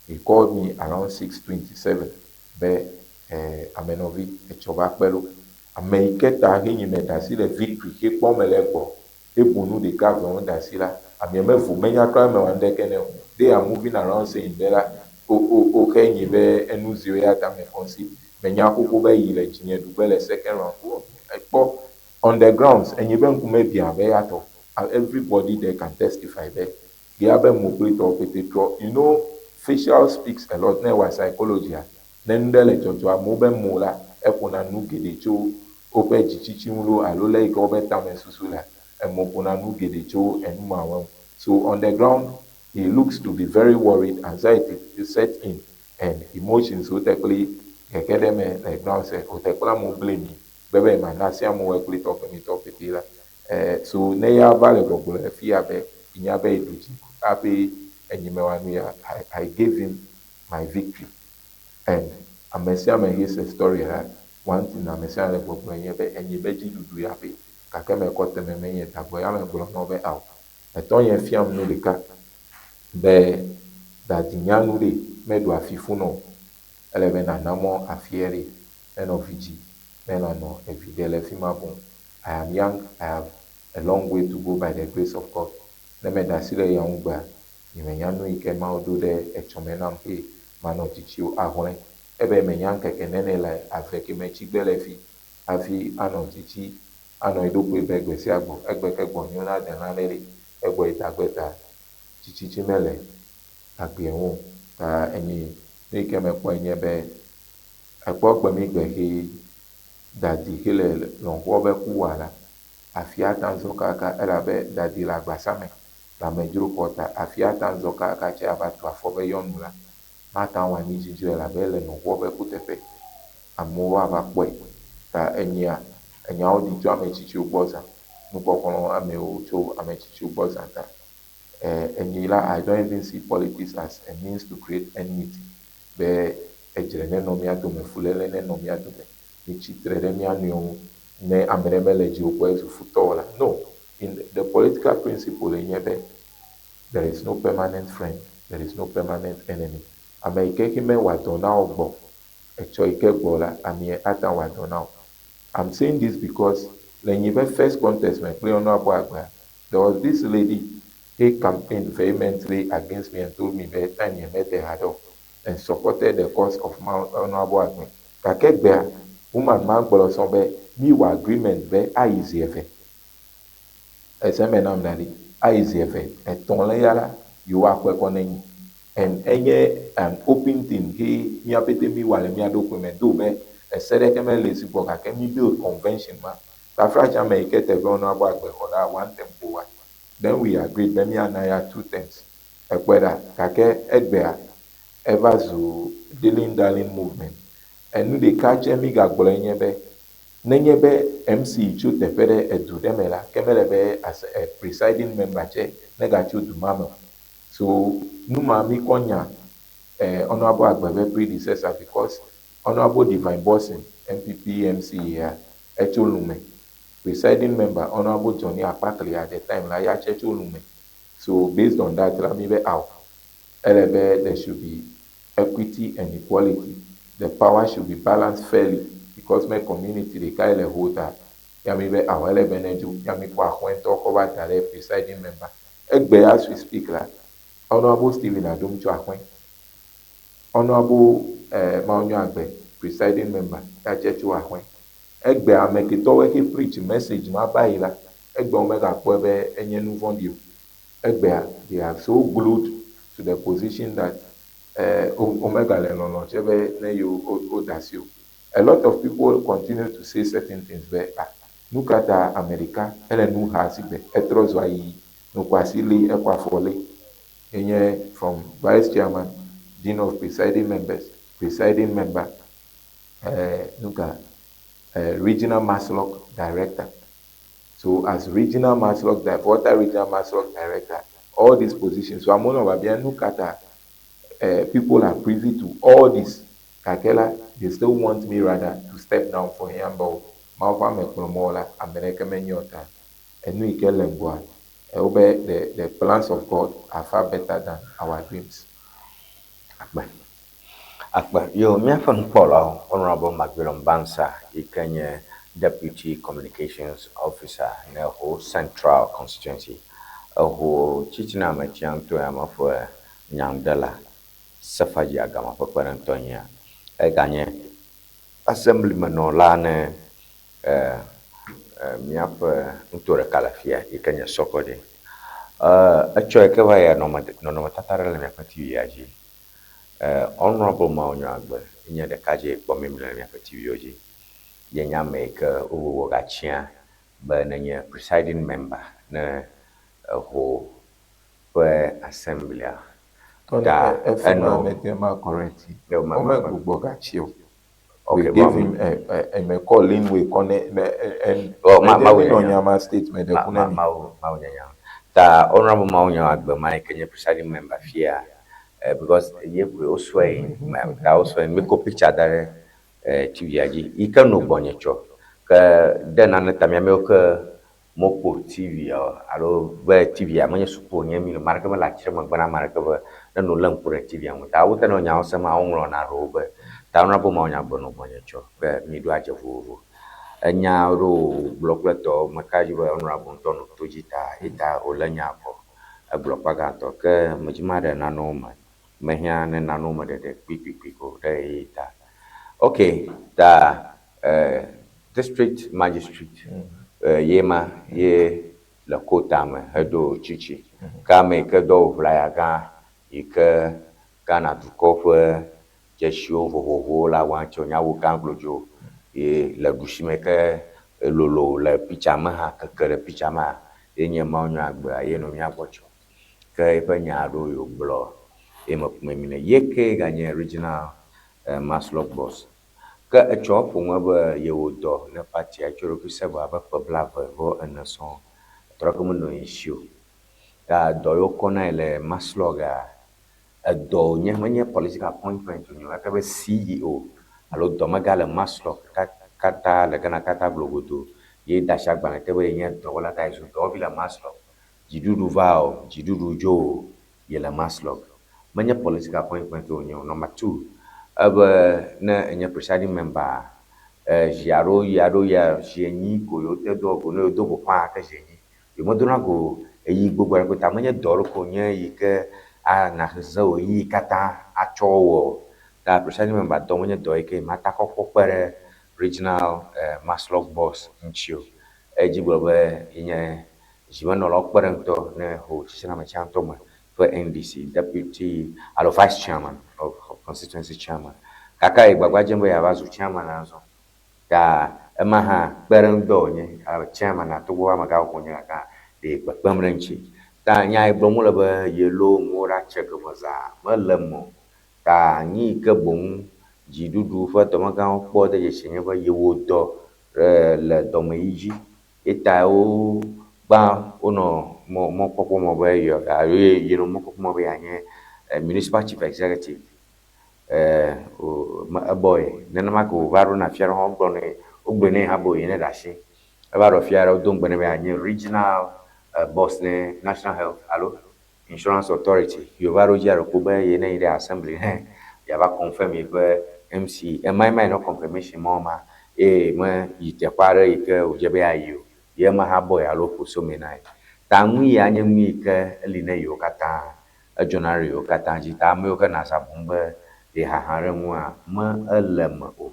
He called me around 6:27 be amenɔvi etsɔ va kpe ɖo. Ame yi ke ta he nyi me da asi le victory he kpɔ me le gbɔ ebu nu ɖeka ve wo da asi la, amea mevo menya kura mewɔ nuɖeke nɛ o. They are moving around saying be la o o o xe nyi be enu ziwo ya ta me concede. Menya xoxo be yi le dzinye ɖugbe le second round. O ekpɔ on the grounds enyi be ŋkume bia be ya tɔ. Everybody there can testify be ya be mo kple tɔwo pete trɔ. You know, facial speaks a lot. Ne wa psychology a, ne nu ɖe le dzɔdzɔ amewo be mo la, eƒona nu geɖe tso woƒe dzitsitsi ŋu loo alo le yi ke woƒe tamesusu lea, emo ƒona nu geɖe tso enu mawo ŋu. So on the ground, he looks to be very worried, anxiety set in and emotions wote kpli gege ɖe me le ground se wote kple amewo blame mi be be mana sia amewo kpli tɔ kple mi tɔ pete la. So ne ya va le gbɔgblɔ le fia be nya be yeɖu dzi hafi enyimewɔ nu ya, I gave him my victory. And ame sia ame he se story la, one thing ame sia ame le gbɔgblɔ nye be enyi be dziɖuɖu ya ƒe gake mekɔ teme menye tagbɔ ya megblɔ nɔ be awo. Etɔ nye fiam nu ɖeka be dadi nyanu ɖe meɖu afi fu nɔ. Ele be nana mɔ afia ɖe nenɔ vi dzi ne nanɔ evi ɖe le fi ma boŋ. I am young, I have a long way to go by the grace of God. Ne meɖe asi ɖe ya ŋu gbea, nyemenya nu yi ke Mawu ɖo ɖe etsɔme nam eye manɔ tsitsiwo ahlɔ̃e. Ebe menya ŋkeke nene le ave ke metsi gbe le fi hafi anɔ tsitsi anɔ eɖokui be gbe sia gbɔ. Egbe ke gbɔ nyo na delã ɖe ɖe egbɔ yi dagbe ta tsitsitsi mele agbea ŋu o. Ta enyi nu yi ke mekpɔe nye be ekpɔ gbe mi gbe he dadi he le lɔ̃xoa be ku wa la, afia ta zɔ kaka elabe dadi le agbasa me le amedzroxɔ ta afia ta zɔ kaka tse ava tu afɔ be yɔnu la mate ŋu anyi dzidzɔe elabe ele lɔ̃xoa be kuteƒe. Amewo ava kpɔe ta enyia enyawo ɖi tso ame tsitsiwo gbɔ zã. Nukɔxlɔ̃ amewo tso ame tsitsiwo gbɔ zã ta enyi la, I don't even see politics as a means to create enmity be edzre nenɔ mía dome, fuléle nenɔ mía dome, mitsi tre ɖe mía nɔewo ŋu ne ame ɖe mele dziwò kpɔ ezu futɔ o la. No, in the political principle enye be there is no permanent friend, there is no permanent enemy. Ame yi ke mewɔa dɔ na wò gbɔ etsɔ yi ke gbɔ la, amea ate ŋu awɔ dɔ na wò. I'm saying this because le nyi be first contest me kple Honorable Agbea, there was this lady he campaigned vehemently against me and told me be time nye mede haɖe o and supported the cause of Honorable Agbe. Gake gbea, woman ma gblɔ sɔ be mi wɔ agreement be ayi zi eve. Ese me nam da ɖi. Ayi zi eve. Etɔ̃ le ya la, yewoakɔe kɔ ne nyi. And enye an open thing he mía pete mi wɔ le mía ɖokui me do be ese ɖeke mele si gbɔ gake mi build convention ma. Taflatse ame yi ke teƒe Honorable Agbe xɔ ɖa one term ko wa. Then we agreed be míana ya two terms. Ekpɔe ɖa gake egbea eva zu dealing darling movement. Enu ɖeka tse mi gagblɔe nye be nenye be MC tso teƒe ɖe edu ɖe me la, ke mele be as a presiding member tse negatso du ma me o. So nu ma mi kɔ nya Honorable Agbe be predecessor because Honorable Divine Bossing NPP MC ya etso Lume. Presiding member Honourable Johnny Akpakli at the time la ya tse tso nu me. So based on that la mi be ao ele be there should be equity and equality, the power should be balanced fairly because me community ɖeka ye le ho ta ya mi be ao ele be ne dzo ya mi kɔ axɔe ŋutɔ kɔ va da ɖe presiding member. Egbe as we speak la Honourable Stephen Adom tso axɔe. Honourable eh, Mawunyɔagbe presiding member ya tse tso axɔe. Egbe ame ketɔwoe xe preach message ma va yi la, egbe womegakpɔe be enye nu vɔ̃ɖi o. Egbea they are so glued to the position that eh, womegale lɔlɔ̃ tse be ne yewo woda asi o. A lot of people continue to say certain things be ah, nu ka ta ame ɖeka ele nu ha sigbe etrɔ zu ayi nokɔ asi li ekɔ afɔ li. Enye from vice chairman, dean of presiding members, presiding member, eh, nu ka eh, regional MASLOC director. So as regional MASLOC, Volta regional MASLOC director, all these positions. So amewo nɔ biabia nu ka ta eh, people are privy to all this. Gake la, they still want me rather to step down for him be Mawu ƒe ame kplɔ mɔ la, ame ɖeke menye o ta. Enu yi ke le ŋgɔa, wobe the plans of God are far better than our dreams. Akpe. Akpe. Yo, míaƒe nukpɔlawo, Honorable Macmillan Bansa yi ke nye Deputy Communications Officer ne Ho Central Constituency. Eho tsitsina me tsia ŋutɔ ya me ƒe nyaŋdela Sefadzi Agama ƒe kpeɖeŋutɔ nyea. Eganye assemblymenɔla ne eh, míaƒe ŋutsu ɖeka le afia yi ke nye Sɔkɔɖi. Etsɔ yi ke va yia nɔnɔmetata ɖe le míaƒe TV ya dzi. Honorable Mawunyɔagbe nye ɖekadze kpɔm mí le míaƒe TV-wo dzi. Ye nye ame yi ke wowɔ gatsia be nenye presiding member ne eho ƒe assembly-a. Ta enɔ. Mete ma correct. Womegbugbɔ gatsi o. We gave him a me call leanway kɔ ne Oh, Mawu nɔ nyama statement ɖe ku ne mi. Mawu Mawu nyanya. Ta honorable Mawu nya agbe ma yi ke nye presiding member fia because ye koe wosɔe ta wosɔe mi ko picture da ɖe TV-a dzi yi ke nɔ gbɔnye tsɔ ke ɖe nane ta miamewo ke mokpo TV alo be TV-a menye suku wònye mi le ame aɖeke mele ati ɖe megbe na ame aɖeke be ne no lé ŋku ɖe TV-a ŋu ta wote nɔ nyawo sem woŋlɔna ɖe wo be ta honorable Mawu nya agbe nɔ gbɔnye tsɔ ke mi ɖo adze vovovo. Enya ɖewo wògblɔ kple tɔwo meka dzi be honorable ŋutɔ nɔ to dzi ta ye ta wòlé nya kɔ egblɔ kpa gãtɔ ke medzi maɖe nanewo me mehiã ne nanewo me ɖeɖe kpuikpuikpui ko ɖe ɣeyiɣi ta. Ok, ta district magistrate ye ma ye le kota me heɖo tsitsi. Ke ame yi ke do awu ʋlaya gã yi ke Ghana dukɔ ƒe dzesiwo vovovowo la wɔa ŋuti wònye awu gã glodzo ye le ɖusime ke lolo le picture me hã keke ɖe picture mea ye nye Mawunyɔagbea ye nɔ mía gbɔ tsɔ. Ke eƒe nya aɖewo yi wògblɔ ye me ƒome mi ne. Ye ke ganye regional MASLOC boss. Ke etsɔ eƒo ŋue be yewɔ dɔ ne partia tso eɖokui se vɔ abe ƒe 24 sɔŋ. Etrɔ ke menɔ ye si o. Ta dɔ yi wokɔ nae le MASLOC-a, edɔ wònye menye political appointment wònye o gake be CEO alo dɔmegã le MASLOC katã le Ghana katã glogodo ye de asi agbalẽ te be yenye dɔwɔla ta yezu dɔwɔvi le MASLOC. Dziɖuɖu va o, dziɖuɖu dzo o, ye le MASLOC. Menye political appointment wònye o. Number two, ebe ne enye presiding member, zi aɖewo yi aɖewo yia zi enyi ko yewo te doa go. Ne yewo do go ƒãa ke zi enyi. Yewomedona go ɣeyiɣi gbogbo aɖeke o ta menye dɔ aɖe ko wònye yi ke ana heze wò ɣeyiɣi katã atsɔ wɔ o. Ta presiding member dɔ menye dɔ yi ke mate akɔ kpɔ kpe ɖe regional MASLOC boss ŋuti o. Edzi gblɔ be yenye zimenɔlawo kpe ɖe ŋutɔ ne ho tsitsiname ŋutɔ me ƒe NDC deputy alo vice chairman of constituency chairman. Gake egbagba dzem be yeava zu chairman azɔ. Ta ema hã kpe ɖe ŋutɔ wònye alo chairman togbɔ be amegã ko wònye gake ɖe kpekpem ɖe eŋuti. Ta nya yi gblɔm wole be yelo nuwo ɖe atse geme zã mele eme o. Ta nu yi ke boŋ dziɖuɖu ƒe dɔmegãwo kpɔ de dzesi nye be yewɔ dɔ le dɔmeyi dzi ye ta wo gbã wonɔ mɔkpɔkpɔ me be alo yenɔ mɔkpɔkpɔ me be yeanye municipal chief executive ebɔe. Nenema ke wòva ɖona fia ɖe hã wogblɔ nɛ wogblɔe nɛ hã be ye ne ɖe asi. Eva ɖɔ fia ɖe wodo ŋugbe nɛ be yeanye regional boss ne National Health alo Insurance Authority. Yi wòva ɖo edzi ɖo kpo be ye ne yi ɖe assembly ne yeava confirm yeƒe MC. Emae ma yenɔ confirmation mɔ ma eye me yi teƒe aɖe yi ke wòdze be yeayi o. Ye ema hã bɔe alo ƒo some na ye. Ta nu ya nye nu yi ke eli ne yewo katã. Edzɔna ɖe yewo katã dzi. Ta ame yiwo ke nɔ azã bum be ye haha ɖe ŋua, me ele eme o.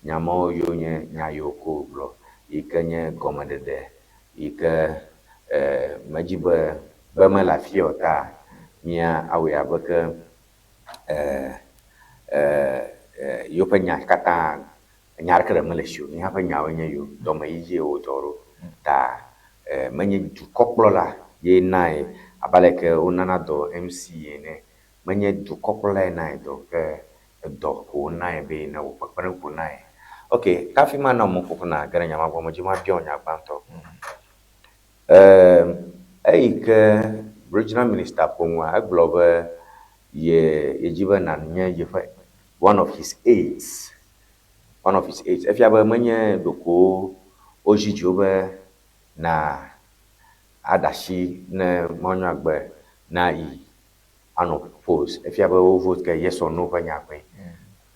Nya mawo yiwo nye nya yiwo ke wògblɔ yi ke nye gɔmeɖeɖe yi ke medzi be be mele afia o ta mía awɔe abe ke yewoƒe nya katã nya aɖeke ɖe mele esi o. Míaƒe ƒe nyawoe nye yiwo dɔme yi dzie wòdɔ ɖo ta menye dukɔkplɔla ye nae abe ale ke wonana dɔ MC ene. Menye dukɔkplɔlae nae dɔ o ke edɔ ko wonae be newɔ, kpekpeɖeŋu ko wonae. Ok, hafi mana wò mɔkpɔkpɔ nàge ɖe nya ma gbɔ, medzi be mabia wò nya gbãtɔ. Eee, eyi ke Regional Minister ƒo nua, egblɔ be ye yedzi be nànye yeƒe one of his aides, one of his aides. Efia be menye ɖeko wozi dziwò be na aɖe asi ne mɔnyɔagbe nayi anɔ post. Efia be wo vote ke yes or no ƒe nya koe.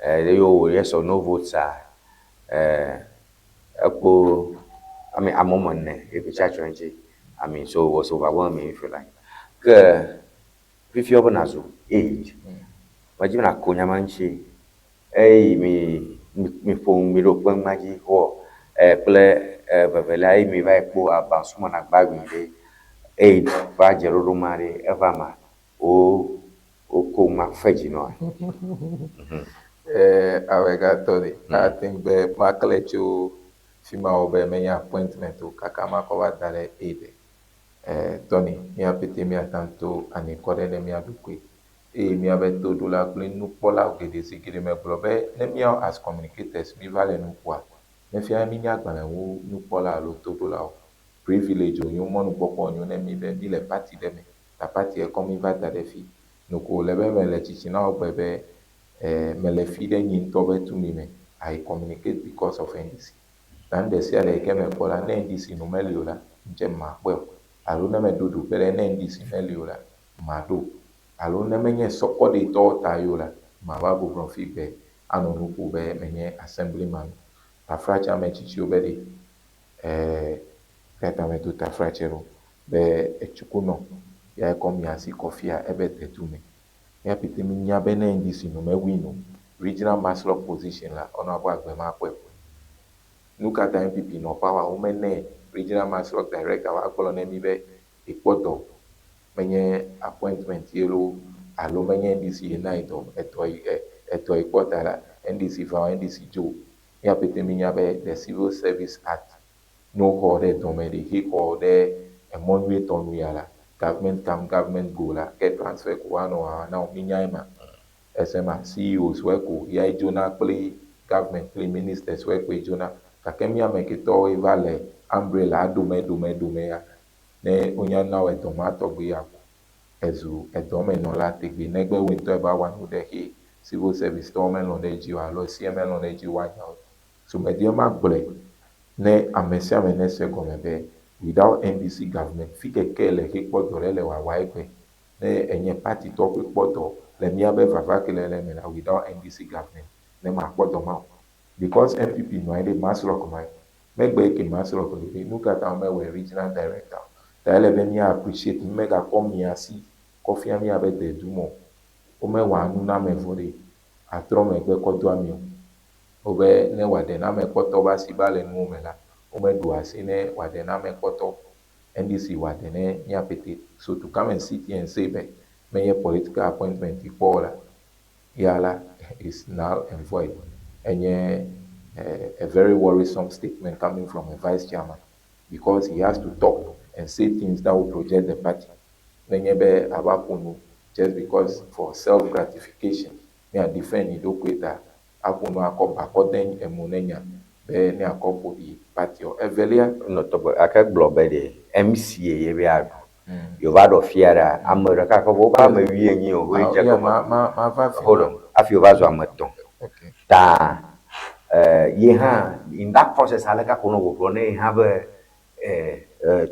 Eye wowɔ yes or no vote a, ekpo I mean ame woame ene ye tsi atsitre ŋuti. I mean so it was overwhelming if you like. Ke fifia wobe nazu aide. Medzi be nàko nya ma ŋuti eye mi miƒo nu miɖo kpe nua dzi wɔ kple vevelia eye mi va yi kpɔ Abansumana Gbagbi ɖe aide ƒe adzeɖoɖo ma ɖe eva ma wo woko nua fe dzi nɔa. Amegatɔ ɖe, ate ŋu be maklẽ tso fi ma wɔ be menye appointment o kaka makɔ va da ɖe aide. Tɔni, mía pete míate ŋu to anikɔ ɖe ne mía ɖokui eye míabe toɖola kple nukpɔla geɖe zi geɖe megblɔ be ne míawo as communicators mi va le nu ƒoa, mefia be mi nye agbalẽwo nukpɔla alo toɖola o. Privilege wònye, mɔnukpɔkpɔ wònye ne mi be mi le party ɖe me. Ta party kɔ mi va da ɖe fi. Noko wòle be mele tsitsi na wo gbe be mele fi ɖe nye ŋutɔ be tumi me. I communicate because of NDC. Ta nu ɖe sia ɖe yi ke mekpɔ la, ne NDC nu meli o la, ŋdze makpɔe o. Alo ne meɖo ɖoƒe ɖe ne NDC meli o la, maɖo. Alo ne menye sɔkɔɖetɔwo ta ye o la, mava goglo fi gbe anɔ nu ƒo be menye assemblyman o. Taflatse ame tsitsiwo be ɖe eya ta medo taflatse ɖo be etsukunɔ ya ekɔ mia asi kɔ fia ebe dedu me. Mía pete minya be ne NDC nu me win o, regional MASLOC position la, ɔnɔ abe agbe makpɔe o. Nu ka ta NPP nɔ power womene regional MASLOC director va gblɔ ne mi be ekpɔ dɔ menye appointment ye loo alo menye NDC ye na ye dɔ etɔ yi etɔ yi kpɔ ta la NDC va o NDC dzo. Mía pete minya be the Civil Service Act ne woxɔ ɖe dɔme ɖe hexɔ ɖe emɔ nyuietɔ nu ya la, government come government go la, ke transfer ko woanɔ wɔa na wo. Minya ema. Esema CEOs woe ko ya dzona kple government kple ministers woe koe dzona. Gake mía ame ketɔwoe va le umbrella dome dome dome ya ne wonya na wò edɔ ma tɔgbi ya ko ezu edɔmenɔla tegbe negbe wò ŋutɔe va wɔ nu ɖe xe civil service tɔwo melɔ̃ ɖe edzi o alo esia melɔ̃ ɖe edzi o woanya o. So medi be magblɔe ne ame sia ame nese gɔme be without NDC government fi keke le xe kpɔ dɔ ɖe le wawa egbe ne enye party tɔ ƒe kpɔ dɔ le míabe vava ke le le me la without NDC government ne makpɔ dɔ ma o. Because NPP nɔ anyi ɖe MASLOC nɔ anyi. Megbe ke MASLOC li ɖe nu ka ta womewɔe regional director o. Ta ele be mía appreciate megakɔ mia si kɔ fia míabe dedu me o. Womewɔa nu na ame vɔ ɖe atrɔ megbe kɔ do ami o. Wobe ne wòaɖe na ame kpɔtɔ be asi ba le nuwo me la, womeɖoa asi ne wòaɖe na ame kpɔtɔ. NDC wòaɖe ne mía pete. So to come and sit here and say be menye political appointment kpɔ o la, ya la is null and void. Enye a very worrisome statement coming from a vice chairman because he has to talk and say things that will project the party. Nenye be ava ƒo nu just because for self gratification ne a defend yi ɖokui ta aƒo nu akɔ ba kɔ de emo ne nya be ne akɔ ƒo ɖi party o. Evelia. Nɔ tɔgbe gake gblɔ be ɖe MCA ye be aɖu. Yewo ɖɔ fia ɖa ame ɖeka kɔ woƒe ame wuienyi o woe dze gɔme. Ma ma va fi Hold on. Hafi wova zu ame etɔ̃. Okay. Ta ye hã in that process aleke ko nɔ gbɔgblɔ ne ye hã be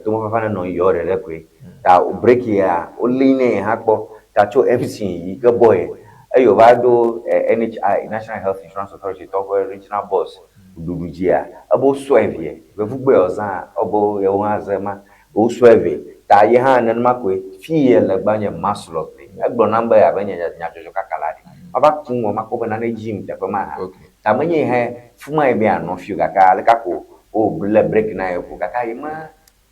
Tomefafa nenɔ yɔ ɖeɖe koe. Ta break ya wolé nɛ hã kpɔ. Ta tso MC yi ke bɔe eye wòva ɖo NHI, National Health Insurance Authority tɔwo ƒe regional boss ɖuɖu dzia, ebe wosɔe vie. Vevugbe wòzã ebe yewo hã ze ma. Wosɔe vɛ. Ta ye hã nenema koe. Fi ye le gba nye Maslow li. Egblɔ nam be abe nye nyadzɔdzɔkakala ɖe. Mava ku ŋua makpɔ be nane dzim teƒe ma hã. Ta menye he fima ye be yeanɔ fi o gake aleke ko wo lé break na ye ko gake ye me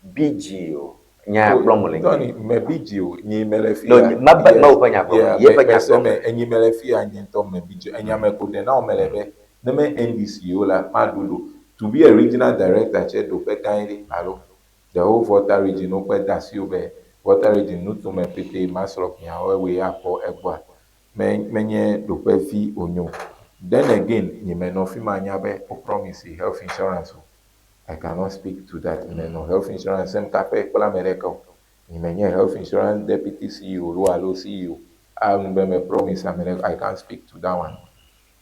bi dzi o. Nya ya gblɔm wòle nye. Tony, me bi dzi o. Nyi mele fi No, ya. mebe mewo ƒe nya gblɔm. Yeah, Ye ƒe nya mese gblɔm. me enyi mele fi ya nye ŋutɔ me bi dzi. Enya me ko ɖe na wo mele be ne me NDC yewo la maɖo ɖo. To be a regional director tse ɖoƒe gã ɖe alo the whole Volta region wokpe da asi wo be Volta region nutome pete MASLOC nyawo ewoe akpɔ egbɔa. Me menye ɖoƒe vi wònyo. Then again, nye menɔ fi ma nya be wo promise health insurance o. I cannot speak to that. Menɔ health insurance sem kaƒe kple ame ɖeke o. Nye menye health insurance deputy CEO lo alo CEO. Anu be me promise ame ɖe, I can't speak to that one.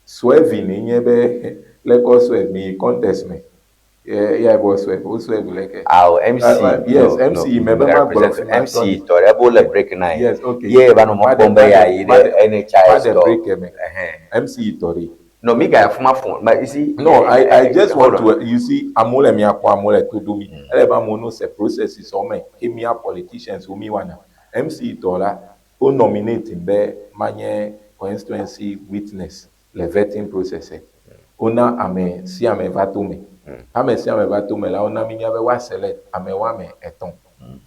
Swerving nye be lekɔ swerve mi yi contest me. Yeah, bo swerve, wo swerve leke. Awo MC. Yes, no, MC no, me be ma gblɔ represent fi ma MC Tony. tɔ ɖe ebe wole break na ye. Yes, okay. Ye va nɔ mɔ kpɔm be yeayi ɖe NHIS Ma de tɔ. break me. Ɛhɛn. MC tɔ ɖe. No, mi ga fuma fún. But you see. No, I just hold want on. to, you see, amewo le mia kpɔ, amewo le to ɖo mi. Ele be amewo no se processes wo me ke mía politicians wo mi wɔna. MC tɔ la, wo nominate be manye constituency witness le vetting process. Wona ame sia ame va to me. Ame sia ame va to me la, wona mi nya be woa select ame woame etɔ̃.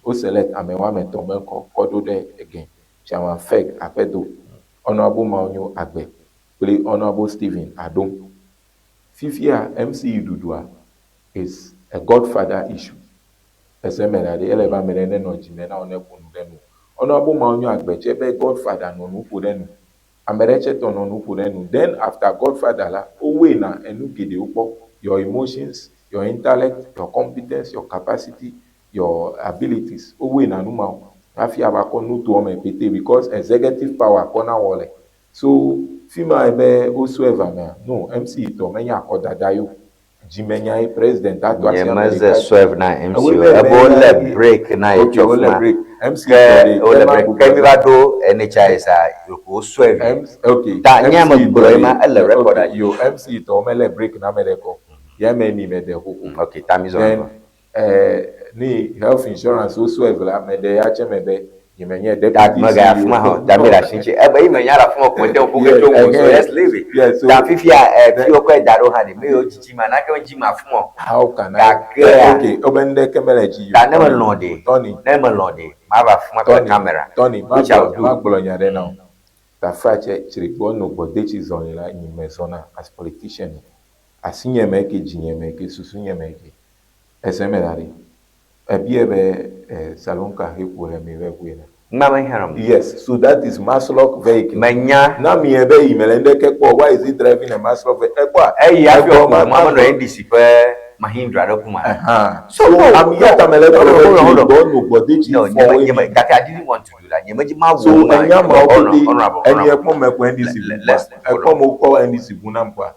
Wo select ame woame etɔ̃ be ŋkɔ kɔ ɖo ɖe ege. Chairman Feg Aƒedo, Honourable Maonyo Agbe kple Honourable Stephen Adom. Fifia MC ɖuɖua is a godfather issue. Ese me la ɖe, ele be ame ɖe nenɔ dzime na wo ne ƒo nu ɖe nu. Honourable Maonyo Agbe tse be godfather nɔ nu ƒo ɖe nu. Ame ɖe tse tɔ nɔ nu ƒo ɖe nu. Then after godfather la, wowoe na enu geɖewo kpɔ. Your emotions, your intellect, your competence, your capacity, your abilities. Wowoe na nu mawo hafi ava kɔ nutoa me pete because executive power kɔ na wɔ le. So fi ma ye be wosɔe va mea, no MC tɔ menye akɔdada yo. Dzimenya ye president ato asi Nye ame meze ɖeka dzi. swerve na MC Ewoe o. be Ebe wole break na ye Okay, tsɔ wole fuma. break. MC Ke tɔ ɖe, wole ke ma break. gbugbɔ Ke mi za. va ɖo NHIS a, wo swerve. M okay. Ta nye MC ame gblɔ tɔ ye ma, ɖe, ele record okay, dzi. yo MC tɔ mele break na ame ɖe kɔ. Ya me mi me ɖe xoxo. Okay, ta mi zɔ. Then ni health insurance wo swerve la, me ɖe ya tse me be nye menye Ta deputy me ga CEO. fuma hã, ta mi ɖe asi ŋuti. Ebe yi me nya ɖe afuma ko te ƒo ke tso ŋu. So let's leave it. Yes, so Ta fifia fi wokɔe da ɖo hã ɖe, mi yewo dzidzi ma, nake me dzi ma afuma o. How can I? Gake Okay, obe ŋɖeke mele dzi yi o. Ta ne melɔ̃ ɖe, Tony, ne melɔ̃ ɖe, mava afuma kple Tony, camera. Tony, Which I will do. magblɔ nya ɖe na wo. Tafa tse tsrigbɔ no gbɔdetsi zɔli la nyi me zɔna as politician. Asi nye me ke, dzi nye me ke, susu nye me ke. Ese me la ɖe. Ebie be salonka he ƒo le mi be ʋue na. Ŋma me hɛrɛ mo. Yes, so that is MASLOC vehicle. Menya. Na mi ebe yi me le ŋɖeke kpɔ, why is he driving a MASLOC vehicle? Ekpɔa? Eyi hafi Egbɔ wòku ma- ʋu ma menɔ NDC ƒe Mahindra ɖe kuma. So, no, ami ya ta me le no, gblɔ no, be hold on, hold on. tsrigbɔ no gbɔdetsi No, fɔ nye me, wo nye me, mi. gake I didn't want to do that. Nye me dzi ma So wɔ ma. enya ma wo Hold on, pete, honorable, enyi honorable. ekpɔ me kɔ NDC ʋu Let's, kpɔa? hold Ekpɔ on. me kɔ NDC ʋu nam kpɔa?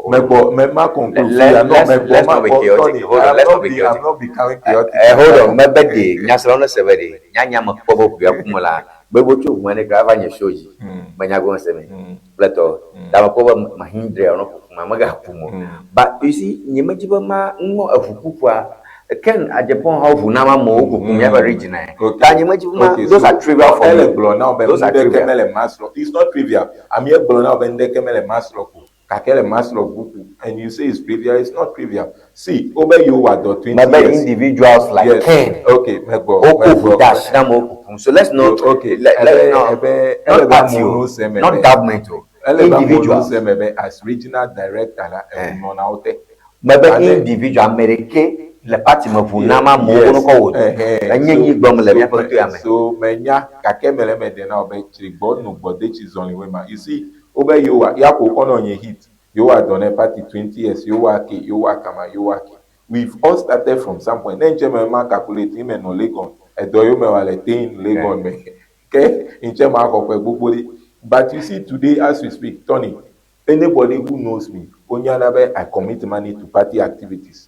Megbɔ, me ma conclude Let, fia, no, let's, megbɔ let's ma not be kɔ, chaotic. Tony, Hold on, I'm let's not not be be, chaotic. I'm not becoming chaotic. Hold on, mebe de, nyasrɔ̃ ne se be de, nyanya me kpɔ be ʋu ya kum la, gbegbo tso ʋu me ne kra va nye show dzi. Menya gɔme se me. Kple tɔ. Ta me kpɔ be Mahindra nɔ kukum, megakum o. But you see, nye medzi be ma ŋɔ eʋu kukua, Ken Agyapong hã ʋu nam amewo kukum míaƒe region ɛ. Ta nye medzi be ma, Okay, those so are trivial for ele me. gblɔ na wo be Those are ŋɖeke trivial. mele MASLOC. It's not trivial. Ami egblɔ na wo be ŋɖeke mele MASLOC o. Gake le MASLOC ʋu and you say it's trivial, it's not trivial. See, wobe yewo wɔ dɔ 20 Mebe years. individuals like Yes. Ken, Okay, megbɔ, woko ʋu megbɔ. de asi na amewo kukum. So let's not, Okay, let ebe, not, ebe, ele not be party amewo o, no se me not be, government o, ele be amewo no individuals. se me be as regional director la, Eh. eʋu nɔna wo te. Mebe Ane- individual ame ɖeke le party me ʋu nam amewo Yes. wonɔ kɔ wò dɔ. Ɛhɛn. Enye So- nyi gblɔm le so míaƒe to ya me. So menya gake mele me ɖe na wo be tsrigbɔ no gbɔdetsi zɔli woe ma. You see, wobe yewoa ya ko wokɔ nɔ nye hit. Yewoa dɔ ne party 20 years, yewoa ke, yewoa kama, yewoa ke. We've all started from some point. Ne ŋtsɛ me ma calculate me nɔ Legon. Edɔ yiwo me wa le tein Legon me. Ke ŋtsɛ ma xɔ ƒe gbogbo ɖe. But you see today as we speak, Tony, anybody who knows me, wonyana be I commit money to party activities.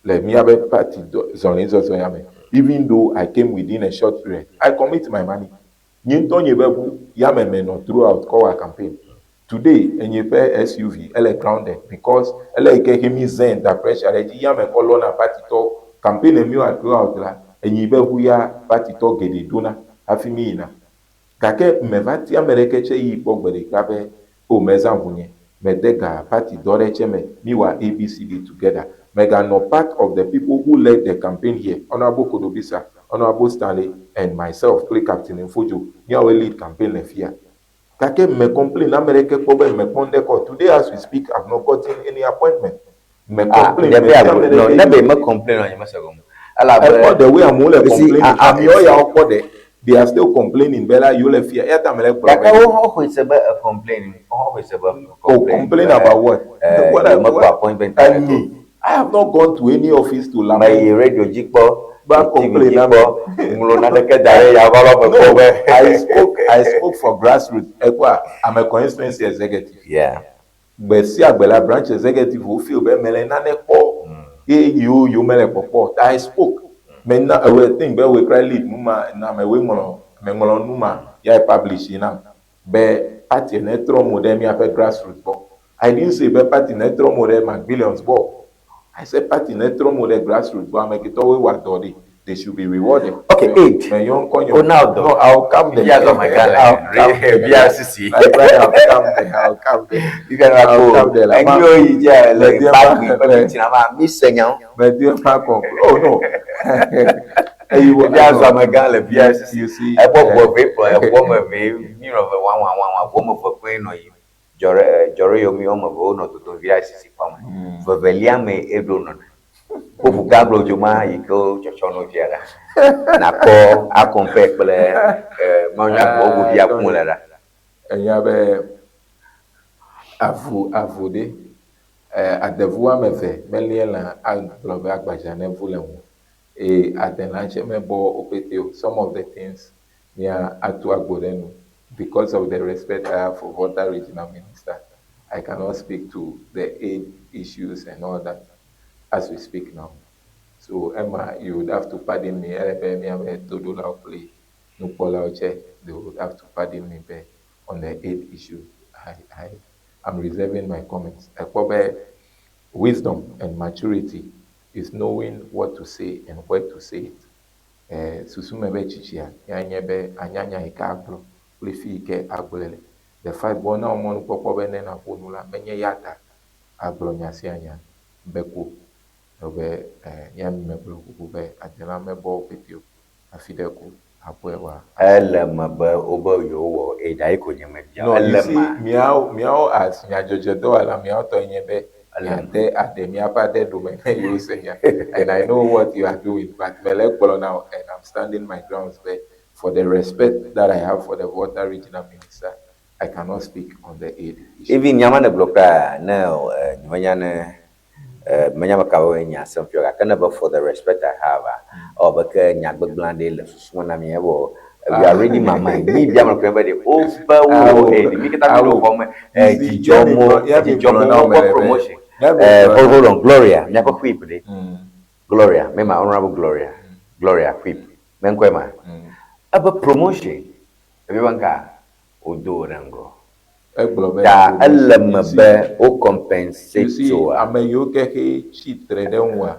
Le míabe party dɔ zɔlizɔzɔ ya me. Even though I came within a short period, I commit my money. Nye ŋutɔ nye be ʋu ya me menɔ throughout kɔ wɔ campaign. Today, enye ƒe SUV ele grounded because ele yi ke xe mi zẽ da pressure ɖe edzi ya me kɔ lɔna party tɔwo. Campaign mi wɔ throughout la, enyi be ʋu ya party tɔ geɖe dona hafi mi yina. Gake meva tia ame ɖeke tse yi kpɔ gbe ɖeka be o mezã ʋu nye, mede ga party dɔ ɖe tse me, mi wɔ ABCD together. Meganɔ part of the people who led the campaign here, Honourable Kodobisa, Honourable Stanley and myself kple Captain Mfodzo, míawoe lead campaign le fia. Gake me complain ame ɖeke kpɔ be mekpɔ ŋɖe kɔ. Today as we speak, I've not gotten any appointment. Me Ah, complain, ɖe me be tia agblɔ ame no, ɖeke ne be yi. me complain o, nye mese gɔme. Elabe Ekpɔ the way amewo le you see, complaining, ah, amewo ya wokpɔ ɖe, they are still complaining be la yewo le fia. Eya ta mele gblɔ gake be wo hã xɔe se be e complain, wo hã xɔe se be oh, complain complain be about what? eh, What I, yewo mekpɔ what? appointment aɖeke And o. me, I have not gone to any office to lament. Meyi radio dzi kpɔ, Ba yi TV complain dzi na kpɔ, me. ŋlɔ naneke da ɖe ya va va me kpɔ No, be I spoke for grassroots. Ekwa, I'm a constituency executive. Gbe sia gbe la branch executive wo feel be mele nane kpɔ ye yiwo yiwo mele kpɔkpɔ. Ta I spoke. Mena ewe think be we cry lead nu ma na me we ŋlɔ me ŋlɔ nu ma ya publish yi nam be party ne trɔ mo ɖe míaƒe grassroots gbɔ. I didn't say be party ne trɔ mo ɖe McBillions gbɔ. I said party ne trɔ mo ɖe grassroots gbɔ. Ame ketɔwoe wɔ dɔ ɖi. They should be rewarded. Okay, aid. Me yɔ ŋkɔ nye. O na dɔ. No, I'll come there. Fifia zɔ megã le I'll come there. BRCC. My brother, I'll come there. I'll come there. Fifia na I'll ko come there. La ma. enyo yi dze le Me die party ma. ƒe meeting ma mi se nyawo. Me die ma conclude. Oh no. Eyi wo. Fifia No. zɔ amegã le BRCC. You see. Eƒe ʋu eve kplɔ eʋu ame eve mi nɔ ve wa wa wa wa ʋu ame eve koe nɔ yim. Dzɔre dzɔre yomi wɔme eve wonɔ dodom BRCC kpɔm. Vevelia me eɖo nɔna. Woʋu gã gblɔ dzo ma yi ke wotsɔtsɔ no fia ɖa. Nakpɔ a compare kple mawunyagblɔ woʋu via kum le ɖa. Enya be avu avu ɖe adevu woame eve melie lã agblɔ be agbadza ne vu le ŋu eye adelã tse mebɔ wo pete o. Some of the things mia atu agbo ɖe nu because of the respect I have for Volta Regional Minister. I cannot speak to the aid issues and all that as we speak now. So Emma, you would have to pardon me. Ele be miabe toɖolawo kple nukpɔlawo tse, they would have to pardon me be on the aid issue. I am reserving my comments. Ekpɔ be wisdom and maturity is knowing what to say and where to say it. Susu me be tsitsia ya nye be anyanya yi ke agblɔ kple fi yi ke agblɔe le. The fact be wona wò mɔnukpɔkpɔ be ne naƒo nu la, menye ya ta agblɔ nya sia nya be ko. Be ya mi megblɔ kuku be adelã mebɔ wo pete o. Hafi ɖe ko akpɔe wa. Ele me be wobe yewowɔ aid ayi ko nye mebia. No, you Ele see, ma. miawo as nyadzɔdzɔdɔwɔla miawo tɔ nye be Ele me. miade aɖe miaƒe aɖe ɖome ne yewo se nya. And I know what you are doing, but mele gblɔ now and I'm standing my grounds be for the respect that I have for the Volta Regional Minister, I cannot speak on the aid issue. Even nyama ne gblɔ kura ne nye menya ne menya me kawo nya sem fia gake ne be for the respect I have ah, ewɔ be ke nya gbegblẽ aɖe le susu me na mi evɔ we are reading my mind. Mi bia me kura be ɖe wobe wowɔ aid mi katã mi ɖo xɔ me dzidzɔ mo dzidzɔ mo woƒe promotion. Hold hold on Gloria miaƒe whip ɖe Gloria me ma honourable Gloria Gloria whip me ŋkɔe ma ebe promotion ebi be ŋka wodo wo ɖe ŋgɔ. Egblɔ be Ta ele me You see, be wo you compensate see, tsoa. ame yiwo ke xe tsitre ɖe ŋua,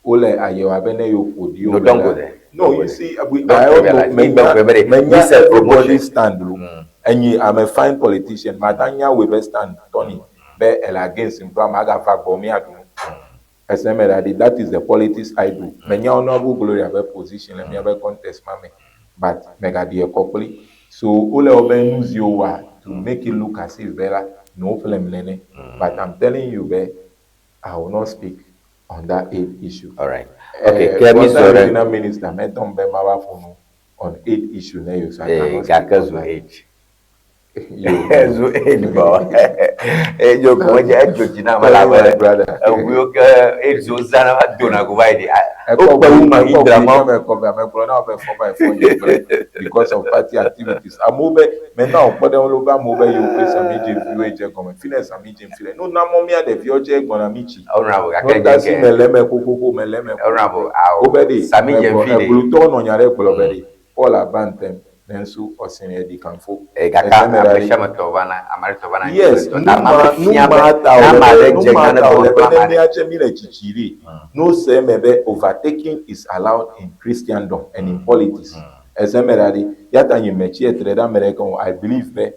wole ayewo abe ne yewo ƒo ɖi wo No, be don't la- go there. No, Don't go you there. see, we, Don't I don't know, trivialize. Mi menya, gbe be ɖe, menya mi se everybody promotion. stand lo. Enyi, I'm a fine politician. Mata nya we be stand, Tony, be ele against him, magava gbɔ míaɖu nu. Eseme ɖa ɖi, that is the politics I do. Menya honourable Gloria be position le míabe contest ma me, but megaɖi ekɔ kpli. So wole wo be nu ziwo wa to make it look as if be la no ƒlem nene. But I'm telling you be I will not speak on that aid issue. All right. Okay, ke mi Volta zɔ ɖe Regional Minister medɔm be mava ƒo nu on aid issue ne yo, so I cannot speak gake on zu that. aid. Yo. Zu aid bɔ. Edzo ko dze edzo dzi na ame la My be brother. eʋu yiwo ke aids wo zãna va dona go va yi ɖi. Wokpe wu ma Ekɔ Indra ma. me kɔ be megblɔ na wo be 4x4 nye gblẽ because of party activities. Amewo be mena wò kpɔ ɖe ŋu be amewo be yewo kple Sammy Gyamfi dze gɔme. Fi ne Sammy Gyamfi le. No na mɔ mía ɖeviwo dze gbɔna mi tsi. Honorable gake No tasi nye me le eme xoxoxo me le eme Honorable awo. Wobe ɖe Sammy Gyamfi ɖe. Eblutɔwo nɔ nya ɖe gblɔ be ɖe Paul Abantem ne ŋsu ɔsini edi kanfo. Gake Ese me ɖa ame ɖe. sia ame tɔ vana, ame aɖe tɔ vana. Yes, tɔ. nu Ta ame ma aɖe nu fia be ma ta ne ame wòle aɖe be nu dze ma nane ta gɔme wòle be kple ame ne aɖe. míatse mi le tsitsi ɖi. No se me be overtaking is allowed in Christendom and in politics. Ese me ɖa ɖi. Ya ta nye me tsi etre ɖe ame ɖeke ŋu. I believe be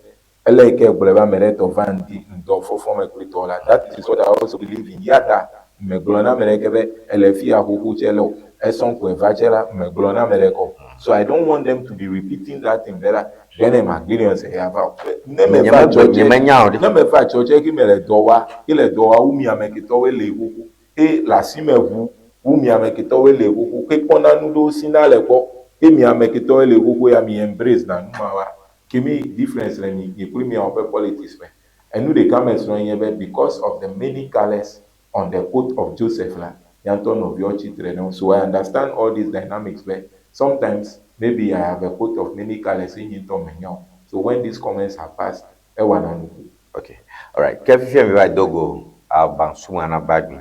ele yi ke gblɔe be ame ɖe tɔ va ŋdi ŋdɔ fɔfɔ me kple tɔ la. That is what I also believe in. Ya ta megblɔ na ame ɖeke be ele fi ya xoxo tse le o. Esɔn ko eva tse la megblɔ na ame ɖeke o. So I don't want them to be repeating that thing bena ɖe ne ma experience ya va o. Ne me Nye va me tsɔtse nye menya o ɖe. ne me va tsɔtse ki me le dɔ wa ki le dɔ wa wu mi ame ketɔwoe le xoxo ke le asi me ʋu wu mi ame ketɔwoe le xoxo ke kpɔna nu ɖewo sina le gbɔ ke mi ame ketɔwoe le xoxo ya mi embrace na nu ma wa ke mi difference le mi mi kple miawo ƒe politics me. Enu ɖeka me srɔ̃ nye be because of the many colours on the coat of Joseph la ya ŋutɔ nɔviawo tsitre ɖe ŋu. So I understand all these dynamics be sometimes maybe I have a coat of many colours ye nye ŋutɔ menya o. So when these comments are passed, ewɔna nuku. Okay. All right. Ke fifia mi va do go Abansuma na Bagbin.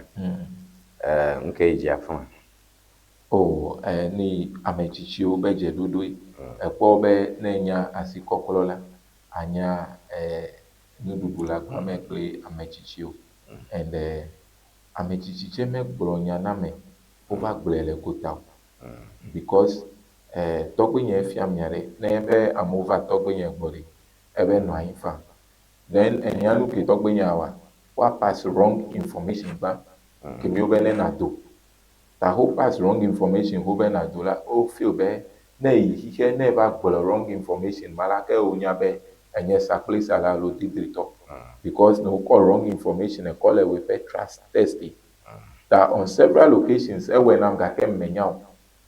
Nke yi dzi afi ma. Oh, ne ame tsitsiwo be dzeɖoɖoe. Ekpɔ be ne enya asikɔklɔ la, anya nuɖuɖu le agba me kple ame tsitsiwo. And ame tsitsi tse megblɔ nya na ame wova gblɔe le gota o. Because tɔgbuinye fiam nya ɖe. Ne be amewo va tɔgbuinye gbɔ ɖe, ebe nɔ anyi fa. Then enya nu ke tɔgbuinye wa, woa pass wrong information gbã. Ke mi wo be ne na do. Ta wo pass wrong information wo be na do la, wo feel be ne yi xixe ne va gblɔ wrong information ma la ke wonya be enye sakplesala alo didritɔ. Because ne wokɔ wrong information ekɔ le woƒe trust test. Ta on several occasions ewɔe nam gake menya o.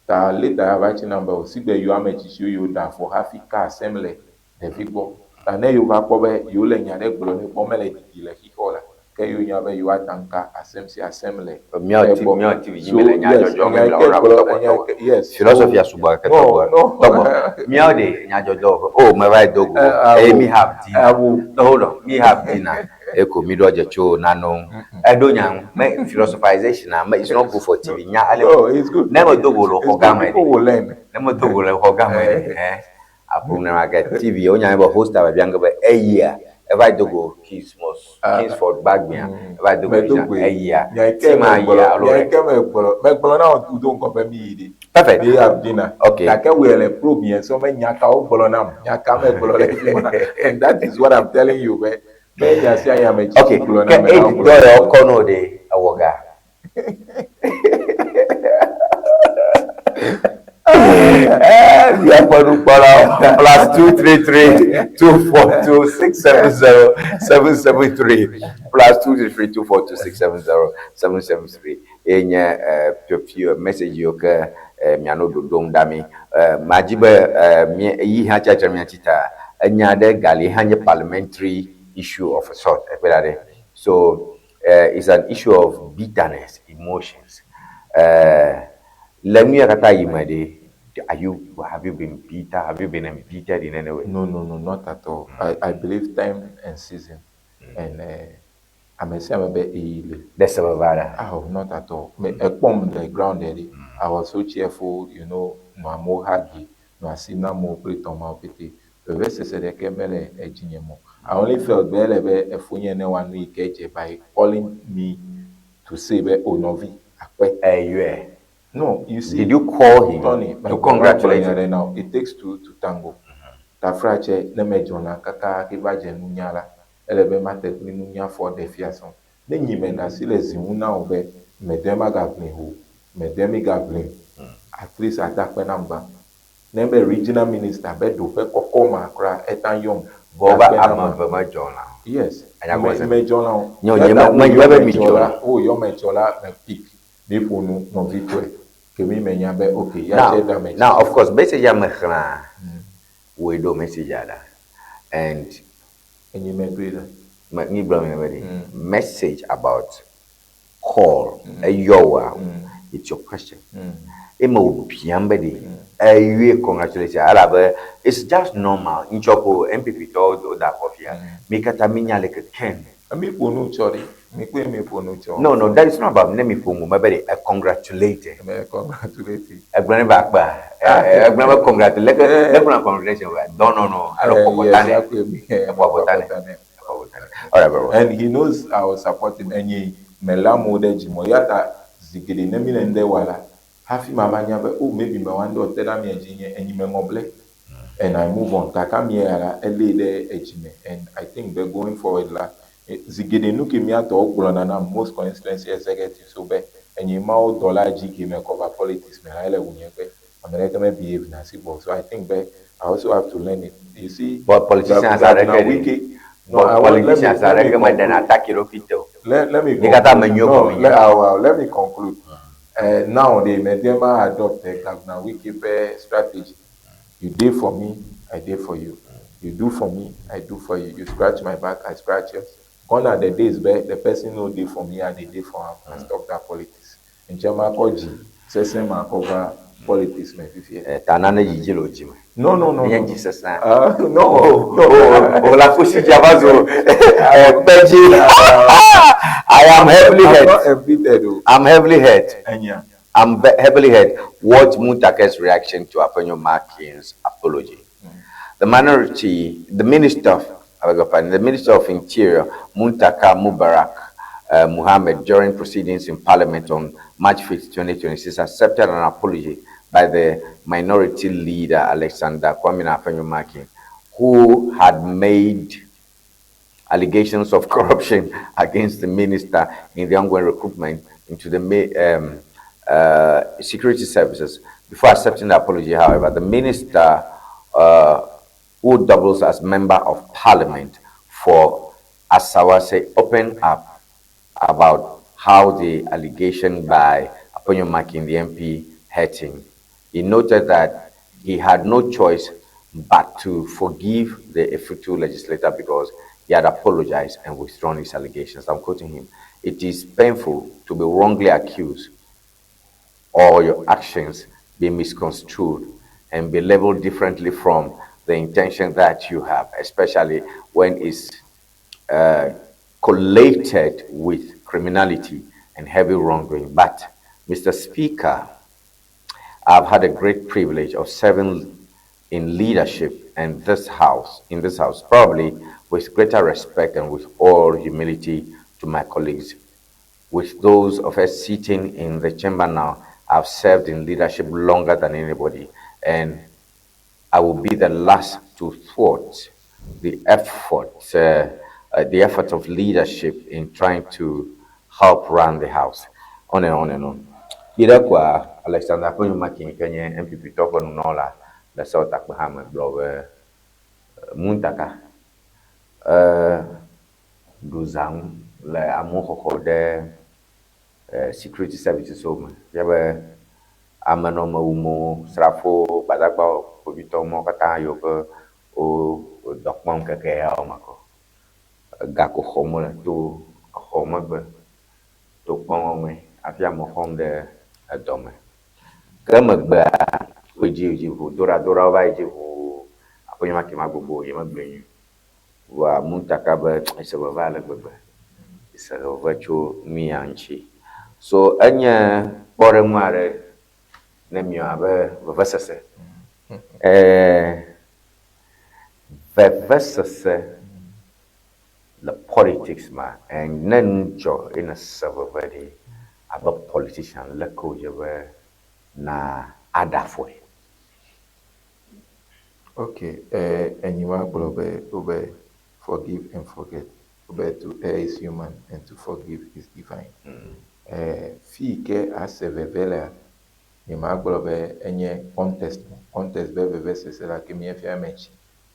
Ta later ya va tsi nam be o sigbe yewo ame tsitsiwo yiwo ɖe afɔ hafi ka asem le ɖevi gbɔ. Ta ne yewo va kpɔ be yewo le nya ɖe gblɔ ne kpɔ mele didi le xixe o la, ke yewo nya be yewoa ta ka asem sia asem le Míawo ti egbɔ. míawo TV dzi So mi le nya yes, dzɔdzɔ enya me yi le ke honorable gblɔ tɔgbɔ enya yi tɔgbɔ. ke yes. Philosophia sugbɔ gake No, tɔgbɔ no. tɔgbɔ. Míawo ɖe nyadzɔdzɔ oh me va yi do go Awo. eye mi have dinner. Awo. No hold on, mi have dinner. Eko mi ɖɔ dze tso nanewo ŋu. Eɖo nya ŋu. Me philosophization ah, me it's not good for TV. Nya ele No, it's good. ne me do go le It's xɔ good. gã me People ɖe. will learn. Ne me do go le xɔ gã me ɖe. Eh. Aƒo nenema ke TV wonya be host a biam be eyia eva do go Kingsmos Kingsford Gbagbia eva do go Medo Visa goe. eyia Nya yi ke Tima megblɔ yia alo nya yi ke megblɔ megblɔ na wo do ŋgɔ be mi yi ɖe. Perfect. Mi have dinner. Okay. Gake wòe le probe yẹn sɔ me nya kawo gblɔ nam nya ka megblɔ le fi ma and that is what I'm telling you be me nya sia nya me Okay. tsitsi gblɔ Ke na me na eyi wo dɔ gblɔ. ya wokɔ no ɖe ewɔ ga. Míaƒe nukpɔlawo +233 242 670 773 +233 242 670 773 ye nye few message yiwo ke mianɔ ɖoɖom ɖa mi. Madzi be mi yi hã tsiatre mia tsi ta enya ɖe gali hã nye parliamentary issue of a sort ekpe ɖa ɖe. So it's an issue of bitterness, emotions. Le nu ya katã yi me ɖe, are you have you been bitter? Have you been embittered in any way? No, not at all. I believe time and season. And ame sia ame be eyi le. Ɖe se veva ɖe. Oh, not at all. Me ekpɔm le ground there ɖe. I was so cheerful, nɔ amewo hug, nɔ asi na amewo kple tɔmawo pete. Vevesese ɖeke mele edzinye me o. I only felt be ele be efonye ne wɔ nu yi ke dze by calling me to say be o nɔvi akpe. Eyɔe. No, you see. Did you call him Tony, to congratulate him? Now, it takes two to tango. Tafra tse ne medzɔna kaka ke va dze nunya la, ele be mate kple nunya fɔ ɖe fia sɔn. Ne nyi me ɖe asi le zi ŋu na wò be mede magaʋli o, mede mi gaʋli o. At least ada akpe nam gbã. Ne be regional minister be ɖoƒe kɔkɔ ma kura eta yɔm. Vɔ be Akpe nam ame ma. eve medzɔna o. Yes. Anya Me gɔme se. medzɔna o. Nye nye Eta me wo nye be yɔ mi medzɔ la, dzɔna. wo yɔ medzɔ la me pick. Mi ƒo nu nɔvitɔe. Ke mi menya be okay ya Now, tse da me now of course message ya me xlẽa wòe ɖo message ya ɖa and Enyi me ɖoe ɖa. me mi gblɔ mi be ɖe message about call eyɔ wòa It's your question. Eme wò biam be ɖe eyɔe congratulation elabe it's just normal. Ŋtsɔ ko NPP tɔwo woda akɔ fia. Mi katã mi nya leke Ken. Mi ƒo nu tsɔ ɖe. Mi kple mi ƒo nu tsɔ. No, no, that is not about ne mi ƒo nu mebe ɖe e congratulate. Me congratulate. Egblɔ ne be akpea. Egblɔ be congratulate. Leke le gblɔ congratulation be dɔn no no alo kpɔkpɔta nɛ. Ekpɔkpɔta nɛ. All right, bro. And he knows I will support him. Enye mele amewo ɖe dzi me. Eya ta zi geɖe ne mi le ŋɖe wa la, hafi mava nya be oh maybe mewa ŋɖe wòte ɖe amea dzi nye enyi meŋɔ ble and I move on. Gake amea ya la, elée ɖe edzi me and I think be going forward la, zi geɖe nu ke mía tɔwo gblɔna nam most constituency executives wo be enyi mawo dɔla dzi ke mekɔ va politics me la ele wunye be ame ɖeke me behave na si gbɔ. So I think be I also have to learn it. You see, But politicians Governor aɖeke Wike, no, but I want, let me, politicians let me aɖeke meɖena conclude. ataki ɖokui te o. Let me Mi katã conclude. ame nyuiwo No, ko mi let, nye. let me conclude. Now they Medema adopt the Governor Wike pe strategy. You dey for me, I dey for you. You do for me, I do for you. You scratch my back, I scratch yours. Gone are the days where the person no dey for me, I dey dey for him. I stop that politics. Nchema koji, sese ma cover politics me fifie. Ta nane dzidzi le wò dzime. No, no, no, Enye no. dzi sesẽ. No, no. O la kusi dzava zu kpedzi. I am heavily I'm hurt. not embittered though. I'm heavily hurt. Enya. I'm heavily hurt. Watch Muntaka's reaction to Afenyo Markin's apology. The minority, the minister, of, I beg your pardon, the Minister of Interior, Muntaka Mubarak Muhammad, during proceedings in Parliament on March 5th, 2026, accepted an apology by the minority leader, Alexander Kwamina Afenyo Markin, who had made allegations of corruption against the minister in the ongoing recruitment into the security services. Before accepting the apology, however, the minister, who doubles as member of parliament for Asawase, opened up about how the allegation by Afenyo Markin, the MP, hurt him. He noted that he had no choice but to forgive the Efutu legislator because he had apologized and withdrawn his allegations. I'm quoting him. It is painful to be wrongly accused or your actions be misconstrued and be labeled differently from the intention that you have, especially when it's collated with criminality and heavy wrongdoing. But, Mr. Speaker, I've had a great privilege of serving in leadership and this house, in this house, probably with greater respect and with all humility to my colleagues. With those of us sitting in the chamber now, I've served in leadership longer than anybody, and I will be the last to thwart the effort of leadership in trying to help run the house. On and on and on. Kpi koa Alexander Afenyo Markin ke nye NPP tɔ ƒe nunɔla le Sewɔtakpeha me gblɔ be Muntaka ɖu zãnu le amewo xɔxɔ ɖe security services wo me. Fia be amenɔmewumewo, srafowo, gbadagbawo, kpovitɔwo mawo katã yiwo ke wo dɔ kpɔm keke yawo me kɔ. Gako xɔm wole to exɔ megbe to kpɔm hafi amewo xɔm ɖe edɔ me. Ke megbea wodzi wodzi ʋu doɖadoɖawo va yi dzi ʋuu Afenyo Markin ma gbogbo ye megblɔe nyuie. Vɔa Muntaka be ese veve ale gbegbe. Ese veve tso nu ya ŋuti. So enye kpɔɖeŋu aɖe ne miɔ abe vevesese. Vevesese le politics ma and ne nu dzɔ eye ne se veve ɖi abe politician leke wòdze be na aɖe afɔe. Okay, enyi wa gblɔ be wobe forgive and forget. Wobe to err is human and to forgive is divine. Fi yi ke ase veve lea, nye ma gblɔ be enye contest me. Contest be vevesese la ke míefia me tsi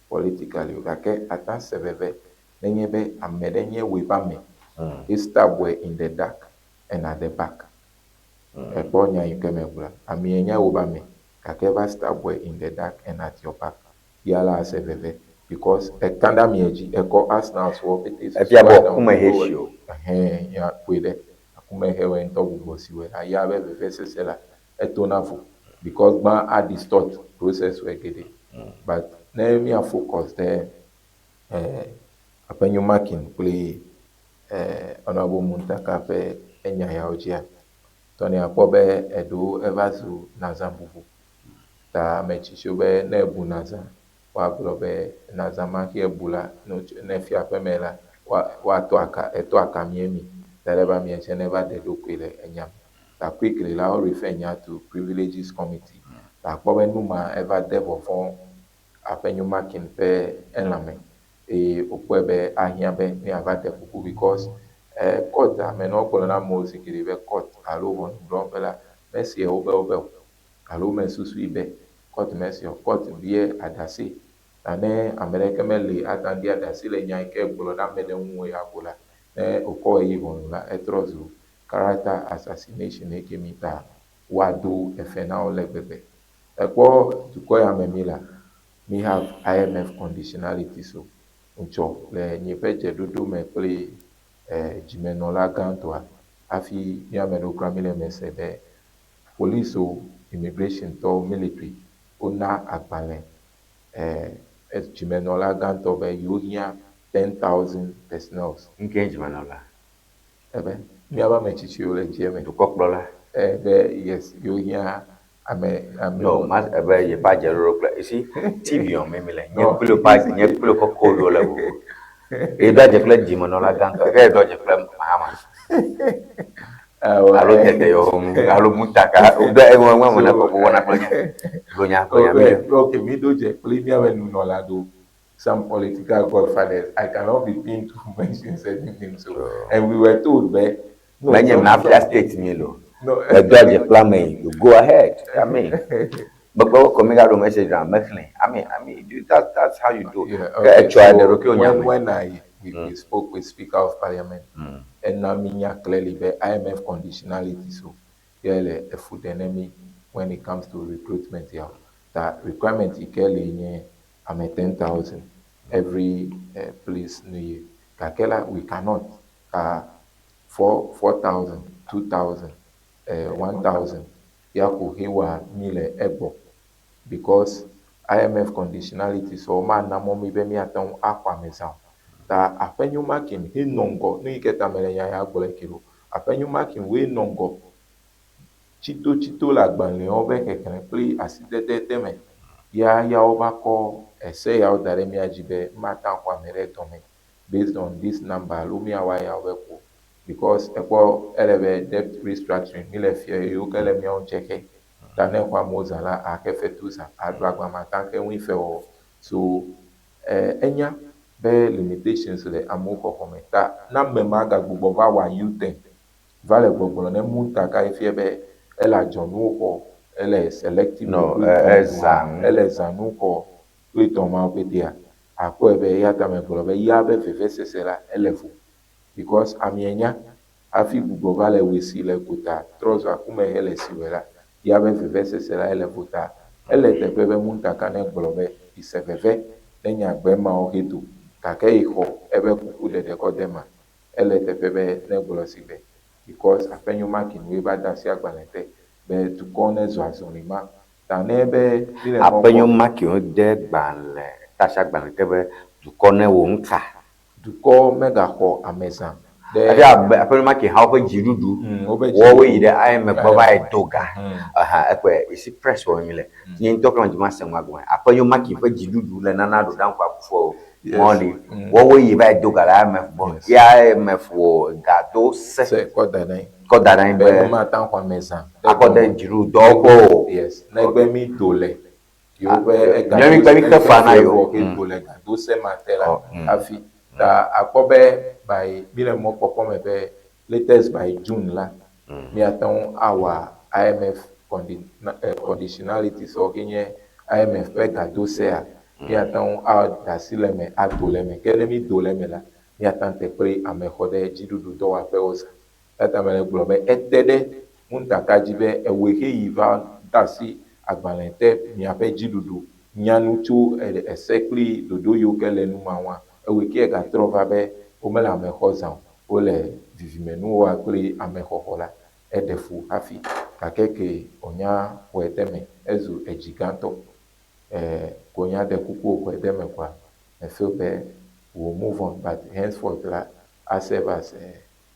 politically o gake ate se veve nenye be ame ɖe nye wòe ƒe ame. He stab wòe in the dark and at the back. Ekpɔ nya yi ke megblɔa. Amee nye wò ƒe ame gake eva stab wòe in the dark and at your back. Ya la ase veve because eka ɖe amea dzi ekɔ Arsenal wɔ pete Efia be wòku me hesi o. Ɛhɛn, ya ƒoe ɖe. Akumehewɔe ŋutɔ gbugbɔ si wɔe la, ya be vevesese la, etona vo because gbã a distort process wɔe geɖe. But ne mía focus ɖe Aƒenyo Makin kple Honourable Muntaka ƒe enya yawo dzia, tɔ ne akpɔ be eɖewo eva zu nazãbubu. Ta ame tsitsiwo be ne ebu nazã, woagblɔ be nazã ma ke ebu la, ne efia aƒeme la, woatɔ aka, etɔ aka miemi. Da ɖe be amea tsɛ neva ɖe eɖokui le enya me. Ta quickly la, wo refer nya to Privileges Committee. Ta akpɔ be nu ma eva de vɔvɔ̃ Aƒenyo Makin ƒe elãme eye wòkpɔe be ahiã be ne yeava ɖe kuku because court a, ame nɔ gblɔ na amewo zi geɖe be court alo ʋɔnudrɔ̃ƒe la, meseɛ wobe wobe o alo mesusui be court meseɛ o. Court bia aɖase ta ne ame ɖeke meli ate ŋu aɖi aɖase le nya yi ke gblɔ ɖe ame ɖe ŋu ya ko la, ne wòkɔ yi ʋɔnu la, etrɔ zu character assassination eke mi ta woado efe na wo le gbegbe. Ekpɔ dukɔ ya me mi la, mi have IMF conditionality so ŋtsɔ le nye ƒe dzeɖoɖo me kple dzimenɔla gãtɔa hafi míame ɖewo kura mi le eme se be policewo, immigration tɔwo, military wona agbalẽ dzimenɔla gãtɔ be yewo hiã 10,000 personnels. Nke dzimenɔla? Ebe míaƒe ame tsitsiwo le dzi eme. Dukɔkplɔla. Be yes, yewo hiã ame ame. No, ma ebe yeƒe adzeɖoɖo kple you see TV wɔm mi le. Nye kple woƒe nye kple woƒe koɖo le vovo. Ye ɖo adze kple dzimenɔla gãtɔ. Ke ɖo adze kple Mahama. Alo tete yɔ alo Mutaka. Ɖo eŋu eŋu ne kɔ wɔna kple nye. Gblɔ nya gblɔ nya mi. Okay, mi ɖo dze kple míaƒe nunɔla ɖo. Some political godfathers. I cannot be pinned to mention certain names. So, and we were told be no. Menye mafia state mi lo. No. Edo adze kple ame yi. You go ahead. I mean. Gbegbe ko mi ga ɖo message na mexlẽ. I mean, that's how you do. Yeah, okay. So when I we, we spoke with Speaker of Parliament, and now me clearly be IMF conditionality so yeah le efu ɖe ne mi when it comes to recruitment yeah. That requirement yi ke le nye ame 10,000 every place new year. Gake la we cannot 4,000, 2,000, 1,000 ya ko he wa mi le egbɔ because IMF conditionality so ma na mɔ mi be míate ŋu axɔ ame zã o. Ta Aƒenyo Makin he nɔ ŋgɔ nu yi ke ta me le nya ya gblɔe ke ɖo. Aƒenyo Makin woe nɔ ŋgɔ tsitotsito le agbalẽwo ƒe xexlẽ kple asidede te me ya yawo va kɔ ese yawo da ɖe mía dzi be mate axɔ ame ɖe dɔme based on this number alo míawa yawo be ko because ekpɔ ele be debt restructuring mi le fia yiwo ke le míawo ŋtsɛ xe ta ne xɔ amewo zã la axe fetu zã aɖo agba ma ta xe ŋui fe wɔwɔ so enya be limitations le amewo xɔxɔ me ta na ame ma gagbugbɔ va wɔ U-turn va le gbɔgblɔ ne Muntaka ye fia be ele adzɔnuwo xɔ ele selective No, recruitment ezã. Ele zãnu xɔ kple tɔ mawo ƒetea akpɔe be eya ta megblɔ be ya be vevesese la ele vo because amea nya hafi gbugbɔ va le wɔ si le gota trɔ zu akume hele si wɔ la ya be vevesese la ele vo ta ele teƒe be Muntaka ne gblɔ be ise veve ne nya gbe mawo he do gake yi xɔ ebe kuku ɖeɖe kɔ de ma ele teƒe be ne gblɔ si be because Aƒenyo Makin woe va da asi agbalẽ te be dukɔ ne zɔ azɔli ma ta ne be mi le mɔ Aƒenyo kpɔm Makin de gbalẽ tasi agbalẽ te be dukɔ ne wò ŋka. Dukɔ megaxɔ ame zã ɖe Efi abe Aƒenyo Makin ha woƒe dziɖuɖu. Woƒe Wɔwoe yi dziɖuɖu. Ɖe IMF gbɔ va yi do ga. Aha ekpe esi press wɔ mi le. Nye ŋutɔ kple dzi ma se ŋua gɔme. Aƒenyo Makin ƒe dziɖuɖu le Nana Addo Dankwa Akufo ŋɔli. Wɔwoe yi va yi do ga le IMF gbɔ. Yes. Ya IMF wɔ ga do se Se kɔ da ɖe anyi. Kɔ da ɖe anyi be be mate ŋu axɔ ame zã ɖe akɔ de dɔme. Dziɖuɖudɔwo gbɔ o. Yes, negbe mi do le yewoƒe ega Míawo do kpe mi xe fa na se yewo. vɔ ke do le ga do se ma te la Oh, hafi ta akpɔ be by mi le mɔkpɔkpɔ me be latest by June la míate ŋu awɔ IMF conditionality sɔ ke nye IMF ƒe gadosea míate ŋu ada asi le eme ado le eme ke ne mi do le eme la míate ŋu te kple ame xɔ ɖe dziɖuɖu dɔwɔƒewo zã. Eya ta mele gblɔ be ete ɖe Muntaka dzi be ewɔe he yi va de asi agbalẽ te miaƒe dziɖuɖu nya nu tso ese kple ɖoɖo yiwo ke le nu ma ŋua ewɔe ke egatrɔ va be womele ame xɔ zã o. Wole vivimenuwoa kple amexɔxɔ la, eɖe fu hafi. Gake ke wònya xɔe de eme, ezu edzi gãtɔ. Eh, ko nya ɖe kuku wòxɔe de eme koa, me feel be we will move on but henceforth la, a serve as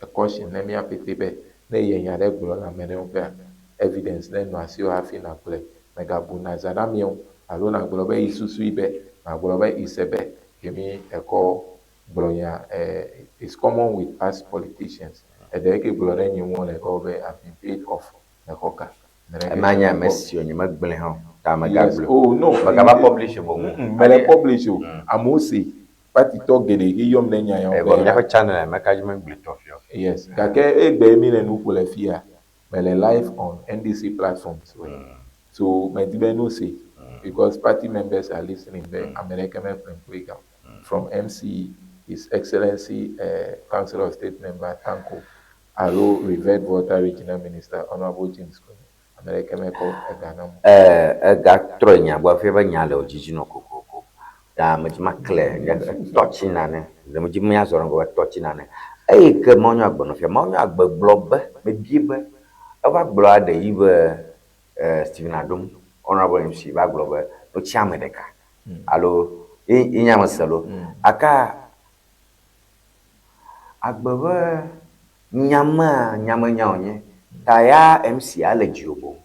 a caution ne mía pɛtɛ be ne eyɛ nya ɖe gblɔ le ame ɖe ŋu ƒea, evidence ne nɔ asiwò hafi nàgblɔe. Mègabu nazã na ameɛ o alo nàgblɔ be yi susui be, nàgblɔ be yi se be kemi ekɔ gblɔ nya. Eh, it's common with us politicians. Eɖe ke gblɔ ɖe nye ŋu le kɔ be I've been paid off. Mexɔ ga. Ema nye ame si wò nye megblɔe hã o. Ta Yes. megagblɔe. Oh, no. Megava publish boŋ. Mele publish o. Amewo se. Partitɔ geɖe ke yɔm ɖe nya yawo Evɔ míaƒe channel meka dzi megblɔe tɔ fiɔ. Yes. Gake egbe mi le nu ƒo le fia. Mele live on NDC platforms. So medi be no se because party members are listening be ame ɖeke meƒle kple ga o. From MC His Excellency Council of State member Tanko alo revered Volta Regional Minister Honourable James Konyo. Ame ɖeke mekɔ ega nam o. Egatrɔ nya gbɔ hafi eƒe nya le wò dzidzi nɔ kokoko. Ta medzi makle nye tɔ tsi nane. Le medzi míazɔ ɖe ŋgɔ be tɔ tsi nane. Eyi ke Mawu nyɔ agbe nɔ fia. Mawu nyɔ agbe gblɔ be, mebie be, eva gblɔ aɖe yi be Stephen Adom, Honourable MC va gblɔ be wotsi ame ɖeka alo ye nye ame se lo. Aka agbe be nyamea nyamenya wònye ta ya MC a le dziwò boŋ.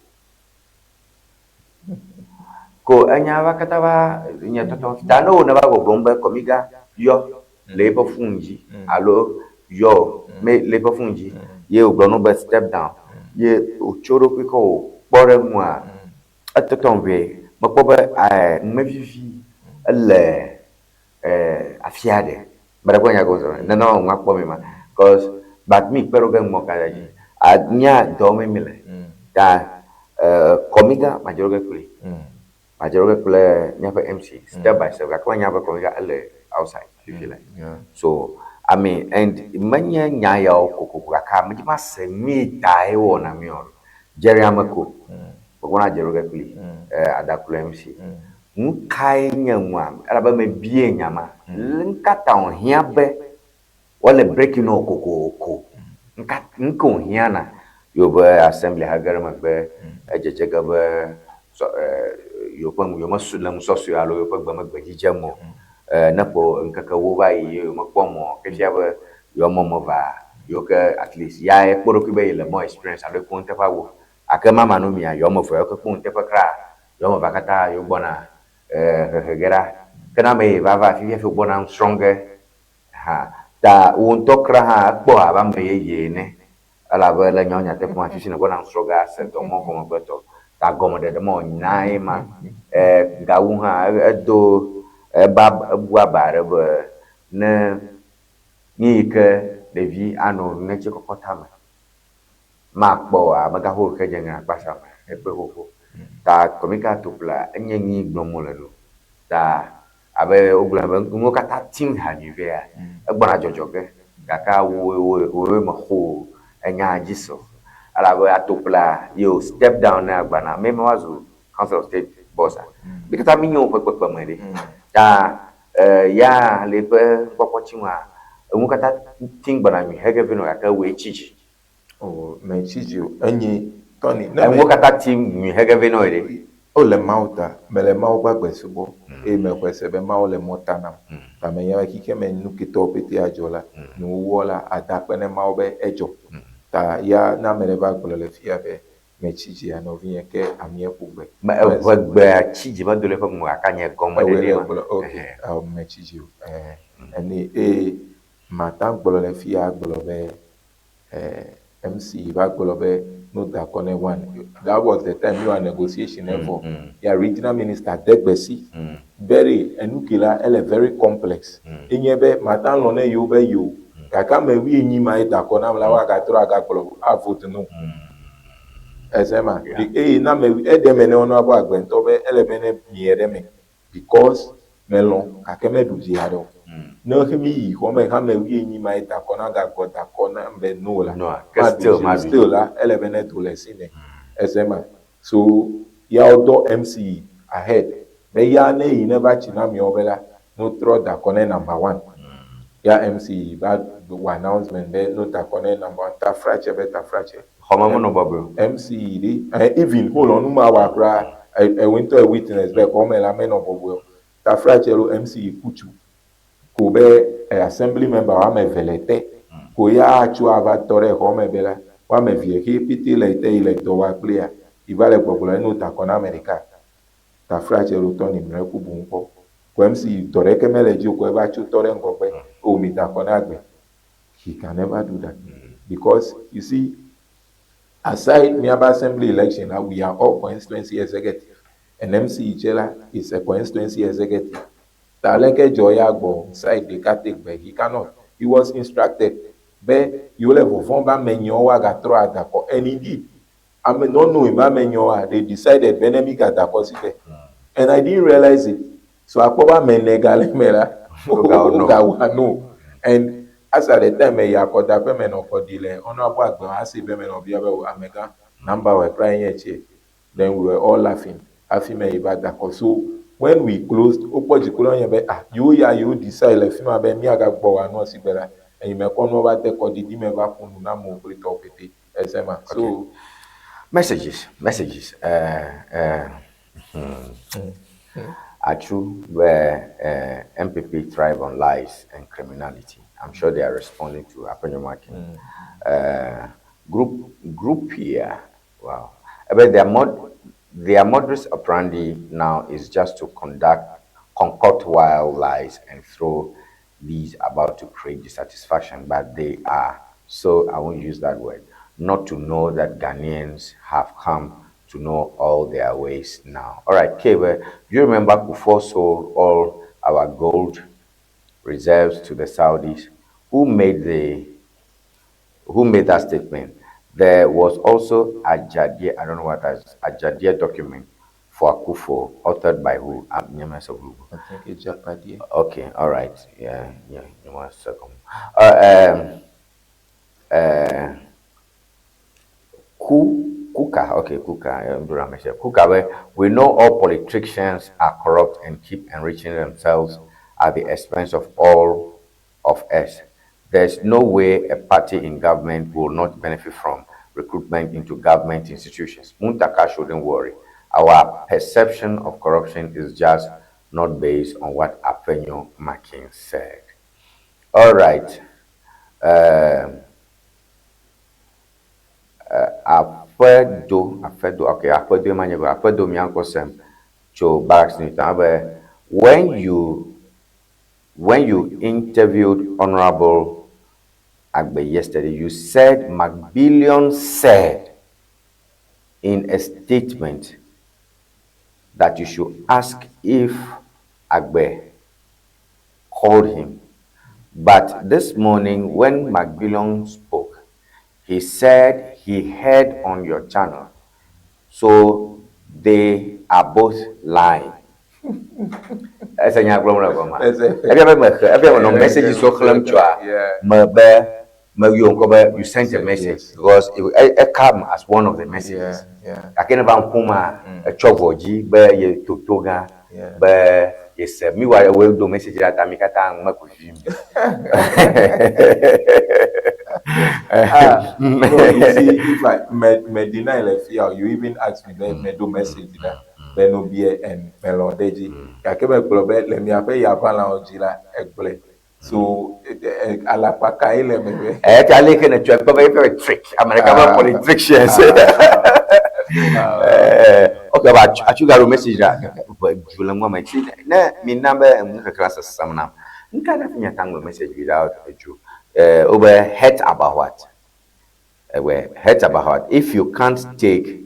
Ko enya va katã va nye tɔtɔ ta ne wo ne va gbɔgblɔm be kɔmiga yɔ le eƒe phone dzi alo yɔ me le eƒe phone dzi ye wògblɔ no be step down ye wòtso ɖokui kɔ wòkpɔ ɖe ŋua etɔtɔ ʋɛ mekpɔ be numevivi ele afia ɖe. Meɖe kpɔ nya gɔme sɔ nenema wòŋua kpɔ mi ma cause but mi kpe ɖo ge ŋmɔ ka ɖe dzi. Mía dɔ me mi le ta kɔmiga madze ɖo ge kpli. Madze ɖo ge kple míaƒe MC step by step gake menya be kɔmiga ele outside fifi le. So I mean and menye nya yawo kokoko gake ame dzi mase nyuie ta ye wɔna mi o. Jerry Ameko megbɔna dze ɖo ge kpli Adaklu MC. Nu kae nye nua elabe mebie nya ma. Nu ka ta wòhiã be woale breaking nɔ kokoko? Nu ka wòhiã na yewo be assembly hege ɖe megbe edzedze ge be yewoƒe yewomesu le nusɔsɔe alo yewoƒe gbe megbe dzi dzem o. Ne ƒe ŋkeke ewo va yi ye yewomekpɔ mɔ o, ke fia be yewoa mɔ meva yewo ke at least ya ekpɔ ɖokui be yele more experience alo ekpɔ nuteƒe wu. Gake mama nu mia yewoa ame eve yewo ke kpɔ nuteƒe kra yewoa ame evea katã yewo gbɔna hehe ge ɖa. Ke ne ame yi va va fifia hafi wògbɔna nu srɔ̃ ge hã ta wò ŋutɔ kra hã ekpɔ abe ame yeye ene elabe le nyawo nyateƒe me fifi nègbɔna nu srɔ̃ ge ase dɔ mɔ gɔme kple tɔ ta gɔmeɖeɖe mɔ na ye ma. Gawu hã edo eba ebu aba ɖe be ne nu yi ke ɖevi anɔ netse kɔkɔ tame makpɔ o amegaxoxo ke dze ŋe akpasa me ekpe xoxo. Ta kɔmika toƒlea enye nu yi gblɔm wole ɖo. Ta abe wogblɔ be nuwo katã tim ha nyui vea, egbɔna dzɔdzɔ ge gake wo wo mexɔ enya dzi se o. Elabe atoƒlea ye wo step down ne agbana ame ma va zu council of state boss a. Mi katã mi nye woƒe kpekpeme ɖe. Ta ya le eƒe kpɔkpɔ tsi ŋua, enuwo katã tim gbɔna nyui hege vɛ nɔ gake woe tsi dzi. Oh, metsi dzi o. Enye Tony. Ne Enuwo katã tim nyui hege vɛ nɔ ɖe. Wole Mawu ta. Mele Mawu ƒe agbe subɔ eye mexɔe se be Mawu le mɔ ta nam. Ta menya be xexeme nu ketɔwo pɛtɛ adzɔ la, nuwuwuɔ la, ada akpe ne Mawu be edzɔ. Ta ya ne ame ɖe va gblɔ le fiya be metsi dzia, nɔvinye ke amea ƒu gbe. Me eʋe gbea tsi dzi medo le eƒe nu gake anye gɔme ɖeɖe ma. Ewɔe gblɔ ok, metsi dzi o. Ene eye mata gblɔ le fiya gblɔ be MC va gblɔ be no da kɔ ne one. That was the time mi wa negotiation evɔ. Ya regional minister de gbe si. Very enu ke la ele very complex. Enye be mata lɔ̃ ne yewo be yewo. Gake ame wuienyi ma ye da kɔ nam la woagatrɔ agagblɔ a vote no. Ese ma. Eye na ame eɖe me ne wono abo agbe ŋutɔ be ele be ne mie ɖe me because melɔ̃ gake meɖu dzi haɖe o. Ne xe mi yi xɔ me hame wuienyi ma ye da kɔ na gagbɔ da kɔ na be no la. Maɖu dzi still la ele be ne do le si me. Ese ma. So ya wodɔ MC ahead be ya ne yi ne va tsi na miawo be la no trɔ da kɔ ne number one. Ya MC va wɔ announcement be no da akɔ ne number one tafratse be tafratse. Xɔme menɔ bɔbɔe o. MC ɖe eh, even hold on nu ma wa kura ewe ŋutɔ ye witness be xɔme la menɔ bɔbɔe o. Tafratse lo MC kutsu ko be eh, assembly member woame eve le te ko ya atso ava tɔ ɖe xɔme be la woame evee xe pete le te yi le dɔ wa kplia yi va le gbɔgblɔ eno da akɔ na ame ɖeka. Taflatse lo tɔ ni mlɔe ku bu ŋkɔ. Ko MC dɔ ɖeke mele edzi o ko eva tso tɔ ɖe ŋgɔgbe o mi da akɔ na agbe. He can never do that because you see aside miabe assembly election la we are all constituency executive and MC tse la is a constituency executive. Ta leke dzɔ ya gbɔ side ɖeka te gbe he cannot. He was instructed be yewo le vɔvɔ̃ be ame nyewo woagatrɔ ada akɔ and indeed ame not knowing be ame nyewoa they decided be ne mi gada akɔ si ke and I didn't realize it so akpɔ be ame ene gale eme la wogawɔ no and as at the time meyi akɔdaƒe menɔ kɔ ɖi le honourable agbe ase be menɔ bia be o amegã number wɔ kura nye tse then we were all laughing hafi me yi va da akɔ so when we closed wokpɔ dziku ɖe nye be ah yewo ya yewo decide le fi ma be miagagbɔ wɔ anua si gbe la eyi me kɔ nua va de kɔɖiɖi me va ƒo nu na amewo kple tɔwo pete eze ma so. Okay. Messages, messages. Atsu, where MPP thrive on lies and criminality. I'm sure they are responding to Afenyo-Markin. Group here, wow. But their modus operandi now is just to concoct wild lies and throw these about to create dissatisfaction, but they are, so I won't use that word, not to know that Ghanaians have come to know all their ways now. All right, Kebe, do you remember Kufuor sold all our gold reserves to the Saudis? Who made that statement? There was also a Ajadia, I don't know what that is, Ajadia document for Akufo, authored by who? I think it's Japadia. Okay, all right. Yeah, 1 second. Kuka, okay, Kuka, Kuka, we know all politicians are corrupt and keep enriching themselves at the expense of all of us. There's no way a party in government will not benefit from recruitment into government institutions. Muntaka shouldn't worry. Our perception of corruption is just not based on what Afenyo-Markin said. All right. Afedo, okay, Afedo, Afedo, Miankosem, Cho Barracks Newton. When you interviewed Honorable Agbe yesterday, you said McBillion said in a statement that you should ask if Agbe called him. But this morning, when McBillion spoke, he said he heard on your channel. So they are both lying. You sent a message because it came as one of the messages. I can even kuma a chovoji, but you totoga, but yes, me what will do message that I'm No, you see, if I me deny le fear, you even ask me then me do message that. Be no bie en melɔdeji gake megblɔ be le miaƒe yavalãwo la egblɔe so alakpa kae le eme be. Ɛta leke ne tsɔ ekpɔ be eƒe trick America be politicians. Okay, but atsu garo message la du le ŋua me tsi ne mi na be enu xexlẽ sesem nam. Nka ɖe fi miata ŋlɔ message without edzo. Wo be hurt about what? Hurt about what? If you can't take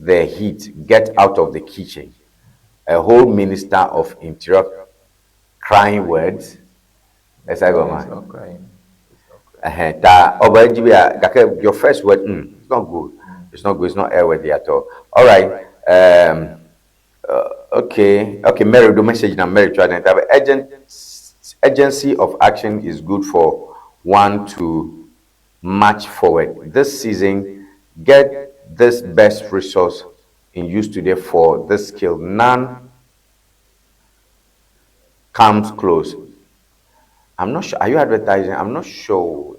the heat, get out of the kitchen. A whole minister of interior crying words. It's not crying. Your first word, it's not good. It's not good. It's not airworthy at all. All right. Okay. Okay. Mary, the message now. Mary, try to agency of action is good for one to march forward. This season, get this best resource in use today for this skill. None comes close. I'm not sure. Are you advertising? I'm not sure.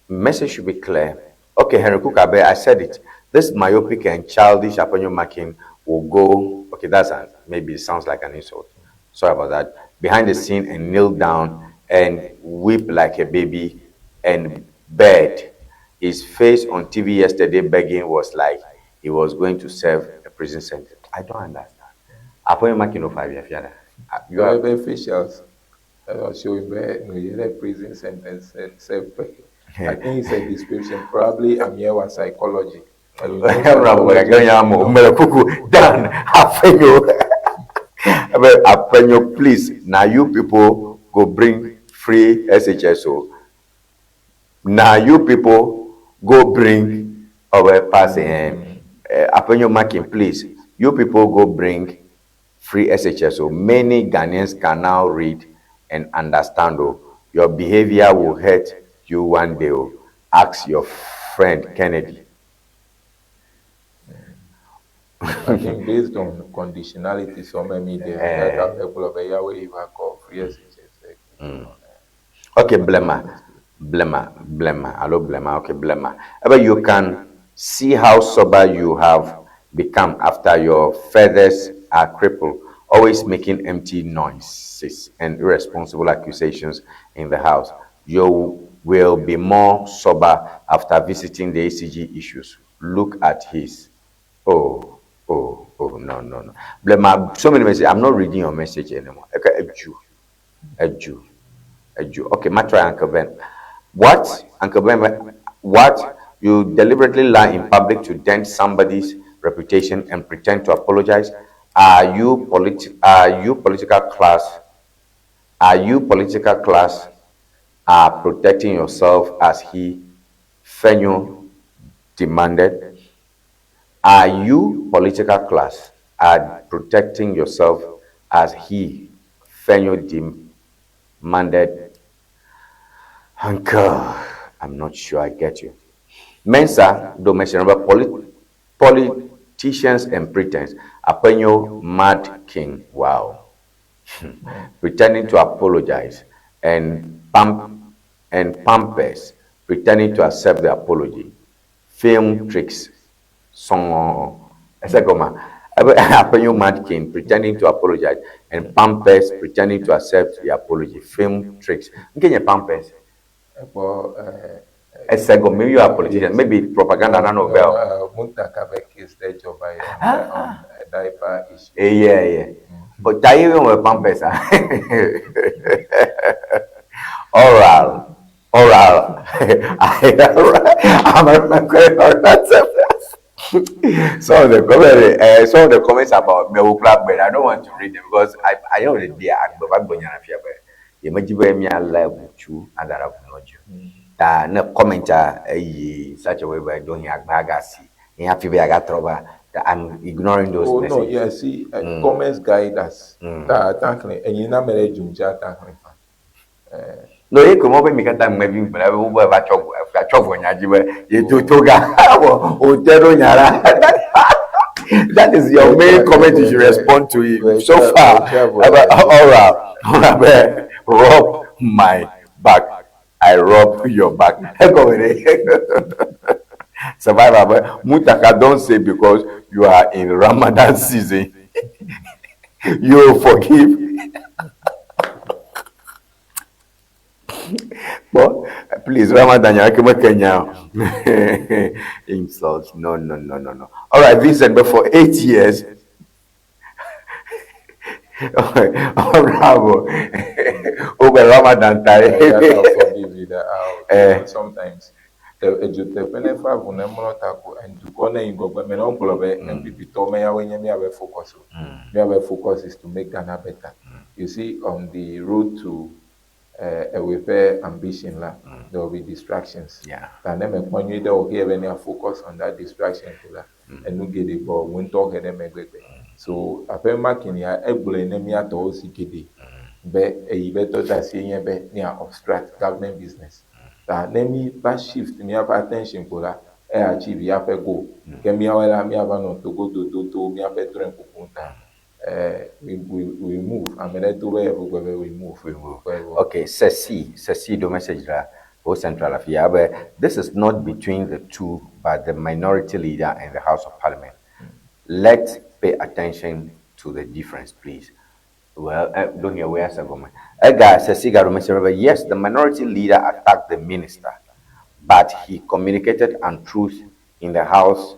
Message should be clear. Okay, Henry Kukabe, I said it. This myopic and childish Afenyo Markin will go. Okay, that's a, maybe it sounds like an insult. Sorry about that. Behind the scene and kneel down and weep like a baby and beg. His face on TV yesterday begging was like he was going to serve a prison sentence. I don't understand. Afenyo Markin of 5 years. You have officials showing where prison sentence served. I think it's a description. Probably Amiewa psychology. Dan Afenyo. Afenyo, please. Now you people go bring free SHS. Now you people go bring our passing. Afenyo Markin, please. You people go bring free SHS. So many Ghanaians can now read and understand. Oh, your behavior will hurt you one day. Oh. Ask your friend Kennedy. I think based on conditionality, so many there that people of Yahweh call free SHS. Okay, Blema. Blema, Blema, hello Blema, okay, Blema. But you can see how sober you have become after your feathers are crippled, always making empty noises and irresponsible accusations in the house. You will be more sober after visiting the ACG issues. Look at his. Oh, oh, oh, no, no, no. Blema, so many messages. I'm not reading your message anymore. Okay, a Jew, a Jew, a Jew. Okay, my try, Uncle Ben. What, Uncle Ben? What? You deliberately lie in public to dent somebody's reputation and pretend to apologize? Are you political class? Are you political class are protecting yourself as he Fenyo demanded? Are you political class are protecting yourself as he Fenyo demanded? Uncle, I'm not sure I get you. Mensa, though mention about politicians and pretense. Apenyo Mad King, wow. Pretending to apologize and pump and Pampers pretending to accept the apology. Film tricks. Song. Apenyo Mad King pretending to apologize and Pampers pretending to accept the apology. Film tricks. Nkenya Pampers. Well, Esego, maybe you are a politician, maybe propaganda novel. Muntaka case the job by on diaper issue. Yeah. But even with Pampers. Oral. Oral. I'm some of the comment, some of the comments about me but I don't want to read them because I don't really be ye mi ala buchu adara bunoju ta ne comment a eyi such a way by doing agbaga si in happy be aga troba that I'm ignoring those Oh messages. no, yeah, see, comments guide us. Ta tankle, enyi na mere jumja tankle fa. No ye ko mo be mi kata mgbe bi ngbe wo ba chogo fa chogo nya ji be ye to to ga o te ro nyara. That is your main comment you should respond to it. So far, about oral, oral, rub my back. I rub your back. Survivor, but Mutaka, don't say because you are in Ramadan season. You forgive. But please, Ramadan, you Kenya. Insults. No, no, no, no, no. All right, Vincent, but for 8 years, bravo. Over Ramadan Yeah, that I'll time. forgive you that I'll, sometimes edzo teƒe ne fa ʋu ne mlɔ ta ko dukɔ ne yi ŋgɔgbe me ne wogblɔ be NPP tɔ me yawoe nye míabe focus o. Míabe focus is to make Ghana better. You see, on the road to ewe ƒe ambition la, there will be distractions. Ta ne mekpɔ nyuie ɖe o ke be ne focus on that distraction ko la, enu geɖe gbɔ wò ŋutɔ he ɖe megbegbe. So aƒe Markin ya egblɔe ne míatɔwo zi geɖe be eyi be dɔdeasie nye be mía obstruct government business. Ta ne mi va shift míaƒe attention ko la, e achieve míaƒe goal. Ke míawoe la míava nɔ togododo to míaƒe drɔ̃e kuku ta. We, we, we move. Ame ɖe do be yevugbe be we move. We move. We move. Okay, Sesi, Sesi do message la o central afia be this is not between the two, but the minority leader and the House of Parliament. Let's pay attention to the difference, please. Well, don't hear where I Ega Sesi got a message be yes, the minority leader attacked the minister, but he communicated untruth in the House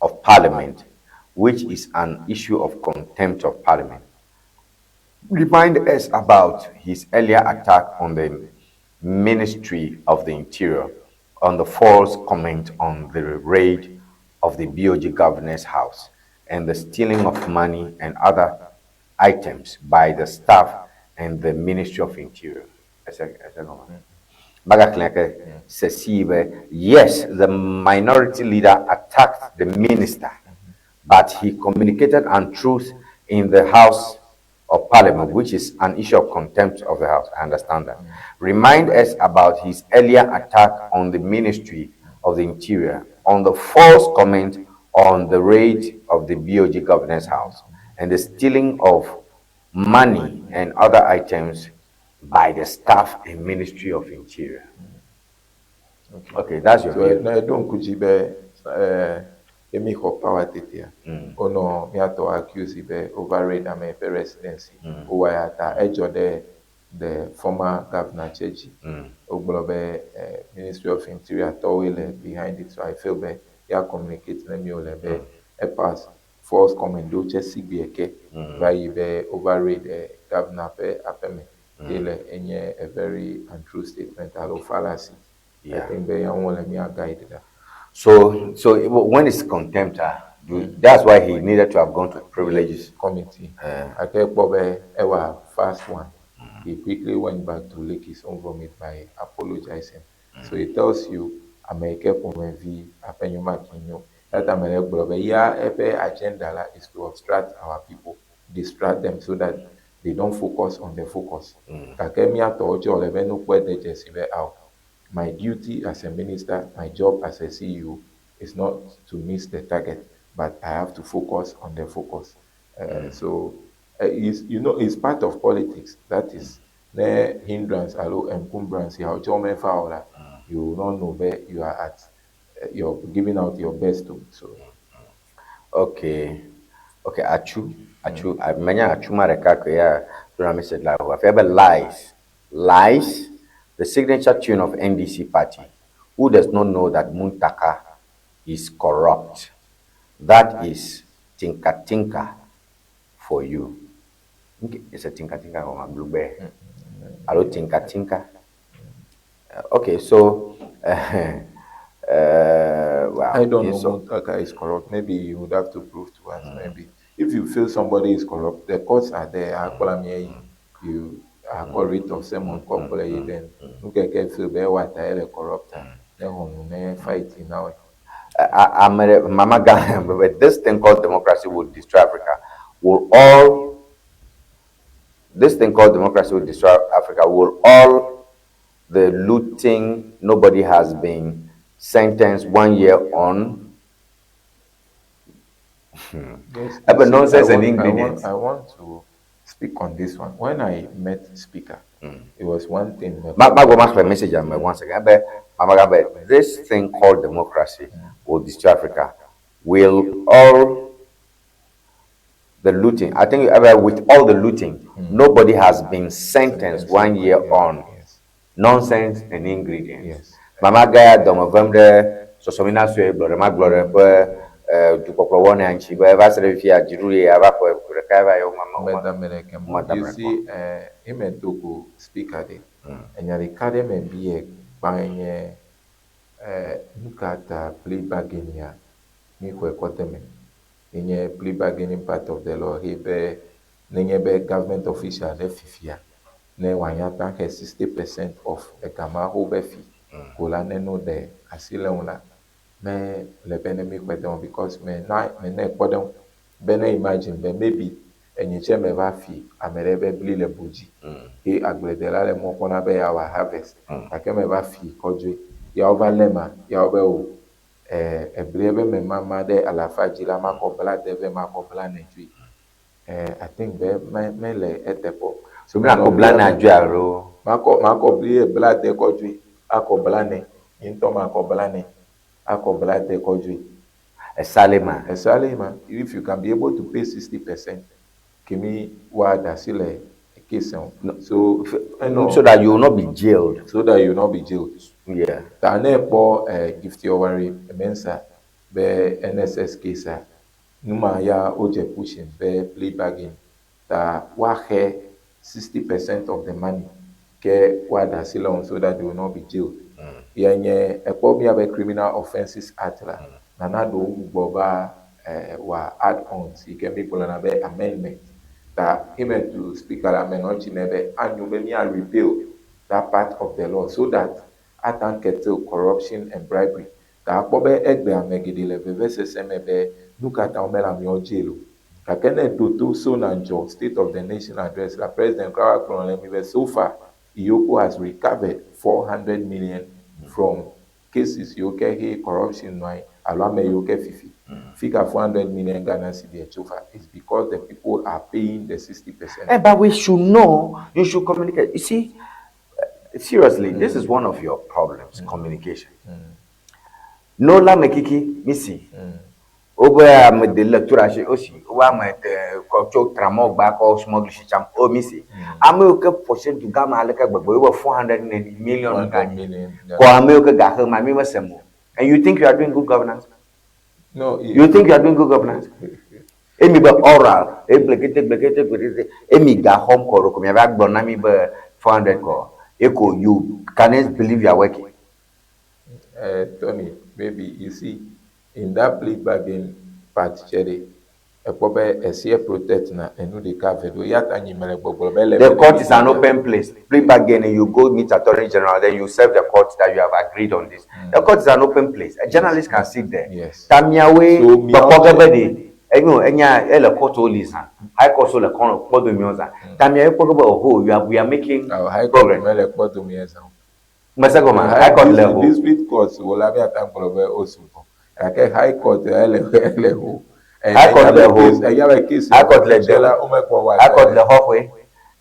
of Parliament, which is an issue of contempt of Parliament. Remind us about his earlier attack on the Ministry of the Interior on the false comment on the raid of the BOG governor's house and the stealing of money and other items by the staff and the Ministry of Interior. Yes, the minority leader attacked the minister, but he communicated untruth in the House of Parliament, which is an issue of contempt of the House. I understand that. Remind us about his earlier attack on the Ministry of the Interior, on the false comment on the raid of the BOG governor's house and the stealing of money and other items by the staff and Ministry of Interior. Okay. Okay, that's your So, view. na eɖo ŋku dzi be emi xɔ power tetea, wonɔ míatɔ accuse be over raid ame ƒe residency. Wowɔ ya ta edzɔ ɖe the former governor tse dzi. Wogblɔ be Ministry of Interior tɔwoe le behind it, so I feel be ya communicate ne mi wòle be epass false comment ɖo tse sigbe ke va yi be over raid governor ƒe aƒeme. Ye le enye a very untrue statement alo fallacy. I think be yawo le mía guide ɖa. So when it's contempt, that's why he needed to have gone to privileges committee. Ake kpɔ be ewa fast one. He quickly went back to lick his own vomit by apologizing. So it tells you ame yi ke ƒomevi aƒenyoma ki nyo. That ame ɖe gblɔ be ya eƒe agenda la is to obstruct our people, distract them so that they don't focus on the focus. Gake míatɔwo tse wòle be nukpɔe de dzesi be aw, my duty as a minister, my job as a CEO is not to miss the target, but I have to focus on the focus. So it's, you know, it's part of politics. That is, ne hindrance alo encumbrance yawo tse womefa o la, you will not know where you are at. You're giving out your best to. So. Okay, okay, Achu, Achu, I menya Achu ma ɖeka ko ya do message la o. Afia be lies, lies, the signature tune of NDC party. Who does not know that Muntaka is corrupt? That is tinka tinka for you. Okay, it's a tinka tinka or my blue bear. Hello, tinka tinka. Okay, so wow. I don't know So, Muntaka is corrupt. Maybe you would have to prove to us. Maybe if you feel somebody is corrupt, the courts are there. You are called writ of summons, then you can feel be what I corrupt. Then fight now. Mama Ghana, but this thing called democracy will destroy Africa. Will all this thing called democracy will destroy Africa? Will all the looting? Nobody has been sentenced 1 year on. Yes, But you see, nonsense and ingredients. I want to speak on this one. When I met Speaker, it was one thing. Ma go ma message am once again. But Mama Gabe, this thing called democracy will destroy Africa. Will all the looting? I think with all the looting, nobody has been sentenced 1 year on. Yes. Nonsense and ingredients. Yes. Mama Gaya domevemde sosomina sue blore ma blore pe dukɔkplɔ wɔna ŋuti be eva se ɖe fia dziɖuɖu ya va ƒe ɖeka va yɔ mama Madam Mereke, Madam you Mereke. see, ime dogo speaker de. Enya ɖeka ɖe me bi ye gbã nye, nu ka ta plea bargaining ya mi xɔe kɔ de me. Enye plea bargaining part of the law he be nenye be government official ɖe fifia ne wòanya ta xe 60% of egama ho be fi ko la ne no ɖe asi le ŋu la me le be ne mi xɔe de ŋu because me na me ne kpɔ ɖe ŋu be ne imagine be maybe enyi tse me va fi ame ɖe be bli le bo dzi ke agbledela le mɔ kpɔna be yeawɔ harvest gake me va fi kɔdzoe yawo va lé ma yawo be o Eh, eblie be memama ɖe alafa dzi la, makɔ blaade vɛ, makɔ blane dzoe. Eh, I think be me mele eteƒe o. So mi akɔ blane adzoe alo? Makɔ makɔ blie blaade kɔ dzoe, akɔ blane. Nye ŋutɔ makɔ blane, akɔ blaade kɔ dzoe. Esale ma. Esale ma. If you can be able to pay 60%, kemi woada asi le case o. So, enɔ So that you will not be jailed. So that you will not be jailed. Ta ne ekpɔ eh, Gifty Oware Mensah be NSS case a, numa ya wodze pushing be plea bargain ta woaxe 60% of the money ke woada asi le wo ŋu so that they will not be jailed. Ya nye ekpɔ míabe Criminal Offences Act la, nana ɖewo gbugbɔ va eh, wa add on si ke mígblɔna be amendment. Ta hime to speaker la menɔ tsi nɛ be anyo be mía repeal that part of the law so that ate ŋu curtail corruption and bribery. Ta akpɔ be egbe ame geɖe le vevesese me be nu ka ta womele ameawo jail o. Gake ne eɖo to Sona Njɔ State of the Nation Address la, president kura va gblɔ le mi be so far EOCO has recovered 400 million from cases yiwo ke he corruption nɔ anyi alo ame yiwo ke fifi. Fika 400 million Ghana cedi tso va is because the people are paying the 60%. Eh, but we should know, you should communicate. You see, seriously, this is one of your problems, communication. No la me kiki, misi. Wobe ame de le tura si osi, wobe ame te kɔ tso tramɔ gba kɔ smuggle si tsam, o misi. Ame yiwo ke ƒo se du gã ma aleke gbegbe, wobe 400 million 400 ga dzi. million. Kɔ ame yiwo ke gaxe ma mi mesem o. And you think you are doing good governance? No, You think you are doing good governance? Emi be oral, egblekete gbekete gbekete, emi ga xɔm kɔ ɖo ko miava gblɔ na mi be 400 kɔ. Eko you can believe you are working. Tony, maybe you see, in that plea bargain part, Cherry, ekpɔ be esia protect na enu ɖeka ve ɖo ya ta nyi mele gbɔgblɔ be le The court is an open place. Plea bargaining, you go meet attorney general, then you serve the court that you have agreed on this. The court is an open place. A journalist can sit there. Yes. Ta miawoe So, miawo kpɔkpɔ ge be ɖe enyo enya ele court wo li zã. High court so le kɔn kpɔdomiwo zã. Ta miawoe kpɔ ge be oho you are, we are making High court progress. mele kpɔdomie zã o. Mese gɔme high court le ho. District court wo la miata gblɔ be o sugbɔ. Gake high court ele ho. High court le ho. Eya be case High court le de la womekpɔ wa. High court le xɔxɔe.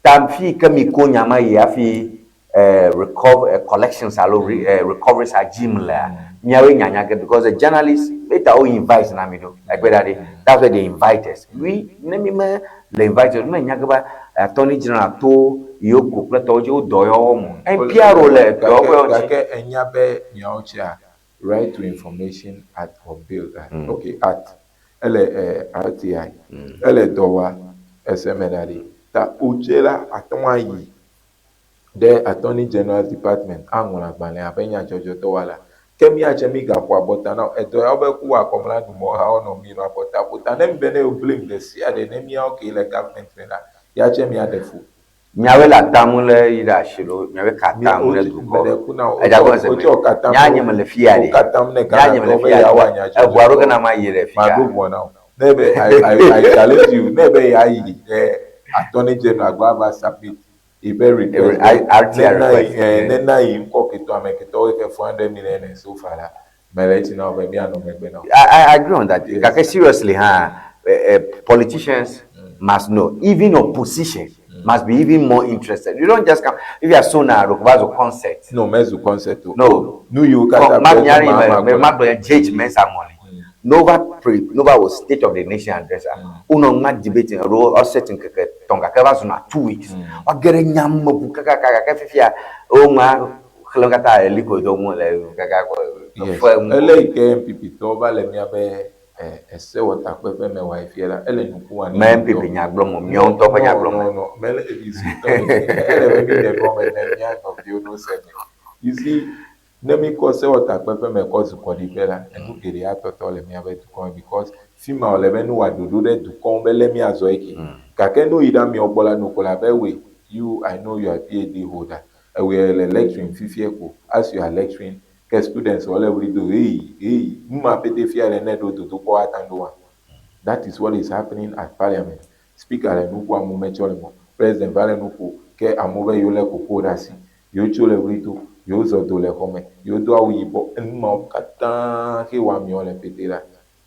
Ta fi ke mi ko nyama yi hafi recover collections alo recoveries a dzim lea miawoe nyanya ge because the journalists later wo invite na mi ɖo egbe ɖa ɖi that's why they invite us we ne mi me le invite us me nya ge be attorney general to yiwo ko kple tɔwo dzi wo dɔ yɔ wɔm o NPRO le dɔwɔƒe ŋuti. Gake enya be miawo tsia Right to Information Act or Bill okay Act ele RTI ele dɔ wa ese me ɖa ɖi ta wotse la ate ŋu ayi ɖe Attorney General's Department aŋlɔ agbalẽ abe nyadzɔdzɔdɔwɔla ke míatse mi gaƒo abɔta na wo edɔ yawo be ku akɔmla ɖumɔ hawo nɔ mi nɔ abɔta ƒo ta ne mi be ne wo blame ɖe sia ɖe ne míawo ke le government me la ya tse míaɖe fu. Miawoe le atamu le yi ɖe asi lo miawoe ka atamu ɖe dukɔ edza gɔme se me nya nye me le fia ɖe nya nye me le fia ɖe eʋua ɖo ke na ma yi ɖe fia. Ma ɖo ʋua na wo ne be I challenge you ne be ya yi ɖe Attorney General gbɔ ava submit ebe request RTI request ne na yi ŋkɔ ketɔ ame ketɔwo ke 400 million and so far la mele etsi na wo be mianɔ megbe na wo. I agree on that. Gake seriously, huh? Politicians must know. Even opposition must be even more interested. You don't just come. If you are so now, requires a concert. No, mezu concert o. No. Nu yiwo katã Ma miari me ma gblɔ Judge Mensa Mɔli. Nova pre Nova was State of the Nation address. Wonɔ ŋma debating alo ɔset ŋkeke tɔn gake va zuna 2 weeks. Woage ɖe nyame ʋu kakaka gake fifia woŋua xlẽm katã eliko do ŋu le kaka Yes. fe ŋu. Ele yi ke NPP tɔwo va le míabe esewɔtakpeƒe me wa fia la ele nuku wa. Me NPP nya gblɔm o, míawo ŋutɔ ƒe nya gblɔm. No, mele you see ele be mi ɖe gɔme ne mía nɔviwo no se me. You see, ne mi kɔ sewɔtakpeƒe me kɔ zu kɔɖiƒe la, enu geɖe atɔtɔ le míabe dukɔ me because fi ma wòle be nu wɔ ɖoɖo ɖe dukɔwo be lé míazɔ eke. Gake ne woyi ɖe ameawo gbɔ la, noko la be wait, you I know you are PhD holder. Ewɔe le lecturing fifia ko. As you are lecturing, ke students wole wli do hey hey nu ma pete fia le ne ɖo dodokpɔ ata ɖo wa. That is what is happening at parliament. Speaker le nu ƒo amewo metsɔ le mɔ. President va le nu ƒo ke amewo be yewo lé koko ɖe asi. Yewo tso le ɣli do, yewo zɔ do le xɔ me, yewo do awu yibɔ. Enu mawo katã xe wɔ amewo le pete la.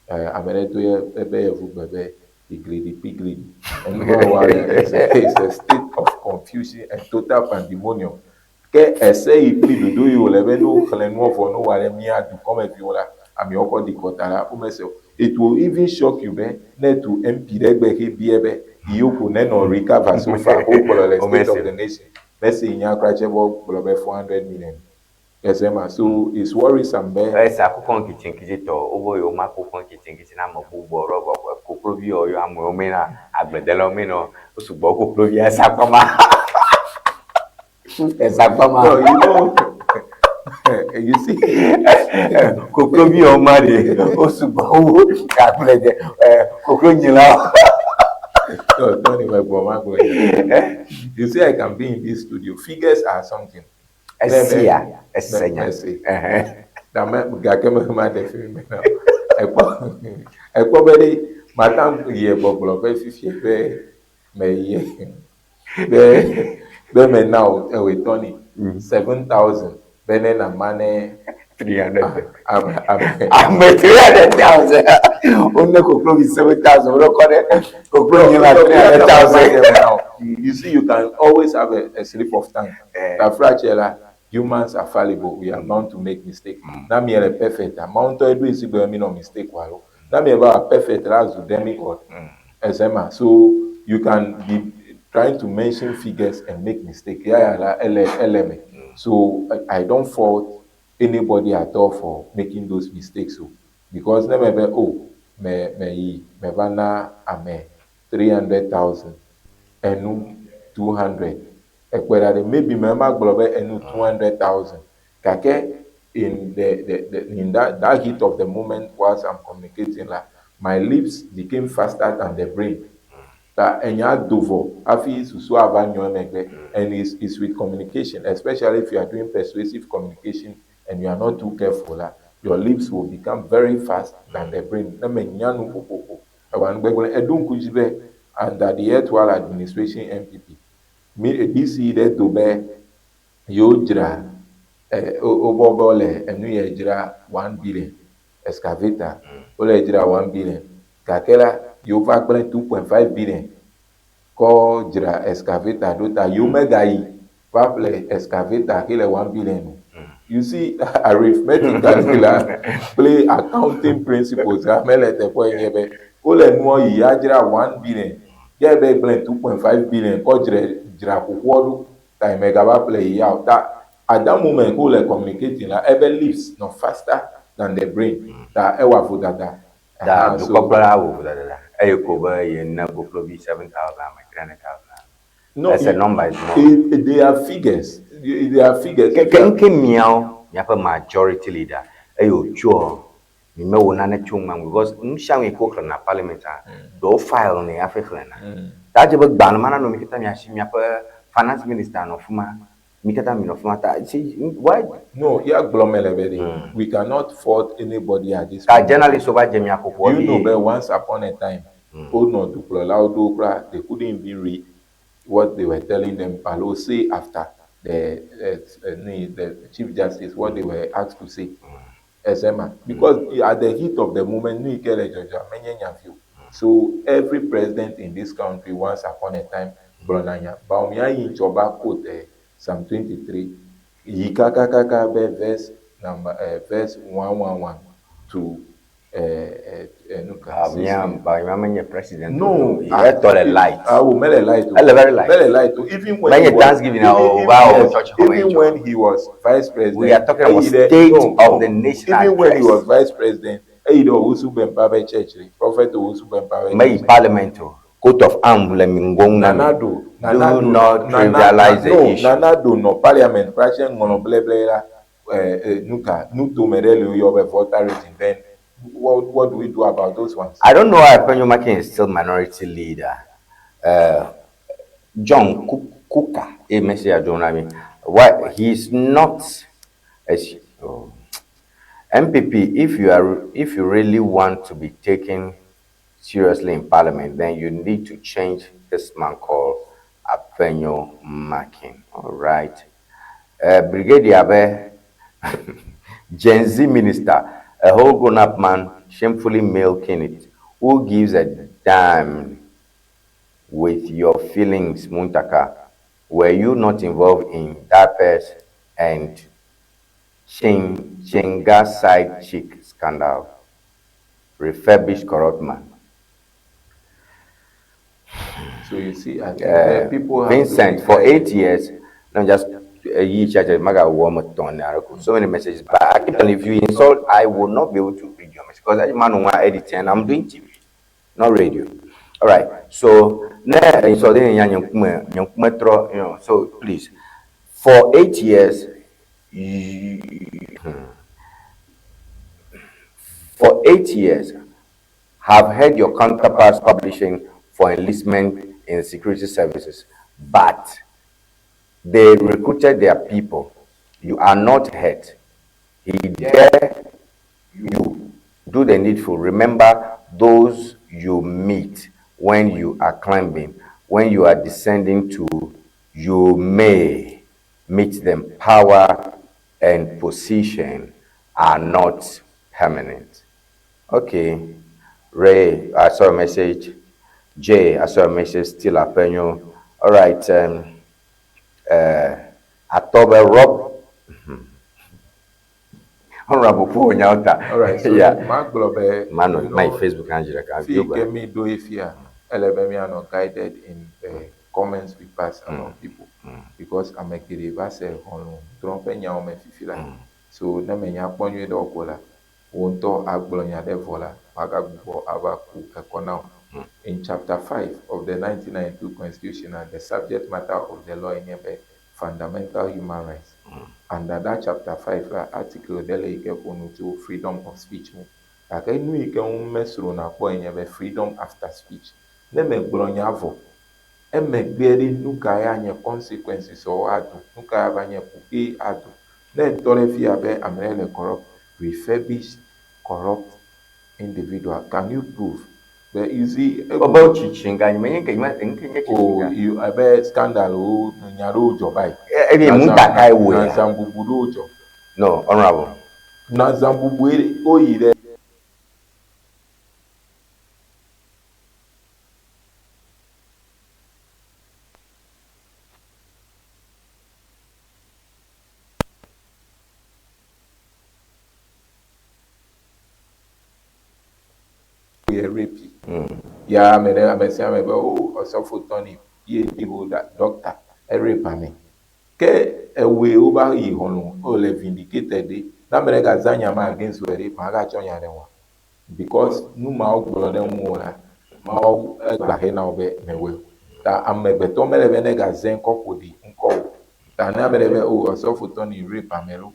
Ame ɖe do ye ebe yevugbe be iglidi piglidi. Enu mawo wa le is a, is a state of confusion and total pandemonium. Ke ese yi kpli ɖoɖo yi wòle be ne woxlẽ nuɔ vɔ ne wowɔ ɖe mía dukɔmeviwo la, amewo kɔ ɖi kɔta la, womese o. It will even shock you be ne etu MP ɖe gbe xe bia be yewo ko nenɔ recover so far wogblɔ le state of the nation. Mese nya kura tse vɔ gblɔ be 400 million. Ese ma. So it's worrisome be. Esa kukɔ nkitsi tɔ wobe yewo ma kukɔ nkitsi na ame bubu alo koklovi yɔ amewo me na agbledelawo me nɔ wo sugbɔ koklovi esa kpɔ ma. Esa kpɔ ma. No, you know, you see. Koklovi yɔ ma de wo sugbɔ wo agblede koklo nyilawo. No, don't even go ma go. You see, I can be in this studio. Figures are something. Esia, esenya. Mese. Na me gake me ma ɖe fi me na. Ekpɔ ekpɔ be ɖe mata yi gbɔgblɔ be fifie be me yi be me na o ewe tɔni 7,000 be ne na ma ne 300. ame ame Ame 300,000. Wone koklovi 7,000. Wole kɔ ɖe koklo nyila 300,000. You see, you can always have a slip of tongue. Tafratsɛ la, humans are fallible. We are bound to make mistake. Na mi le perfect. Mawu ŋutɔ eɖoe si gbe mi nɔ mistake wa lo. Na mi va perfect la zu demigod. Ezema. So you can be trying to mention figures and make mistake. Yeah, yeah, la ele ele me. So I don't fault anybody at all for making those mistakes. So because ne me be oh me me yi me va na ame 300,000 enu 200 ekpɔe ɖa ɖe maybe me ma gblɔ be enu 200,000 gake in the in that heat of the moment whilst I'm communicating la, my lips became faster than the brain. Ta enya do vɔ hafi susu ava nyɔ emegbe and it's with communication, especially if you are doing persuasive communication and you are not too careful la, your lips will become very fast than the brain. Ne me nya nu ƒoƒoƒo ewa nu gbegblẽ eɖo ŋku dzi be under the erstwhile administration NPP mi DC ɖe do be yewo dzra wobɔ be wole enu yɛ dzra 1 billion excavator wole dzra 1 billion gake la yewo va gblẽ 2.5 billion kɔ dzra excavator ɖo ta yewo megayi va ƒle excavator xe le 1 billion o. You see, arithmetically la kple accounting principles la mele teƒe nye be wole nua yi adzra 1 billion ye be gblẽ 2.5 billion kɔ dzre dzra xoxoa ɖo ta yi megava ƒle yi ya o. Ta at that moment ko le communicating la, ebe lips nɔ faster than the brain ta ewa vodada. Ta dukɔkplɔla wò vodada eye ko be yene koklovi 7,000 ame 300,000. No, That's a number is more. They are figures. They are figures. Ke ke nke miawo miaƒe majority leader eye wòtsoa mi mewɔ nane tso ŋua because nu sia nu yi ke woxlẽna parliament a ɖewo file nɛ hafi xlẽna. Ta edze be gbalẽ ma nanɔ mi katã miasi miaƒe finance minister nɔ fi ma mi katã mi nɔ fi ma ta see why. No, ya gblɔ me le be ɖe we cannot fault anybody at this Ta moment. Journalist wo va dze mia ƒoƒo. You know be once upon a time, wonɔ dukplɔlawo ɖo kura, they couldn't even read what they were telling them alo say after the chief justice what they were asked to say. Esema because at the heat of the moment nu yi ke le dzɔdzɔ menye nyavi o. So every president in this country once upon a time gblɔna nya. Bawumia yi ŋtsɔ ba quote Psalm 23 yi kakakaka be verse number verse 111 to nuka. Mia Bawumia menye president. No. Etɔ le light. Ah, oh, mele light o. Ele very light. Mele light o. Even when Menye he was, Thanksgiving even, o, even, va o yes, church hall even ŋtsɔ. when he was vice president. We are talking about eyi ɖe- state no, of no. the nation Even when he address. was vice president, eyi ɖe Owusu Bempah be church re, Prophet Owusu Bempah be Meyi church. parliament o. Coat of arm le mi ŋgɔ na mi. Nana do. Nana Do do. not Nana, trivialize the no, issue. Nana do nɔ parliament kura tse ŋlɔ bleble la nuka nutome ɖe le woyɔ be Volta region, then what do we do about those ones? I don't know why Afenyo Markin is still minority leader. John Kuka, eh, Messi John, I mean, why he's not as oh. NPP. If you really want to be taken seriously in parliament, then you need to change this man called Afenyo Markin. All right. Brigadier be Gen Z minister, a whole grown-up man shamefully milking it. Who gives a damn with your feelings, Muntaka? Were you not involved in diapers and Chinga side chick scandal? Refurbished corrupt man. So you see, I think people have Vincent, to be for guided. 8 years, no, just so many messages, but I keep telling you, if you insult, I will not be able to read your message because I'm not editing and I'm doing TV, not radio. All right, so so please, for 8 years, for 8 years, have heard your counterparts publishing for enlistment in security services, but they recruited their people. You are not hurt. He dare you do the needful. Remember those you meet when you are climbing, when you are descending to, you may meet them. Power and position are not permanent. Okay. Ray, I saw a message. Jay, I saw a message. Still Apenyo. All right. Atobe Rob. Honorable Paul Nyauta. All right. So yeah. Mark Globe, Man, you know, my Facebook handle. Fi ke mi do ifia, elebe mi are not guided in the comments we pass about people because I'm a kireba se honu trompe nya o me fifi la. So na me nya kpɔ nyuie ɖe ɔkɔ la, wo ŋutɔ agblɔ nya ɖe vɔ la, wòagagbugbɔ ava ku ekɔ na wò. In chapter 5 of the 1992 Constitution, and the subject matter of the law in be fundamental human rights. Under that chapter 5, la article ɖe le yi ke ƒo nu tso freedom of speech ŋu. Gake nu yi ke ŋu mesrɔ̃na kpɔ nye be freedom after speech. Ne megblɔ nya vɔ, emegbe ɖe nu ka ya nye consequences wo ado, nu ka ya va nye kuxi ado. Ne etɔ ɖe fi abe ame ɖe le corrupt, refurbished corrupt individual, can you prove? But you see, About chichinga, you mean oh, you abe scandal wo nya ɖewo dzɔ va yi. Ebe Muntaka ewo ya. Nazãbubu ɖewo dzɔ. No, honorable. Nazãbubue woyi ɖe. Yɛ rape. Ya ame ɖe ame sia ame be o ɔsɔfo Tony PhD holder doctor erape ame. Ke ewoe wova yi ʋɔnu wole vindicated ɖe. Ne ame ɖe gazã nya ma against wò ɖe, magatsɔ nya ɖe ŋua. Because nu mawo gblɔ ɖe ŋuwò la, Mawu egba he na wò be mewɔe o. Ta amegbetɔ mele be ne gazẽ ŋkɔ ƒo ɖi ŋkɔ o. Ta ne ame ɖe be o ɔsɔfo Tony rape ame lo,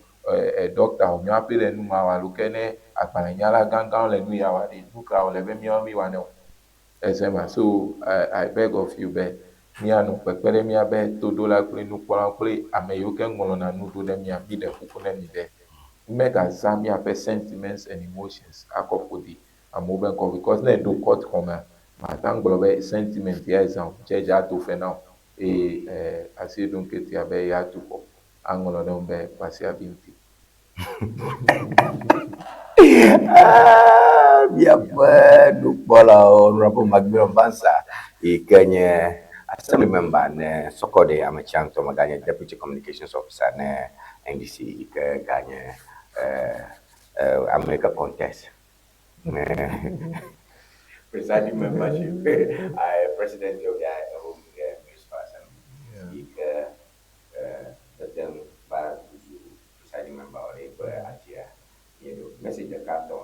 doctor wònyo hafi le nu ma wɔ alo ke ne agbalẽnyala gãgãwo le nu ya wɔ ɖe, nu ka wòle be míawo míwɔ ne o. Ezema. So I beg of you be míanɔ kpekpe ɖe míabe toɖola kple nukpɔlawo kple ame yiwo ke ŋlɔna nu ɖo ɖe mía, mi ɖe kuku ne mi be megazã míaƒe sentiments and emotions akɔ ƒo ɖi amewo be ŋkɔ because ne eɖo court xɔmea, mate ŋu gblɔ be sentiment ya ezã o, dzedze ato fe na wò eye asi ɖo ŋketia be yeatu xɔ aŋlɔ ɖe ŋu be Kwasi Abinti. Míaƒe nukpɔlawo Honorable Macmillan Bansa yi ke nye assembly member ne Sokode Ametsiantɔ meganye deputy communications officer ne NDC yi ke ganye America contest presiding membership, president of the municipal assembly yi ke tete va zu presiding member wɔ ɖe eƒe adzia. Message ɖeka tɔ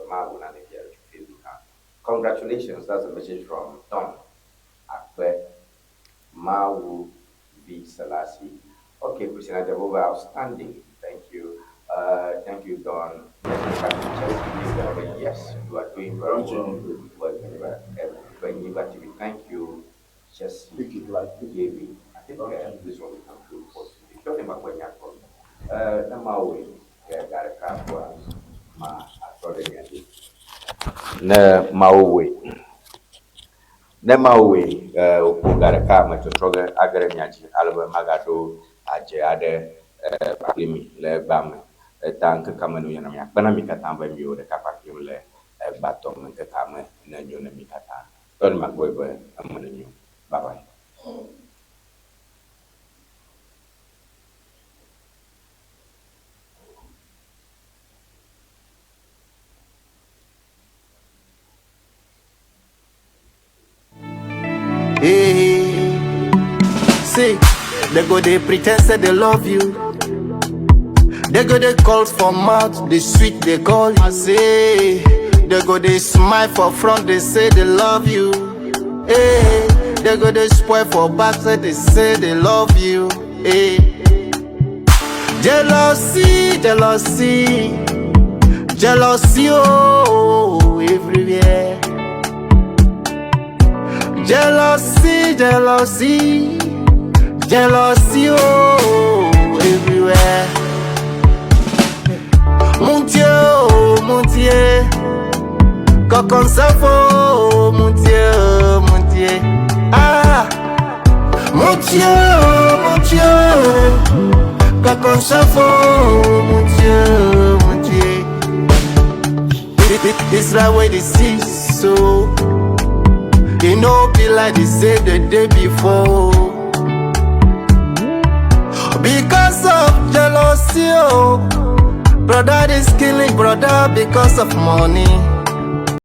ma na ne fia Facebook hã. Congratulations, that's a message from Don Akpe Mawu V Selassie. Okay, Christina Jehovah, outstanding. Thank you. Thank you, Don. Yes, you are doing very well. Thank you, Jesse JB. I think this one we can do for today. Talking about when you're Ne mawoe ne mawoe wòƒo ga ɖeka me tsɔtsɔ ge age ɖe mia dzi ale be magaɖo adze aɖe. kpakple mi le egbea me. Eta ŋkekea me ne nyo na mi. Akpe na mi katã be miwɔ ɖeka kpakplim le egbatɔ me ŋkekea me ne nyo na mi katã. Tɔni makpɔe be eme ne nyo. Bye bye. Hey, see, they go they pretend say they love you. They go they call for mouth, they sweet they call you. I say, they go they smile for front, they say they love you. Hey, they go they spoil for back, say they say they love you. Hey, jealousy, jealousy, jealousy, oh, everywhere. Jealousy, jealousy, jealousy, oh, everywhere. Mon Dieu, oh, mon Dieu, quand ça faut, mon Dieu, oh, mon Dieu. Ah, mon Dieu, oh, mon Dieu, quand ça faut, mon Dieu, oh, mon Dieu. This right way they see so. They no be like they say the day before. Because of jealousy, oh. Brother is killing brother because of money.